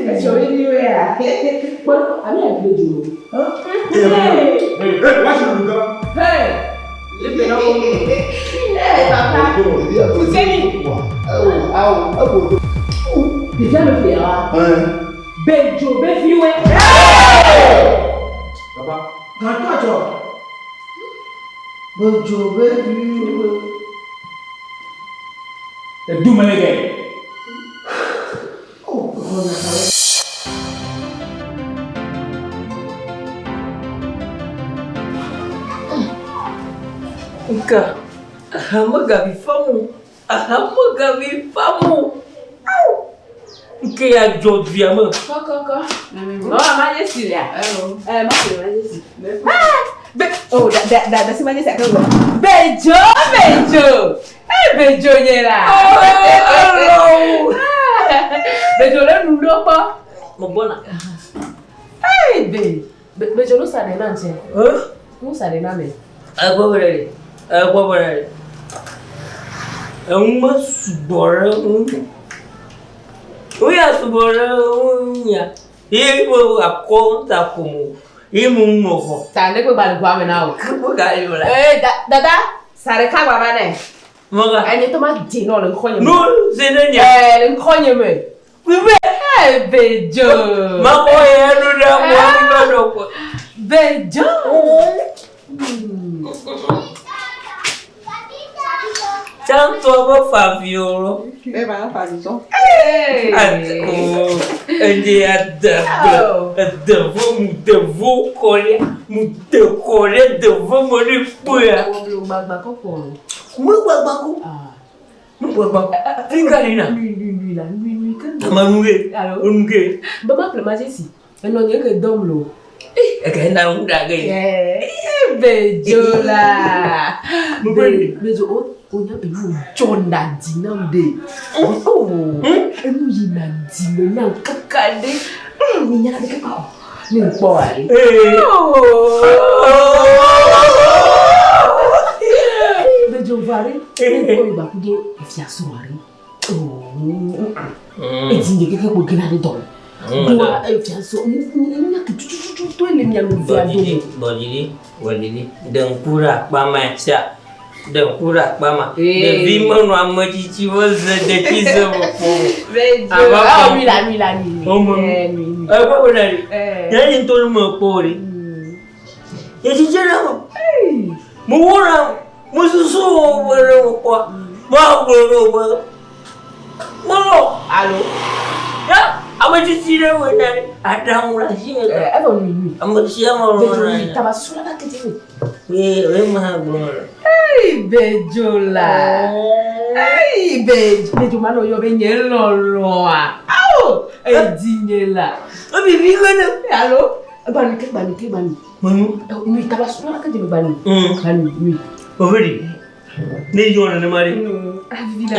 Speaker 9: Etsɔ mi ni we ya. Kpɔ ami agbe dzo.
Speaker 7: Hey, wá ṣe olùkọ́.
Speaker 3: Hey! Lepe na wo. Hey, papa. Fuseni.
Speaker 9: Ɖevia le fia wa. Bedzo be fiwe.
Speaker 7: Papa.
Speaker 13: Gãtɔ adzɔ. Bedzo be fiwe.
Speaker 1: Edu me le gɛ.
Speaker 4: Nka, aha megavi famu, aha megavi famu. Awu! Nke ya dzɔ dua me.
Speaker 3: Kɔkɔkɔ. Oh, majesty ya. Eh, ma majesty. Ah, be oh da da da da si majesty akɔgbɔ. Bejo, bejo. Eh, bejo nye la.
Speaker 4: Oh,
Speaker 3: Bejo le nu ɖo kpɔ.
Speaker 4: Mɔgbɔna.
Speaker 3: Eh, be.
Speaker 9: Bedzo nu sa ɖe na ŋtsɛ. Nu sa ɖe na me.
Speaker 4: Egbɔ be ɖe, egbɔ be ɖe. Eŋu me sugbɔ ɖe ŋu. Nu ya sugbɔ ɖe ŋu nya. Ye wo akɔ ta ƒom o. Ye mu ŋu xɔ.
Speaker 3: Ta ne gbe gba le ʋua me na o.
Speaker 4: Ke ga yi o la.
Speaker 3: Eh, da dada, sa ɖeka gba va nɛ.
Speaker 4: Mɔga.
Speaker 3: Enye tɔ ma dze nɔ le ŋkɔ nye me.
Speaker 4: Nu se ne nya.
Speaker 3: Eh, le ŋkɔ nye me.
Speaker 4: Bebe.
Speaker 3: Eh, bedzo.
Speaker 4: Makɔ ye nu ɖe mɔ mi be ɖo kɔ.
Speaker 3: Bedzo.
Speaker 4: Tsãtɔ be faviwo lo. Eye ade gbe edevo mu devo kɔ ɖe mu de kɔ ɖe devo me ɖe kpoea.
Speaker 9: Gbagba kɔkɔ.
Speaker 4: Me gbagba ko. Me gbagba. Fi ka yina?
Speaker 9: Lui lui lui la lui lui ke.
Speaker 4: Ame nu ge.
Speaker 9: Alo.
Speaker 4: Onu ge.
Speaker 9: Be ma ƒle majesty. Enɔ nye ke dɔm lo.
Speaker 4: Eke na ŋu ɖa ge.
Speaker 3: Eh, bedzo la.
Speaker 9: Be bedzo o o nya enu dzɔ na dzi nam ɖe. Oh, enu yi na dzi me nam kaka ɖe. Nye nya ɖe kaka o. Ne ŋkpɔ wa ɖe. Bedzo va ɖe. Ne ŋkpɔ yi gbaku do efia srɔ̃ ɖe. Oh, edzi nye keke kpo gena ɖe dɔme. Doa efia sɔ nya ke tututu to le mia nu via do.
Speaker 4: Gbɔdidi, gbɔdidi, ɖe ŋku ɖe akpa ma sia. Ɖe ŋku ɖe akpa ma. Ɖevi menɔ ame tsitsi ƒe ze detsi ze me ƒo.
Speaker 9: Ava kɔ. Nui la nui la nui.
Speaker 4: Ome. Ekpɔ be na ɖi. Nye yi ŋutɔ nu me kpɔ o ɖi. Nye tsitsi ɖe me. Mewɔ na mesusu wo be ɖe mekpɔa. Magblɔ na wo be melɔ.
Speaker 9: Alo.
Speaker 4: Ya ame tsitsi ɖe me na ɖi. Aɖaŋu le asi nye.
Speaker 9: Evɔ nui nui.
Speaker 4: Ame sia ame lɔ na
Speaker 9: ɖi. Taba susu la va ke dzi.
Speaker 4: Ye ye ma gblɔ le.
Speaker 6: Ei Bedzola. Ei Bedzo. Bedzo ma nɔ yɔ be nye lɔlɔa. Ao edzi nye la.
Speaker 4: Evivi ge ɖe.
Speaker 6: Alo.
Speaker 9: Gbanu ke gbanu ke gbanu.
Speaker 4: Menu.
Speaker 9: Nui taba susu la va ke dzi gbanu. Gbanu nui.
Speaker 4: Overi. Ne yɔ nenema ɖe.
Speaker 6: Avivi la.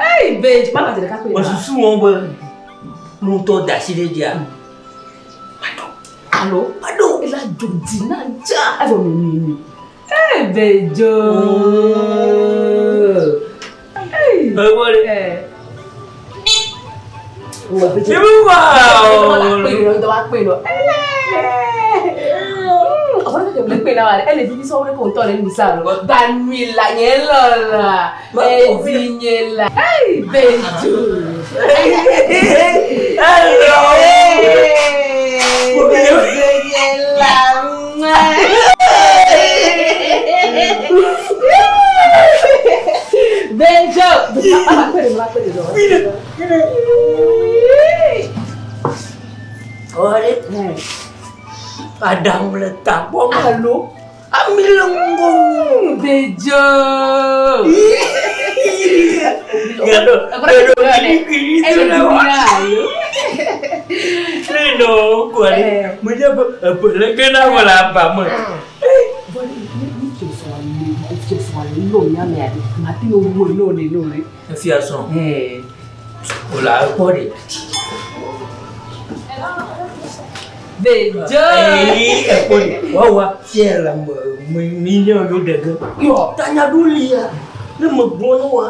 Speaker 6: Ei Bedzo ma ba dze ɖeka kpe.
Speaker 4: Mesusu wɔm be ŋutɔ da asi ɖe dzia.
Speaker 9: Alo.
Speaker 4: Alo.
Speaker 9: Ela dzo dzi na dza. Evɔ nui nui nui.
Speaker 6: Ei Bedzo.
Speaker 4: Ei. Ewo ɖe.
Speaker 9: Ibu
Speaker 4: wa. Ore. Aɖaŋu le tagbɔ me.
Speaker 6: Alo.
Speaker 4: Ami le ŋgɔ.
Speaker 6: Bedzo.
Speaker 4: Gado. Gado kiri kiri la wa. Ne nɔ kɔ ɖe. Menye be ebe leke na wɔ le aba me. Efia srɔ̃. Wòle akpɔ ɖe.
Speaker 6: Bedzo.
Speaker 4: Eyi ekpɔ ɖe. Wawa fia le me me mi ne yo ɖe ge. Yɔ tanya ɖo lia. Ne me gblɔ ne wa.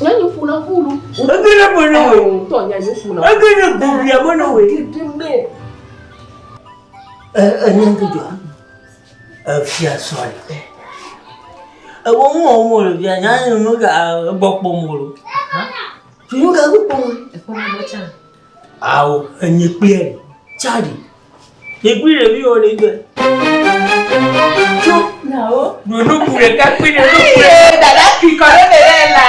Speaker 9: Nyanyi ƒuna ƒulu.
Speaker 4: Ege ɖe me ne woe.
Speaker 9: Tɔ nyanyi ƒuna.
Speaker 4: Ege ɖe gobia me ne woe.
Speaker 9: Ege ɖe me.
Speaker 4: E enya ŋkedzɔa. Efia srɔ̃ ɖe. Ewɔ nu wɔm wole fia nyanyi nu ka egbɔ kpɔm wole. Nu ka gbɔ kpɔm wole.
Speaker 9: Ekpɔ nu gbɔ tsã.
Speaker 4: Awo enye kple tsa ɖi. Nye kple ɖevi wɔ ɖe gbe. Tso.
Speaker 6: Nawo.
Speaker 4: Ɖoɖo ku ɖeka kple ɖe ɖo ku.
Speaker 6: Dada kui kɔ ɖe me ɖe la.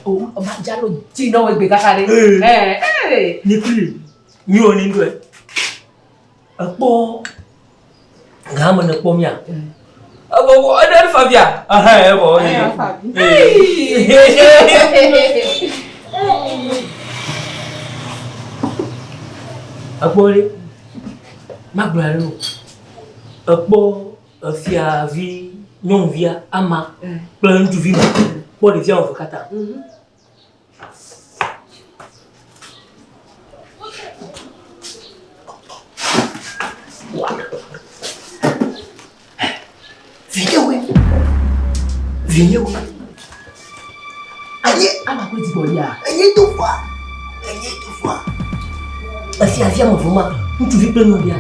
Speaker 9: O ma dza no dzi na wo egbe kaka ɖe.
Speaker 4: Ee. Nye kple mi wɔ ne ŋdɔe. Ekpɔ game ne kpɔ mia. Ebɔbɔ eɖe fabia. Ɛhɛn ebɔ. Ekpɔ ɖe. Magblɔ ɖe o. Ekpɔ efiavi nyɔnuvia ama kple ŋutsuvi ma. Kpɔ ɖevia wɔme eve katã. Vinyewoe. Vinyewoe. Enye.
Speaker 9: Ama kple dzigbɔɖia.
Speaker 4: Enye do fua. Enye do fua. Efiavia me vɔ ma, ŋutsuvi kple nyɔnuvia.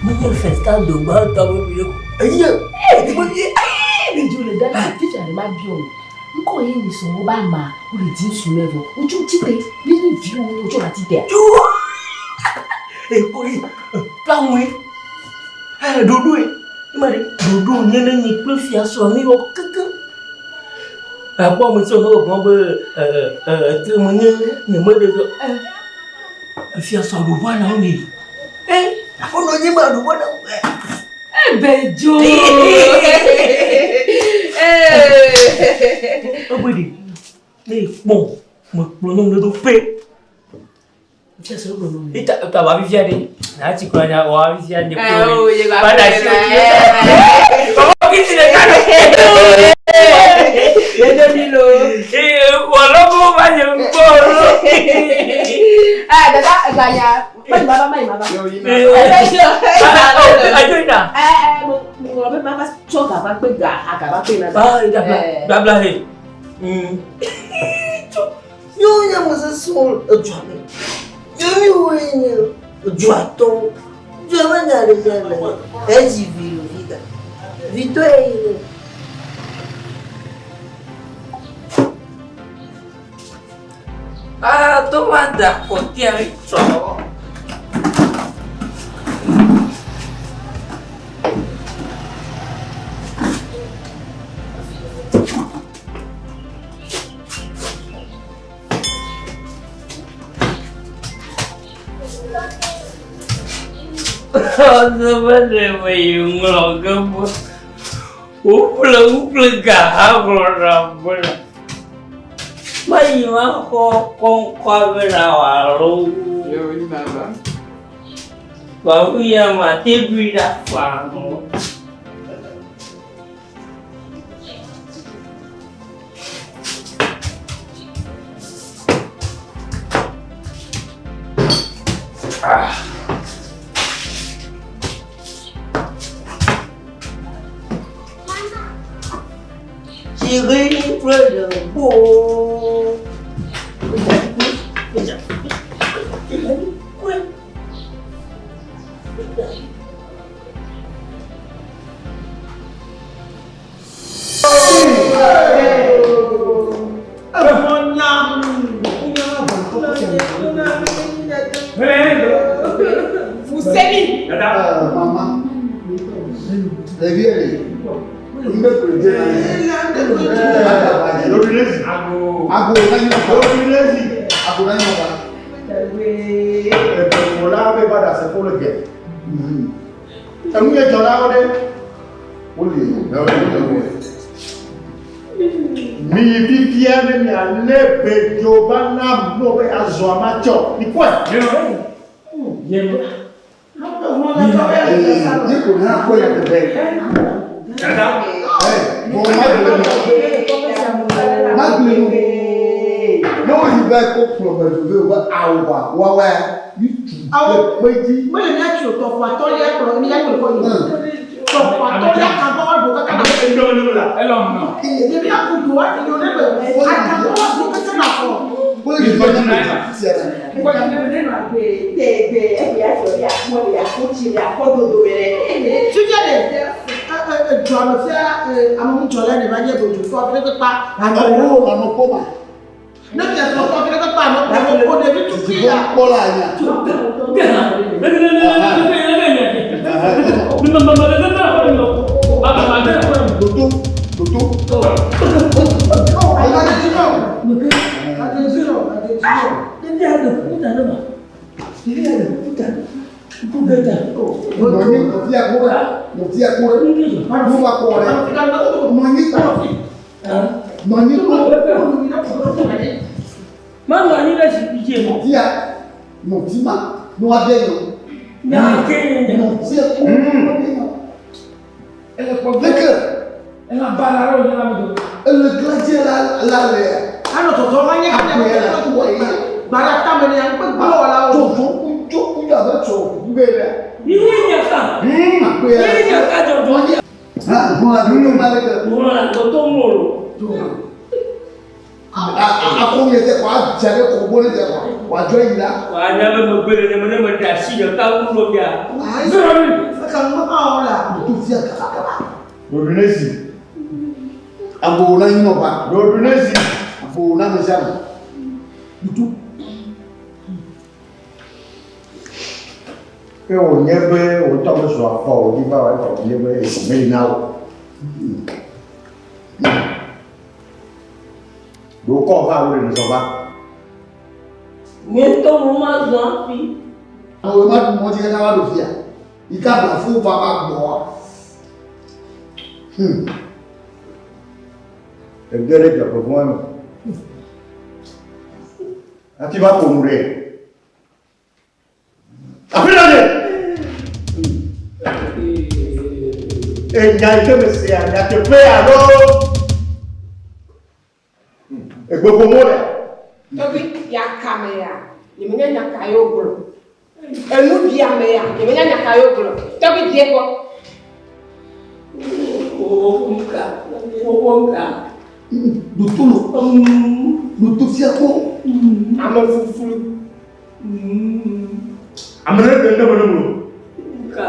Speaker 4: Menye festa dogbãtɔ be vi ɖe ko. Enye.
Speaker 9: Dzigbɔɖi. Ɖeviwo le Ghana, fifia ɖe ma biɔ o. Ŋkɔ ye nyi sɔwo ba ma, wole di ŋsu ne vɔ. Wotso tite, mi nyi viwo wotso va titea.
Speaker 4: Ekpɔ ye, kpla ŋue, ɖoɖoe, ema ɖe ɖoɖo nye ne nyi kple fia srɔ̃ mi wɔ kekeŋ. Akpɔ ame siwo me gbɔgblɔm be etre me nye nye me ɖe zɔ. Efia srɔ̃ ɖoɖoa na wo yi. Aƒenɔ nye ma ɖoɖoa na wo.
Speaker 6: Ebedzo.
Speaker 4: Egbe ɖe, ne ekpɔ mekplɔ nyɔnu ɖe ɖo pe. Ita ta wa fifia ɖe, na tsi kura nya wa fifia nye kplɔ ɖe. Ba da si o tie. Baba kisi le ka ɖo.
Speaker 6: Yedo mi lo.
Speaker 4: Ee wɔlɔ ko ba nye ŋkpɔ lo.
Speaker 9: Ah dada eganya. Mayi ma va mayi ma va. Ebedzo.
Speaker 4: Adzo yina.
Speaker 9: Ɛɛ mo ŋlɔ be ma va tsɔ gava kpe ga ha gava kpe na.
Speaker 4: Ah babla babla he.
Speaker 16: Tso, míawo nye ame sesẽwo le edua me. Míawoe nye edua tɔwo. Dua me nya ɖe sia ɖe. Edzi vi lo vi ga. Vitɔe yi ne. Ah, to va da kɔtia tsɔ.
Speaker 4: Ɔsɔ be ɖe me yi ŋlɔ ge be woƒle nu kple ga haŋlɔ nam bena mayi maxɔ kɔŋkɔa bena wòalo Babu ya mate ɖui ɖa faa.
Speaker 12: Ah.
Speaker 16: Chérie, kple ɖe wo.
Speaker 3: Fuseni.
Speaker 5: Mama. Ɖevi yɛ le. Ŋgbe kple dze na ye. Ago na nyi ba. Ago na nyi ba.
Speaker 11: Eʋeƒola be va ɖasefo le ge. Enu ye dzɔ na wo ɖe.
Speaker 5: Woli.
Speaker 11: Miyi fifia ne mialé be dzo va na no be azɔ amatsɔ. Mikpɔe.
Speaker 5: Ye ko na kɔ ya bɛ. Bɔn ma gblẽ nu. Ma gblẽ nu. Ne wo yi va ko kplɔ me dzo ve wo be awo ba wawa mi tu
Speaker 13: Awo.
Speaker 5: kpe dzi.
Speaker 13: Mele míatsi o tɔƒo atɔ̃lia kplɔ míakplɔ kɔ yi. Tɔƒo atɔ̃lia kan kɔ woaɖo kaka na.
Speaker 1: Elɔm nɔ.
Speaker 13: Ɖevi aku do woaɖi ɖo ne be aka kɔ woaɖo kaka na kɔ. Fifia ɖe edua me fia ameŋudzɔla ne va nye dodzotɔ afi ɖe kpekpa.
Speaker 5: Ɔwɔ anɔ kpɔ ma.
Speaker 13: Ne fia srɔ̃tɔ afi ɖe kpekpa anɔ kpɔ ko ɖevi tukui ya.
Speaker 5: Kpɔ la nya. Toto toto. Nɔnyi nɔvia kpɔ ɖe nɔvia kpɔ ɖe nuva kpɔ ɖe nɔnyi kpɔ nɔnyi kpɔ.
Speaker 4: Manɔ anyi ɖe zikpui dzi.
Speaker 5: Nɔvia nɔvi ma nɔa ɖe yɔ. Nɔvia kpɔ nɔa ɖe yɔ.
Speaker 1: Ele kpɔ
Speaker 5: Leke.
Speaker 1: Ela ba la ɖe wònye la me do.
Speaker 5: Ele gladze la la le.
Speaker 13: Anɔ tɔtɔ va nye
Speaker 5: Akɔe la kɔ ye.
Speaker 13: Gbara tame ne aŋgbe gblɔ la o.
Speaker 5: Tso tso tso abe tso ŋgbe ɖe.
Speaker 4: Yi nya ka.
Speaker 5: Akɔe la.
Speaker 4: Yi nya ka dzɔdzɔ.
Speaker 5: Ha ŋlɔ la gbetɔ ma leke.
Speaker 4: Ŋlɔ la gbetɔ ŋlɔ lo.
Speaker 5: Akɔ mi tɛ kɔ adza ɖe kɔ gbɔ ne tɛ kɔ wòadzɔ yi la.
Speaker 4: Wòanya be megbe le ne me ne me ɖe asi ɖeka ŋu ɖo fia.
Speaker 13: Eka ŋu hã wɔ la.
Speaker 5: Ɖoɖo fia kaba kaba.
Speaker 11: Ɖoɖo ne zi.
Speaker 5: Agbo na nyi nɔba.
Speaker 11: Ɖoɖo ne zi.
Speaker 5: Agbo na ame sia ame. Ɖoɖo.
Speaker 11: Ke wònye be wò ŋutɔ mezɔ afɔ wò dzi va wɔ evɔ wònye be ezi meli na wò. Ɖo kɔ va alo ɖe nèzɔ va?
Speaker 4: Nye ŋutɔ mo mazɔ hafi.
Speaker 5: Ame ma ɖu mɔ dzi kaka va ɖo fia. Yi ka blafo va va gbɔa.
Speaker 11: Ege ɖe dzɔgbevɔ̃e me. Hafi va ƒo nu ɖe. Aƒenɔ nye! Enya yi ke mesea nyateƒe alo egbe ƒom wole?
Speaker 3: Tɔgbi ya kame ya, nyemenya nya ka ye wogblɔ. Enu biame ya, nyemenya nya ka ye wogblɔ. Tɔgbi die kpɔ.
Speaker 4: Woƒom ka, woƒom ka.
Speaker 5: Ɖoto lo. Ɖoto fia kpɔ.
Speaker 12: Ame fuflu. Ame ɖe ɖe me ɖe mo.
Speaker 4: Ka.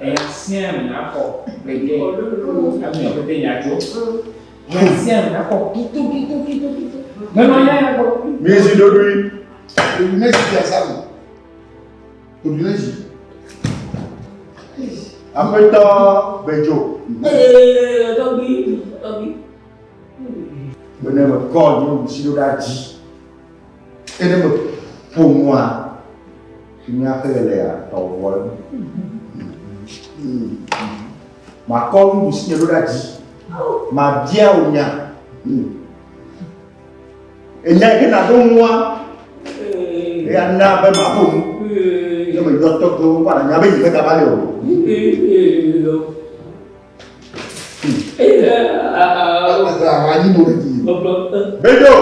Speaker 1: Eya sia me nakɔ le ge. Ame pete nya tso. Eya sia me nakɔ kito kito kito kito. Menɔ nya ya gbɔ.
Speaker 7: Mizi ɖoɖoe.
Speaker 5: Ɖoɖoe ne zi fia sa me. Ɖoɖoe ne zi.
Speaker 7: Aƒetɔ Bedzo.
Speaker 4: Ee, tɔgbi, tɔgbi.
Speaker 11: Bene mekɔ nye nusi ɖo ɖa dzi. Eye ne meƒo nua, fi míaƒe lea tɔ vɔ enu. Makɔ nuɖusi nye ɖo ɖa dzi. Mabia wò nya. Enya yi ke nàɖo ŋua, eya na be maƒo nu. Ne meyɔ tɔgbewo ŋkɔ nànya be nyemegava li o. Bedo!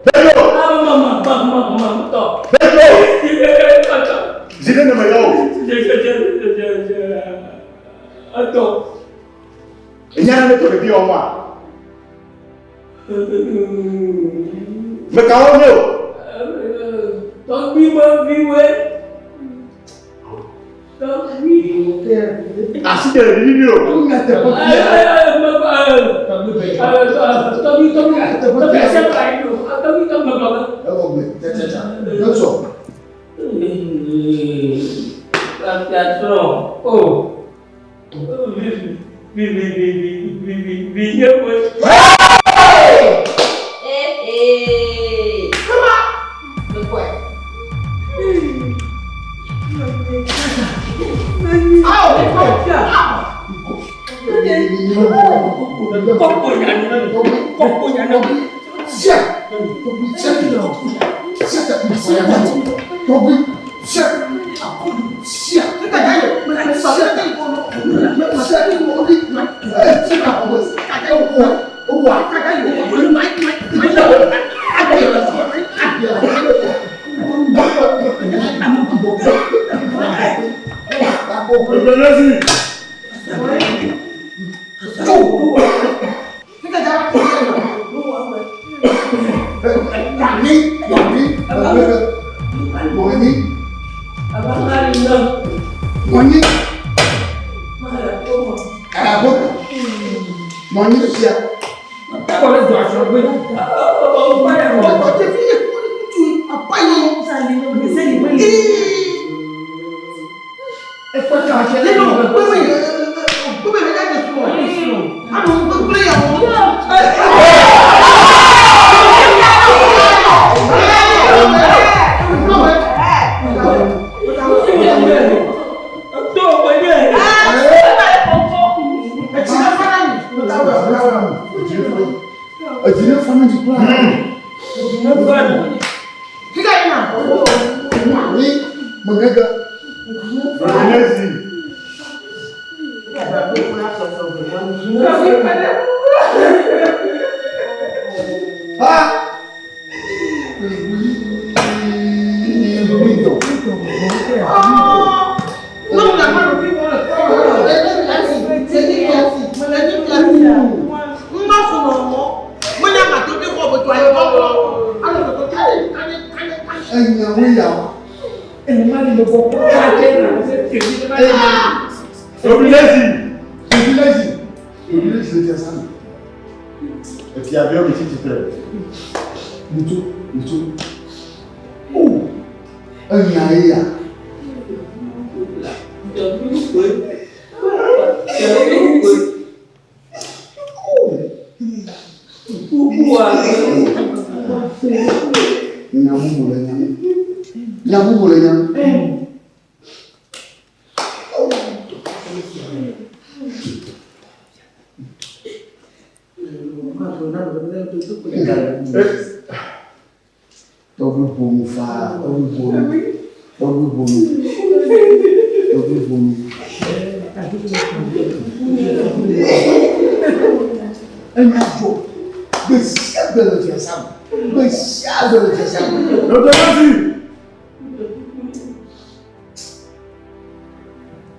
Speaker 11: Bedo! Bedo! Zi ɖe ne meyɔ wò. Enya nane tso ɖevi wɔm wa? Meka wo nye o.
Speaker 4: Tɔgbi me viwoe. Tɔgbi.
Speaker 11: Asi ɖe ɖevi vi o.
Speaker 4: Tɔgbi tɔgbi tɔgbi asi akpa yi o. Tɔgbi tɔgbi me gbɔ.
Speaker 5: Ewɔ gbe tsɛtsɛtsɛ. Yosɔ.
Speaker 4: Fiasrɔ̃ o.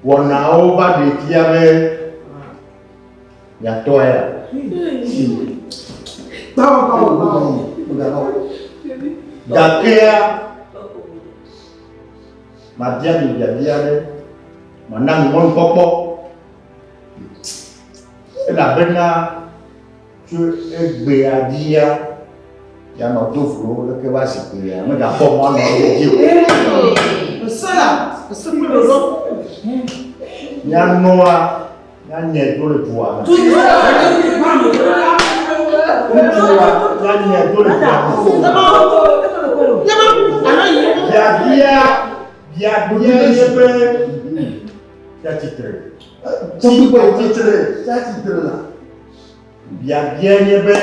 Speaker 11: Wɔnawo va ɖe fia be Miatɔa ya. Gakea, mabia mi biabia ɖe, mana mi mɔnukpɔkpɔ. Elabena tso egbea dzia, mianɔ do vlo leke va zikpuia, megakpɔ mɔ anɔ edzi o. Mianɔa Míanyɛ do le dua me. Ŋutsua míanyɛ do le dua me. Biabia biabia ye be tsia tsitre. Tsi tsitre.
Speaker 5: Tsia tsitre la.
Speaker 11: Biabia ye be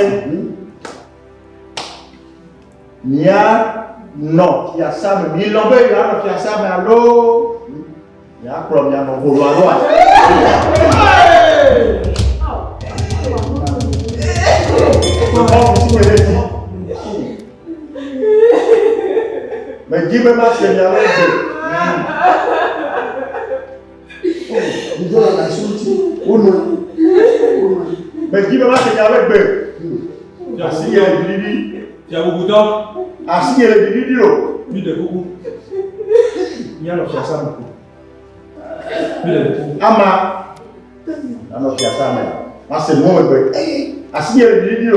Speaker 11: mía nɔ fiasa me. Mi lɔ̃ be yewoanɔ fiasa me alo Míakplɔ mia nɔ holo alo a? Medi be mase miawo gbe. Medi be mase miawo gbe. Asi nye le ɖiɖiɖi.
Speaker 12: Fiabubutɔ.
Speaker 11: Asi nye le ɖiɖiɖi o.
Speaker 12: Mi ɖe kuku. Míanɔ fiasa me. Mi ɖe kuku.
Speaker 11: Ama. Anɔ fiasa me. Mase mɔ megbe. Asi nye le ɖiɖiɖi o.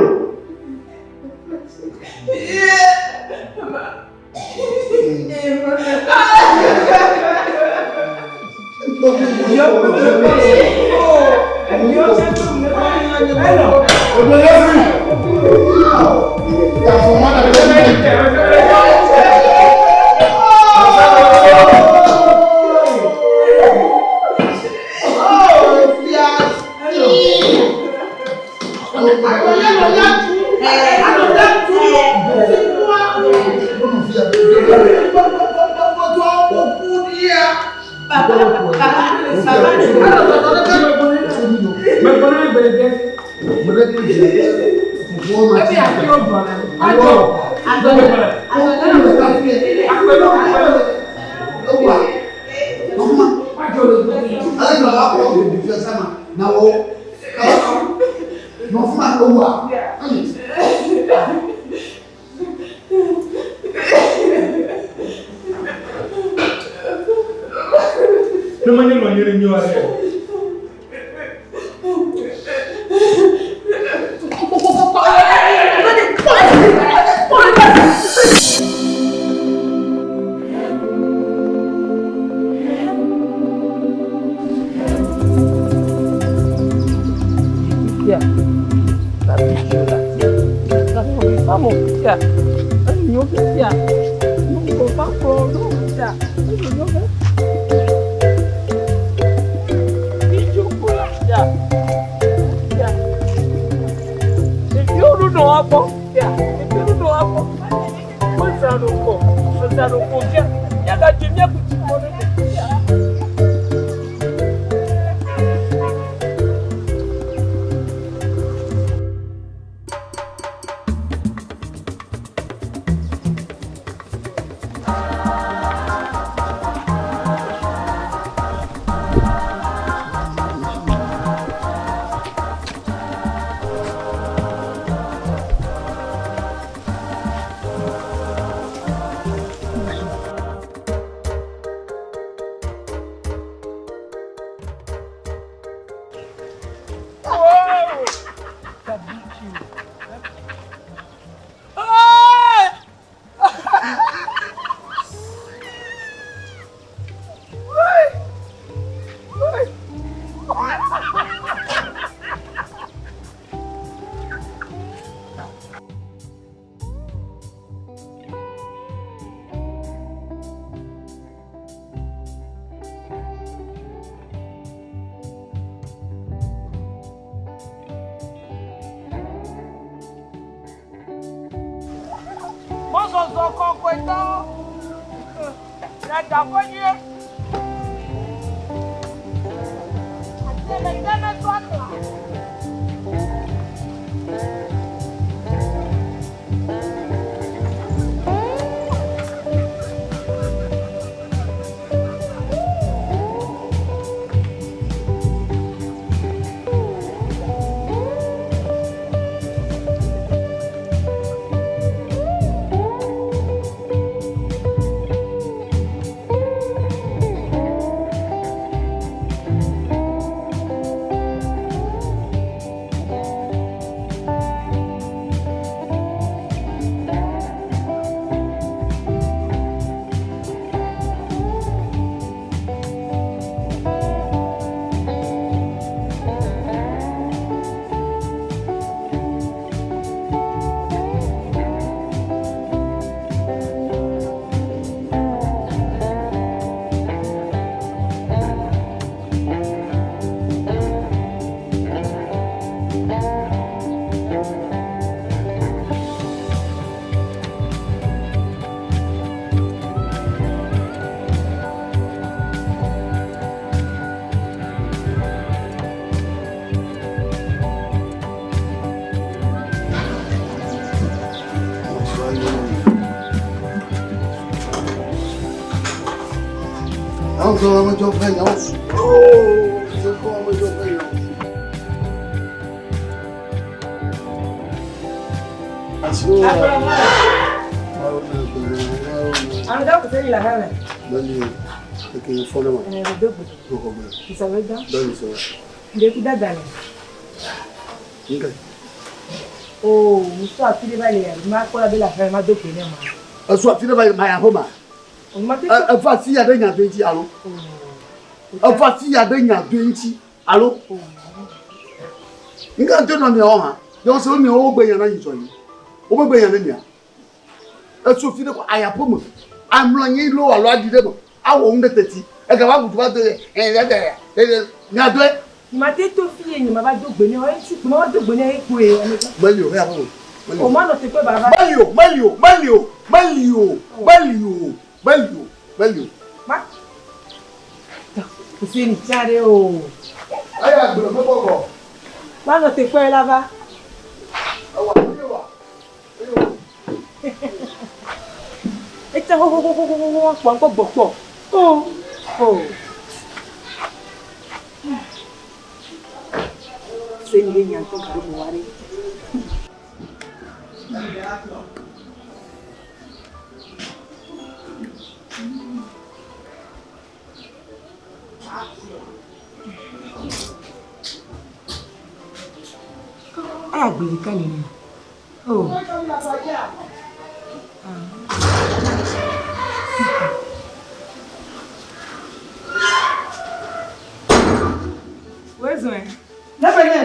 Speaker 12: Ne menye nɔnye ɖe nyo aɖe.
Speaker 13: Mɔzɔzɔ kɔkɔetɔ le daƒe nyuie. Ati le te meto akla.
Speaker 5: Nyawo gblɔ medzɔ ƒe nyawo su. Oo, dzekɔ medzɔ ƒe nyawo su. Esu afi ɖe va yi ma ya ƒe ma. Eva afi ya ɖe nya do ŋuti alo? Eva afi ya ɖe nya do ŋuti alo? Ŋka ŋutɔ nɔ miawo hã. Yɔ se miawo wogbe nya na nyitsɔ yi. Womegbe nya ne mia. Etso fi ɖe ko aya ƒe me. Amlɔ anyi loo alo aɖi ɖe me. Awɔ nu ɖe teti. Egava ʋu du va do ye. Nya doe.
Speaker 6: Mate to fi ye nye ma va do gbe ne o. Eŋuti kpo ma va do gbe ne ye kpoe.
Speaker 5: Meli o, heya ƒe me. Meli o.
Speaker 6: O ma nɔ teƒe ba va.
Speaker 5: Meli o, meli o, meli o, meli o, meli o, meli o, meli o.
Speaker 6: Ma. Kusi ni tsa ɖe o.
Speaker 5: Eya gblɔ me bɔbɔ.
Speaker 6: Ma nɔ teƒe la va.
Speaker 5: Ewa, ewa, ewa.
Speaker 6: Etsa xoxoxoxoxo kpɔ ŋkɔ gbɔ kpɔ. O, o. Se ni ye nya ŋutɔ gaɖo me wa ɖe. Eya gbe ɖeka nene. Oh. Wezɔe.
Speaker 13: Ne be nye.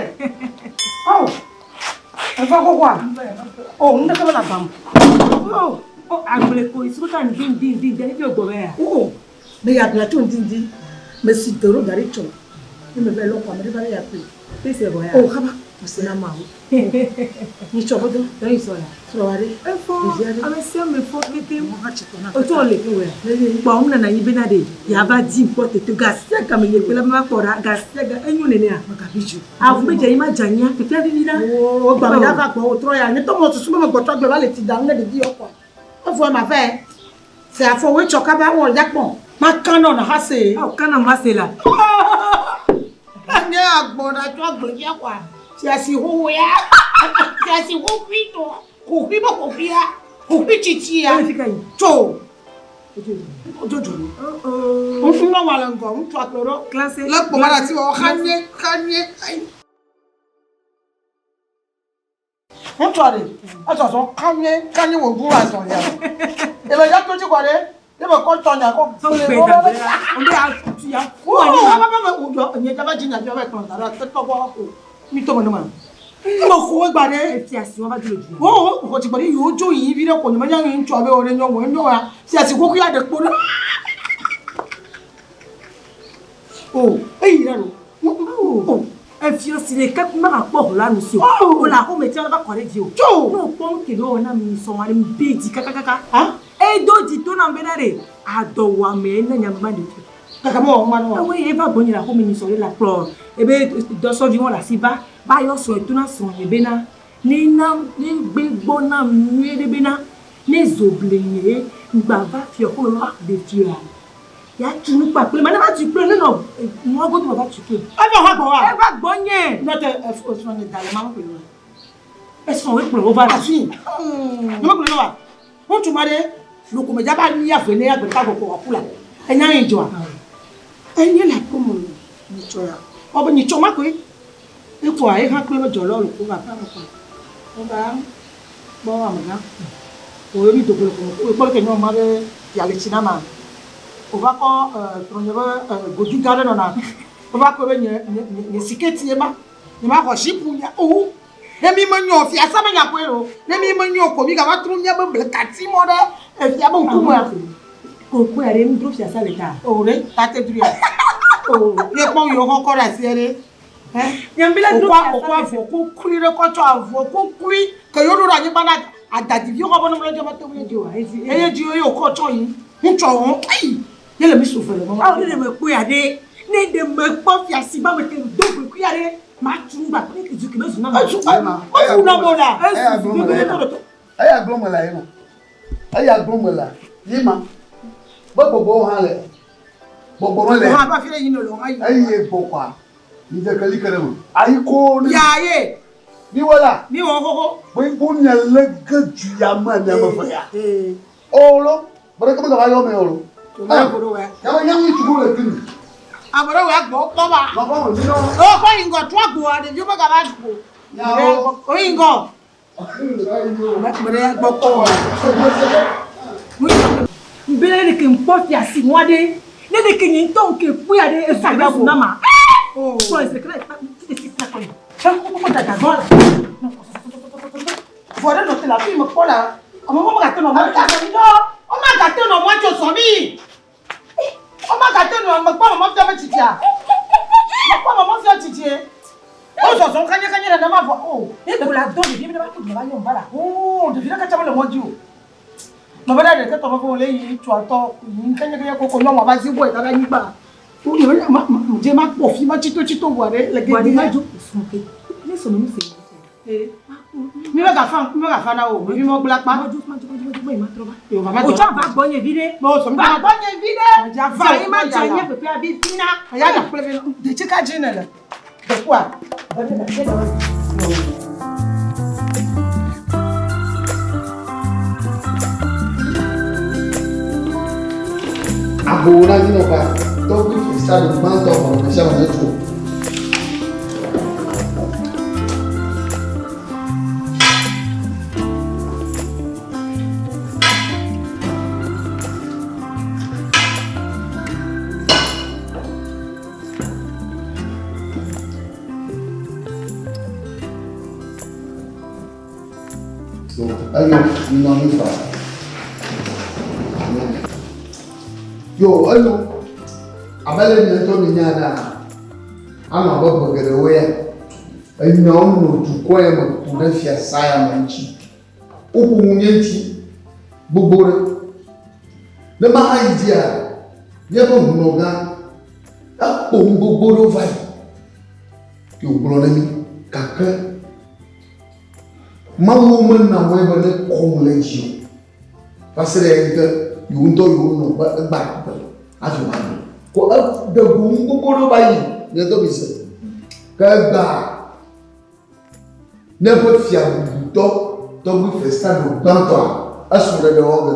Speaker 13: Oh. Eva xoxoa? Oh, nu ɖeke mele agba me.
Speaker 6: Oh, oh, agble ko yi suka ŋdi ŋdi ŋdi ŋdi efi gbɔ be ya.
Speaker 13: Oh, me yi agblea tso ŋdi ŋdi. Me si do ɖo da ɖi tsɔ. Ne me va yi lɔ xɔa me ɖe va ɖe ya ƒle.
Speaker 6: Pese vɔ ya.
Speaker 13: Oh, kaba.
Speaker 6: Ase na mawu.
Speaker 13: Nyitsɔ godo.
Speaker 6: Tɔyi sɔ ya.
Speaker 13: Srɔ̃ wa ɖe.
Speaker 6: Efɔ.
Speaker 13: Ɖevia ɖe.
Speaker 6: Ame sia ame fɔ kekeŋ.
Speaker 13: Mɔ hã tsi tɔ na.
Speaker 6: Otsɔ le ke wɛ. Kpɔ ŋu nana anyi bena ɖe yava di kpɔ tete gasia game nye kpe la ma kpɔ ɖa gasia ga enyo nenea.
Speaker 13: Magabi dzi.
Speaker 6: Avu be dze anyi ma dze anyia fifia vivi ɖa.
Speaker 13: Oo gba me yava gbɔ o trɔ ya nye tɔ mɔ susu be me gbɔ trɔ gbe va le ti dam ne ɖevi yɔ kɔa. Evɔ ma vɛ. Se afɔ woe tsɔ kaba wɔ ya kpɔ. Ma kan nɔ na ha se.
Speaker 6: Ɔ kan na ma se la.
Speaker 13: Nye agbɔ ɖa tsɔ agble ya kɔa. Fiasi xoxo ya. Fiasi xoxui tɔ. Xoxui be xoxui ya. Xoxui tsitsi ya. Tso. Ojojo. Ŋutsu nyɔnua le ŋgɔ, ŋutsua kplɔe ɖo. Le kpɔ ma ɖe asi wɔ xa nyuie, xa nyuie. Ŋutsua ɖe, ezɔzɔ xa nyuie, xa nyuie wò ŋu azɔlia. Ebe ya to dzi kɔ ɖe, ye be kɔ tɔ nya kɔ. Nye dza va dzi nya dzi va kplɔ da ɖe tetɔ gbɔ ko. Mi to me ne ma. Eme xo egba ɖe.
Speaker 6: Efia si wa va dzi le dzi.
Speaker 13: Wo xɔ dzi gbɔ ɖe yewo dzo yi vi ɖe ko nye menya ŋutsua be wo ɖe nyɔnu enyo ya. Fia si xoxo ya ɖe kpo ɖe. O eyi ɖe lo.
Speaker 6: O efia si ɖeka kpe ma kpɔ ho la nu si o. O le axome tia va kɔ ɖe dzi o.
Speaker 13: Tso.
Speaker 6: Ne o kpɔ nu ke ɖe wɔ na mi sɔ wa ɖe mi be dzi kakakaka. Edo dzi to nam bena ɖe adɔwɔame ne nya ma ɖe fi.
Speaker 13: Kaka me wɔ ŋma ne wɔ.
Speaker 6: Ewe ye va gbɔnye le axome mi sɔ ɖe la kplɔ ebe dɔsɔvi wɔn le asi va va yɔ srɔ̃ to na srɔ̃ nye bena ne na ne gbe gbɔ nam nyuie ɖe bena ne zo ble nye ye ŋgba va fiɔ xome va ɖe fia. Ya tu nu kpakple ma ne va tu kple ne nɔ nua godo ma va tu kple.
Speaker 13: Eva hã gbɔ wa.
Speaker 6: Eva gbɔ nye.
Speaker 13: Nɔ te esrɔ̃ nye da le ma kple wa.
Speaker 6: Esrɔ̃ wo kplɔ wo va.
Speaker 13: Afi. Ne me kplɔ wa. Ŋutsu ma ɖe loko me dzaba mía ve ne ya gbe ɖeka gbɔgbɔ wòaku la. Enya yi dzɔa. Enye le aƒe me nyitsɔ ya. Ɔbe nyitsɔ ma koe. Ekɔa ye hã kple be dzɔlɔ loko va aƒea me kɔa. Wova kpɔ amegã. Wo mi dogo le ƒome kpɔ leke nyɔnu ma be ya le tsi na ma. Wova kɔ srɔ̃nye be godu gã ɖe nɔna. Wova kɔe be nye nye nye siketi ye ma. Nye ma xɔ zipu nya o. Ne mi menyo fiasa me nya koe o. Ne mi menyo ko mi gava tro míabe blekati mɔ ɖe efia be ŋkumea.
Speaker 6: Kokpe aɖe nu dro fiasa le ta.
Speaker 13: O ɖe tate dro ya. O ye kpɔ yewo xɔ kɔ ɖe asi ɖe.
Speaker 6: Nyambila dro fiasa.
Speaker 13: Okɔ avɔ kuklui ɖe kɔ tsɔ avɔ kuklui ke yewo ɖo ɖe anyigba na adadivi xɔ be ne mlɔ dzi mate ŋu dzi o. Eye dzi ye wokɔ tsɔ yi. Ŋutsɔ wɔn ayi. Ye le mi so ve le mɔ.
Speaker 6: Awo ne ɖe me kpɔe aɖe. Ne ɖe me kpɔ fiasi ba me te do gbekui aɖe. Matu ŋgba kple zu ke mezu na
Speaker 13: Ezu mezu na mo la.
Speaker 5: Eya gblɔ me la ye ma. Eya gblɔ me la ye ma. Be gbɔgbɔwo hã le. Gbɔgbɔ mele.
Speaker 13: Wo hã va fi ɖe yi nɔ lɔ ayi.
Speaker 5: Eye gbɔ kɔa, mi dze keli ke ɖe me. Ayi ko ne.
Speaker 13: Ya ye.
Speaker 5: Mi wɔ la.
Speaker 13: Mi wɔ xoxo.
Speaker 5: Be bo mia lé ge du ya me mia me fe ya. O lo, me ɖeke megava yɔ me o lo. Ya me nya ŋutsu ko le kini.
Speaker 13: Ame ɖe wɔ agbɔ kpɔ ba.
Speaker 5: Nɔƒe me mi nɔ.
Speaker 13: O kɔ yi ŋgɔ trɔ agboa ɖeviwo megava ɖu o. O yi ŋgɔ. Me ɖe gbɔ kpɔ wa. Ŋbe ne ke ŋkpɔ fiasi ŋua ɖe, ne ɖe ke nye ŋutɔ ŋke kpɔe aɖe ezu ɖe zu na ma. Kpɔ ese kle ti ti ti kɔ yi. Kpɔ dada gbɔ la. Vɔ ɖe nɔ te le afi me kpɔ la. Ame ma gate nɔ mɔ tso. Woma gate nɔ mɔ tso sɔ mi. Woma gate nɔ me kpɔ mɔ fia be tsitsia. Me kpɔ mɔ fia tsitsie. Wo zɔzɔm kanyakanya nenema vɔ o. Ne ko la dɔ ɖevi be ne va to va yɔ va la. O ɖevi ɖe katsa mele mɔ dzi o. Mebe ɖe ɖeke tɔ veve wòle yi ŋutsua tɔ yi kanyakanya koko nyɔnua va zi gbɔe da ɖe anyigba. Wo nye be ma ma dze ma kpɔ fi ma tsitotsito vɔa ɖe le gedi ma dzo.
Speaker 6: Ne sɔme nu se.
Speaker 13: Mi be gafa mi be gafa na wo ɖevi mɔ gblẽ akpa.
Speaker 6: O tsɔ va gbɔ nye vi ɖe.
Speaker 13: Va
Speaker 6: gbɔ nye vi ɖe.
Speaker 13: Va yi ma dze nye ƒeƒe abi na. Ya da kple vi. Detsi ka dzi nele. Dekua.
Speaker 5: Agbowo na anyinɔƒea, tɔgbui Frisado gbãtɔ xɔ ame sia ame netso. So, eyo, minɔ anyi faa. Yo, eyo, abe ale mia ŋutɔ minya enea, anɔ abe ƒe geɖewo ya, enyawo nɔ dukɔ ya me ku ɖe fiasa ya me ŋuti. Woƒo nu nye ŋuti gbogbo ɖe. Ne maha yi dzia, míaƒe hunɔgã ekpo nu gbogbo ɖewo va yi. Ye wògblɔ na mí gake Mawu mena mɔe be ne kɔm le edzi o. Va se ɖe eyi ke yewo ŋutɔ yewo nɔ be egba gbe hafi wòaɖu. Ko eɖe go nu gbogbo ɖewo va yi mia ŋutɔ mi se. Ke egbea míaƒe fia bubutɔ tɔgbui Festado gbãtɔa esrɔ̃ɖeɖe wɔ ge.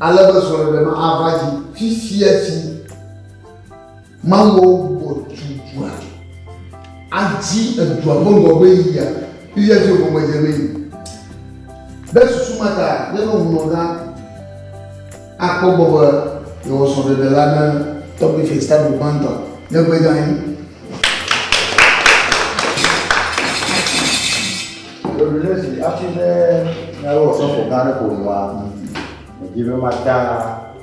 Speaker 5: Ale be srɔ̃ɖeɖe ma ava dzi fifia fi. Mawu gbɔ tu dua adzi edua ƒe ŋgɔgbe yiyia fifia fi wògɔme dze mee. Ɖe susu ma ta míaƒe ŋunɔgã akpɔ gbɔ be yewɔ srɔ̃ɖeɖe la ne tɔgbui Festado gbãtɔ ne gbe dze anyi.
Speaker 2: Lolulezi hafi ne míawo osɔfo gã ɖe ƒo nua, medi be mada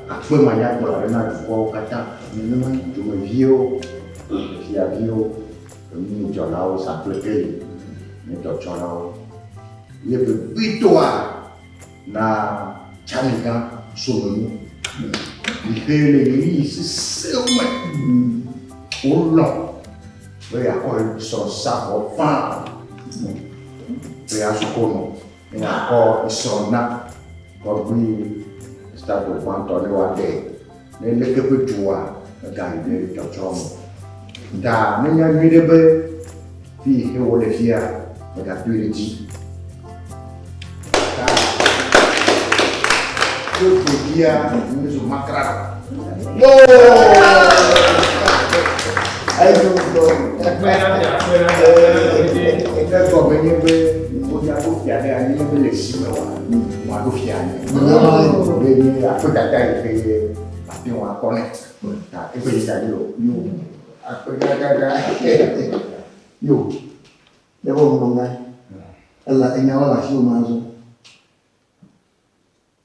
Speaker 2: akpe manyagblɔ aɖe na dukɔwo katã, dumeviwo, fiaviwo, enudzɔlawo, sakplekeli, ne dɔtsɔlawo. Ye vevitɔa na tsamigã Somenu yi ke le ɣeyiɣi sesẽwo me wolɔ̃ be yeakɔ srɔ̃ sa vɔ faa be yeazu konɔ ne yeakɔ srɔ̃ na tɔgbui Stato gbãtɔ ne woaɖe ne leke ƒe dua megayi ɖe tsɔtsrɔ̃ me o. Ta nenya nyuiɖe be fi yi ke wole fia megadoe ɖe dzi. Ta tso ɖevia mezu makra. Egɔme nye be woɖo fia ɖe anyi ne mele si me oa, woaɖo fia anyi. Ɖe nye akpedada yi ke ate ŋu akpɔ nɛ. Ta eƒe yi da ɖi o.
Speaker 5: Yo, akpedada. Yo, ne vɔ ŋlɔ ŋa, ela enyawo le asiwò me azɔ.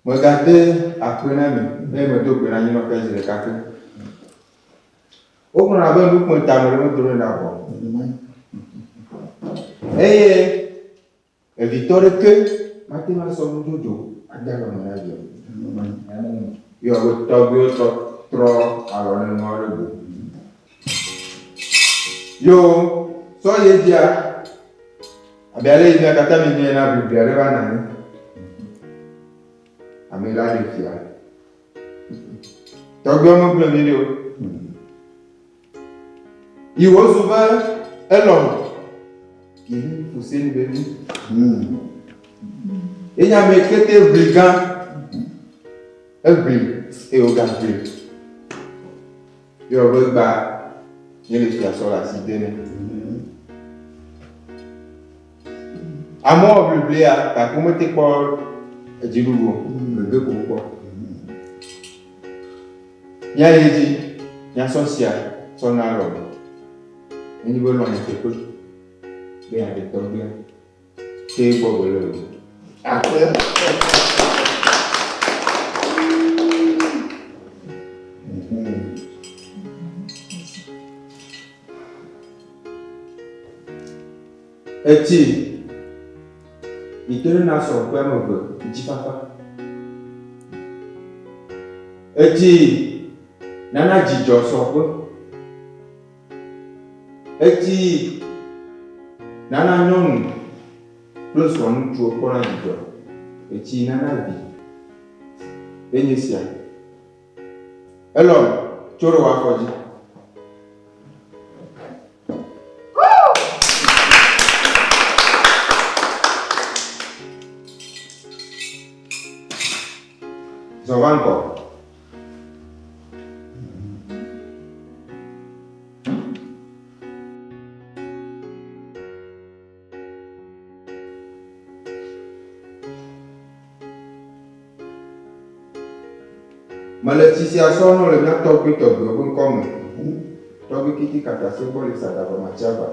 Speaker 7: Megade akpe na mi be medo gbe na anyinɔƒe zi ɖeka ke. Wogblɔna be nukpɔe ta mele medo ɖe ɖa vɔ. Eye evitɔ ɖeke mate ŋu asɔ nudzodzo ade alɔme na via o. Yɔ be tɔgbuiwo tɔ trɔ alɔ ne nua ɖe go. Yo sɔ ye dzia abe ale yi mia katã mi nyae na ʋiʋli aɖe va nɔ anyi. Ame la ɖe fia. Tɔgbuiwo megblẽ mi ɖi o. Yi wòzu be elɔ̃ yi Fuseni be vi. Ye nye ame kete ʋli gã. Eʋli eye wògaʋli. Ye wɔ be gba nye le fia sɔ le asi de nɛ. Amewo wɔ ʋliʋlia gake womete kpɔ edziɖuɖu o. Gege ko wokpɔ. Míayi edzi míasɔ sia sɔ na lɔ. Nenye be lɔ nyateƒe be yeaɖe tɔgbuia ke egbɔ wòle o.
Speaker 5: Akpe.
Speaker 7: Etsi yi te na sɔ ƒe ame eve ŋutifafa. Etsi nana dzidzɔ sɔƒe. Etsi nana nyɔnu kple srɔ̃ŋutsuwo kpɔna dzidzɔ. Etsi nana vi. Enye sia. Elɔ̃ tso ɖe wò afɔ dzi. Zɔ va ŋgɔ. Mele tsi sia sɔm nɔ le mía tɔgbui tɔgbuiwo ƒe ŋkɔ me. Tɔgbui Kiti Katase gbɔ le Sadava Matsiava.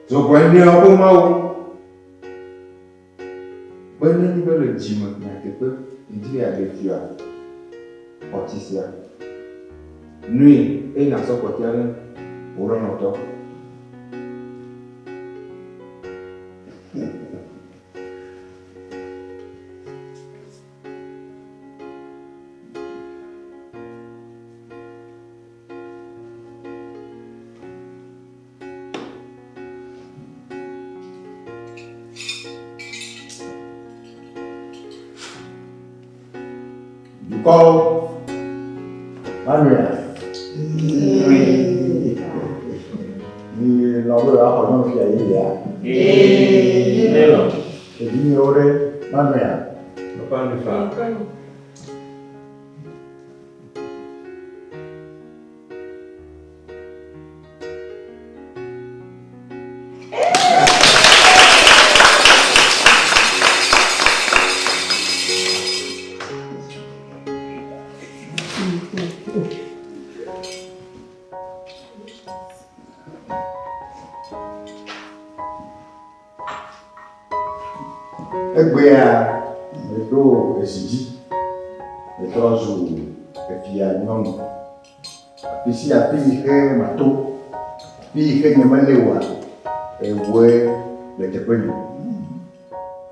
Speaker 7: Zogbɔeneawo ƒe Mawu. Be nenye be le dzi me nyateƒe ŋdi be yeaɖe fia xɔ tsi sia. Nui eye nàsɔ kpɔtɔea ne wò lɔlɔ̃tɔ.
Speaker 11: Dukɔwo, manuia? Mi lɔ̃ be yewoaxɔ nyɔnufia yeyea? Evinyewo ɖe, manuia? Egbea meɖo ezi dzi, metrɔ zu efia nyɔnu. Afi sia afi yi xe mato, afi yi xe nyemele oa, ewòe le teƒenye.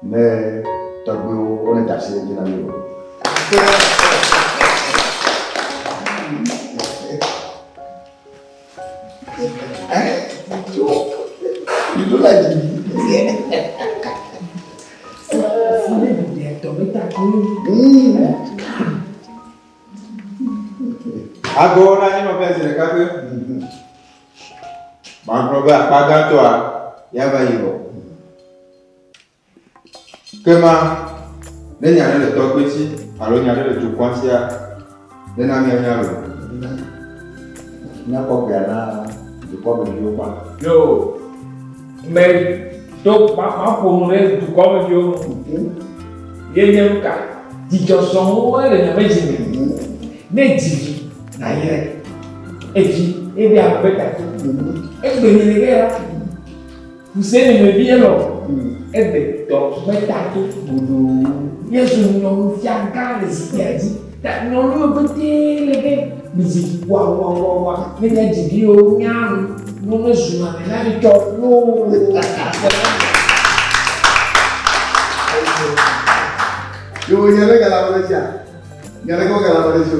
Speaker 11: Ne tɔgbuiwo woneda asi edzi na mí o. You look like
Speaker 7: Agɔwo na nye nɔvia zi ɖeka ƒe. Magblɔ be akpa gãtɔa ya va yi vɔ. Kema ne nya ɖe le tɔgbui si alo nya ɖe le dukɔa sia, nena míanya loo.
Speaker 11: Míakɔ gbea na dukɔmeviwo kpa.
Speaker 1: Yo, me do ma maƒo nu ɖe dukɔmeviwo nu. Ye nye nu ka? Dzidzɔ sɔŋwo le nye me dzi me. Ne dzi vi nayrae. Edzi ebe ame be tato. Egbe nye ɖe ya. Hussein me vi elɔ eɖe tɔ metato godoo. Yesu nyɔnu fia gã le zikpuia dzi. Ta nyɔnuwo pete le be midzi vi wa wa wa wa. Ne mia dzi viwo nya nu ne zu na me na mi tsɔ loo.
Speaker 5: Yo nya ɖe gala ɖe tsia. Nya ɖe gala ɖe tsi o.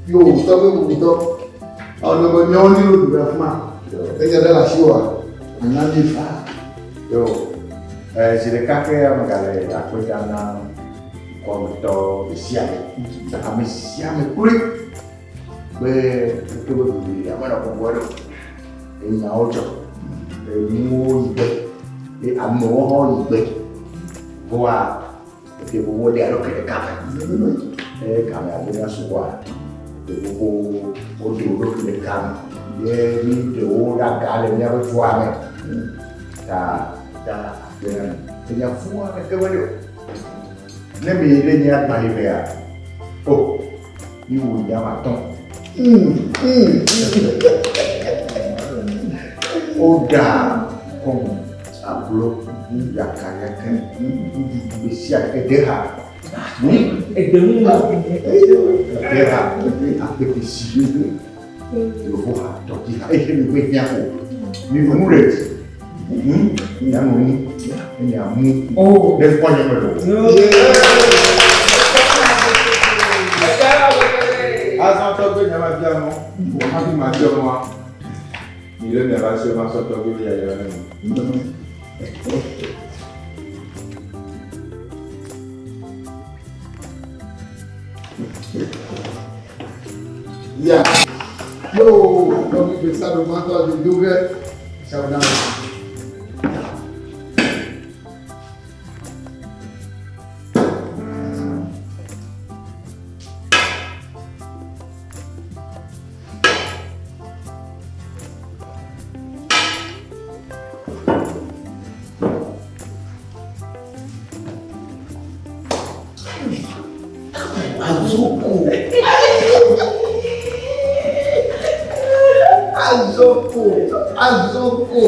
Speaker 5: Yo tɔ be bubu tɔ. Ɔ ne be miawo ni lo du ɖe afima. Enya ɖe le asiwòa, àna mí faa.
Speaker 11: Yo, zi ɖeka ke megale akpe dam na dukɔa me tɔ ɖesiaɖe, ame sia ame kloe be xexe be ʋiʋli menɔ bɔbɔe ɖe o. Enyawo dzɔ, enuwo yi gbe ye amewo hã yi gbe. Vɔa ete xoxo ɖe alo ke ɖeka me. Eye game aɖe va sugbɔa, ete xoxo woɖe wo ɖokui ɖeka me. Ye mi ɖe wo ɖe aga le míaƒe dua me. Ta ta akpe na mi. Enya fu aɖeke meli o. Ne mi yi ɖe nye agbalẽ mea, o, mi wu nye ame atɔ̃. Woɖa kɔmu, ablo, yakayaka, nuɖuɖu ɖe sia ɖe, ede ha.
Speaker 1: Ede ŋu.
Speaker 11: Ede ha, akpetesi, yevu ha, tɔdzi ha, ehe mi ƒe hiã ko. Mi nu ɖe dzi. Mianɔ nu, ne miamu. Ne kpɔ nye me ɖo.
Speaker 7: Azɔ tɔgbe nya ma bia mɔ, wò hafi ma bia mɔa, mi ɖe mia va se ma sɔ tɔgbe be yayra ne mi.
Speaker 5: Ya. Yo, tɔgbe gbe sa ɖo ma tɔ adi do ge. Sa ɖo na. Azoko. Azoko. Azoko.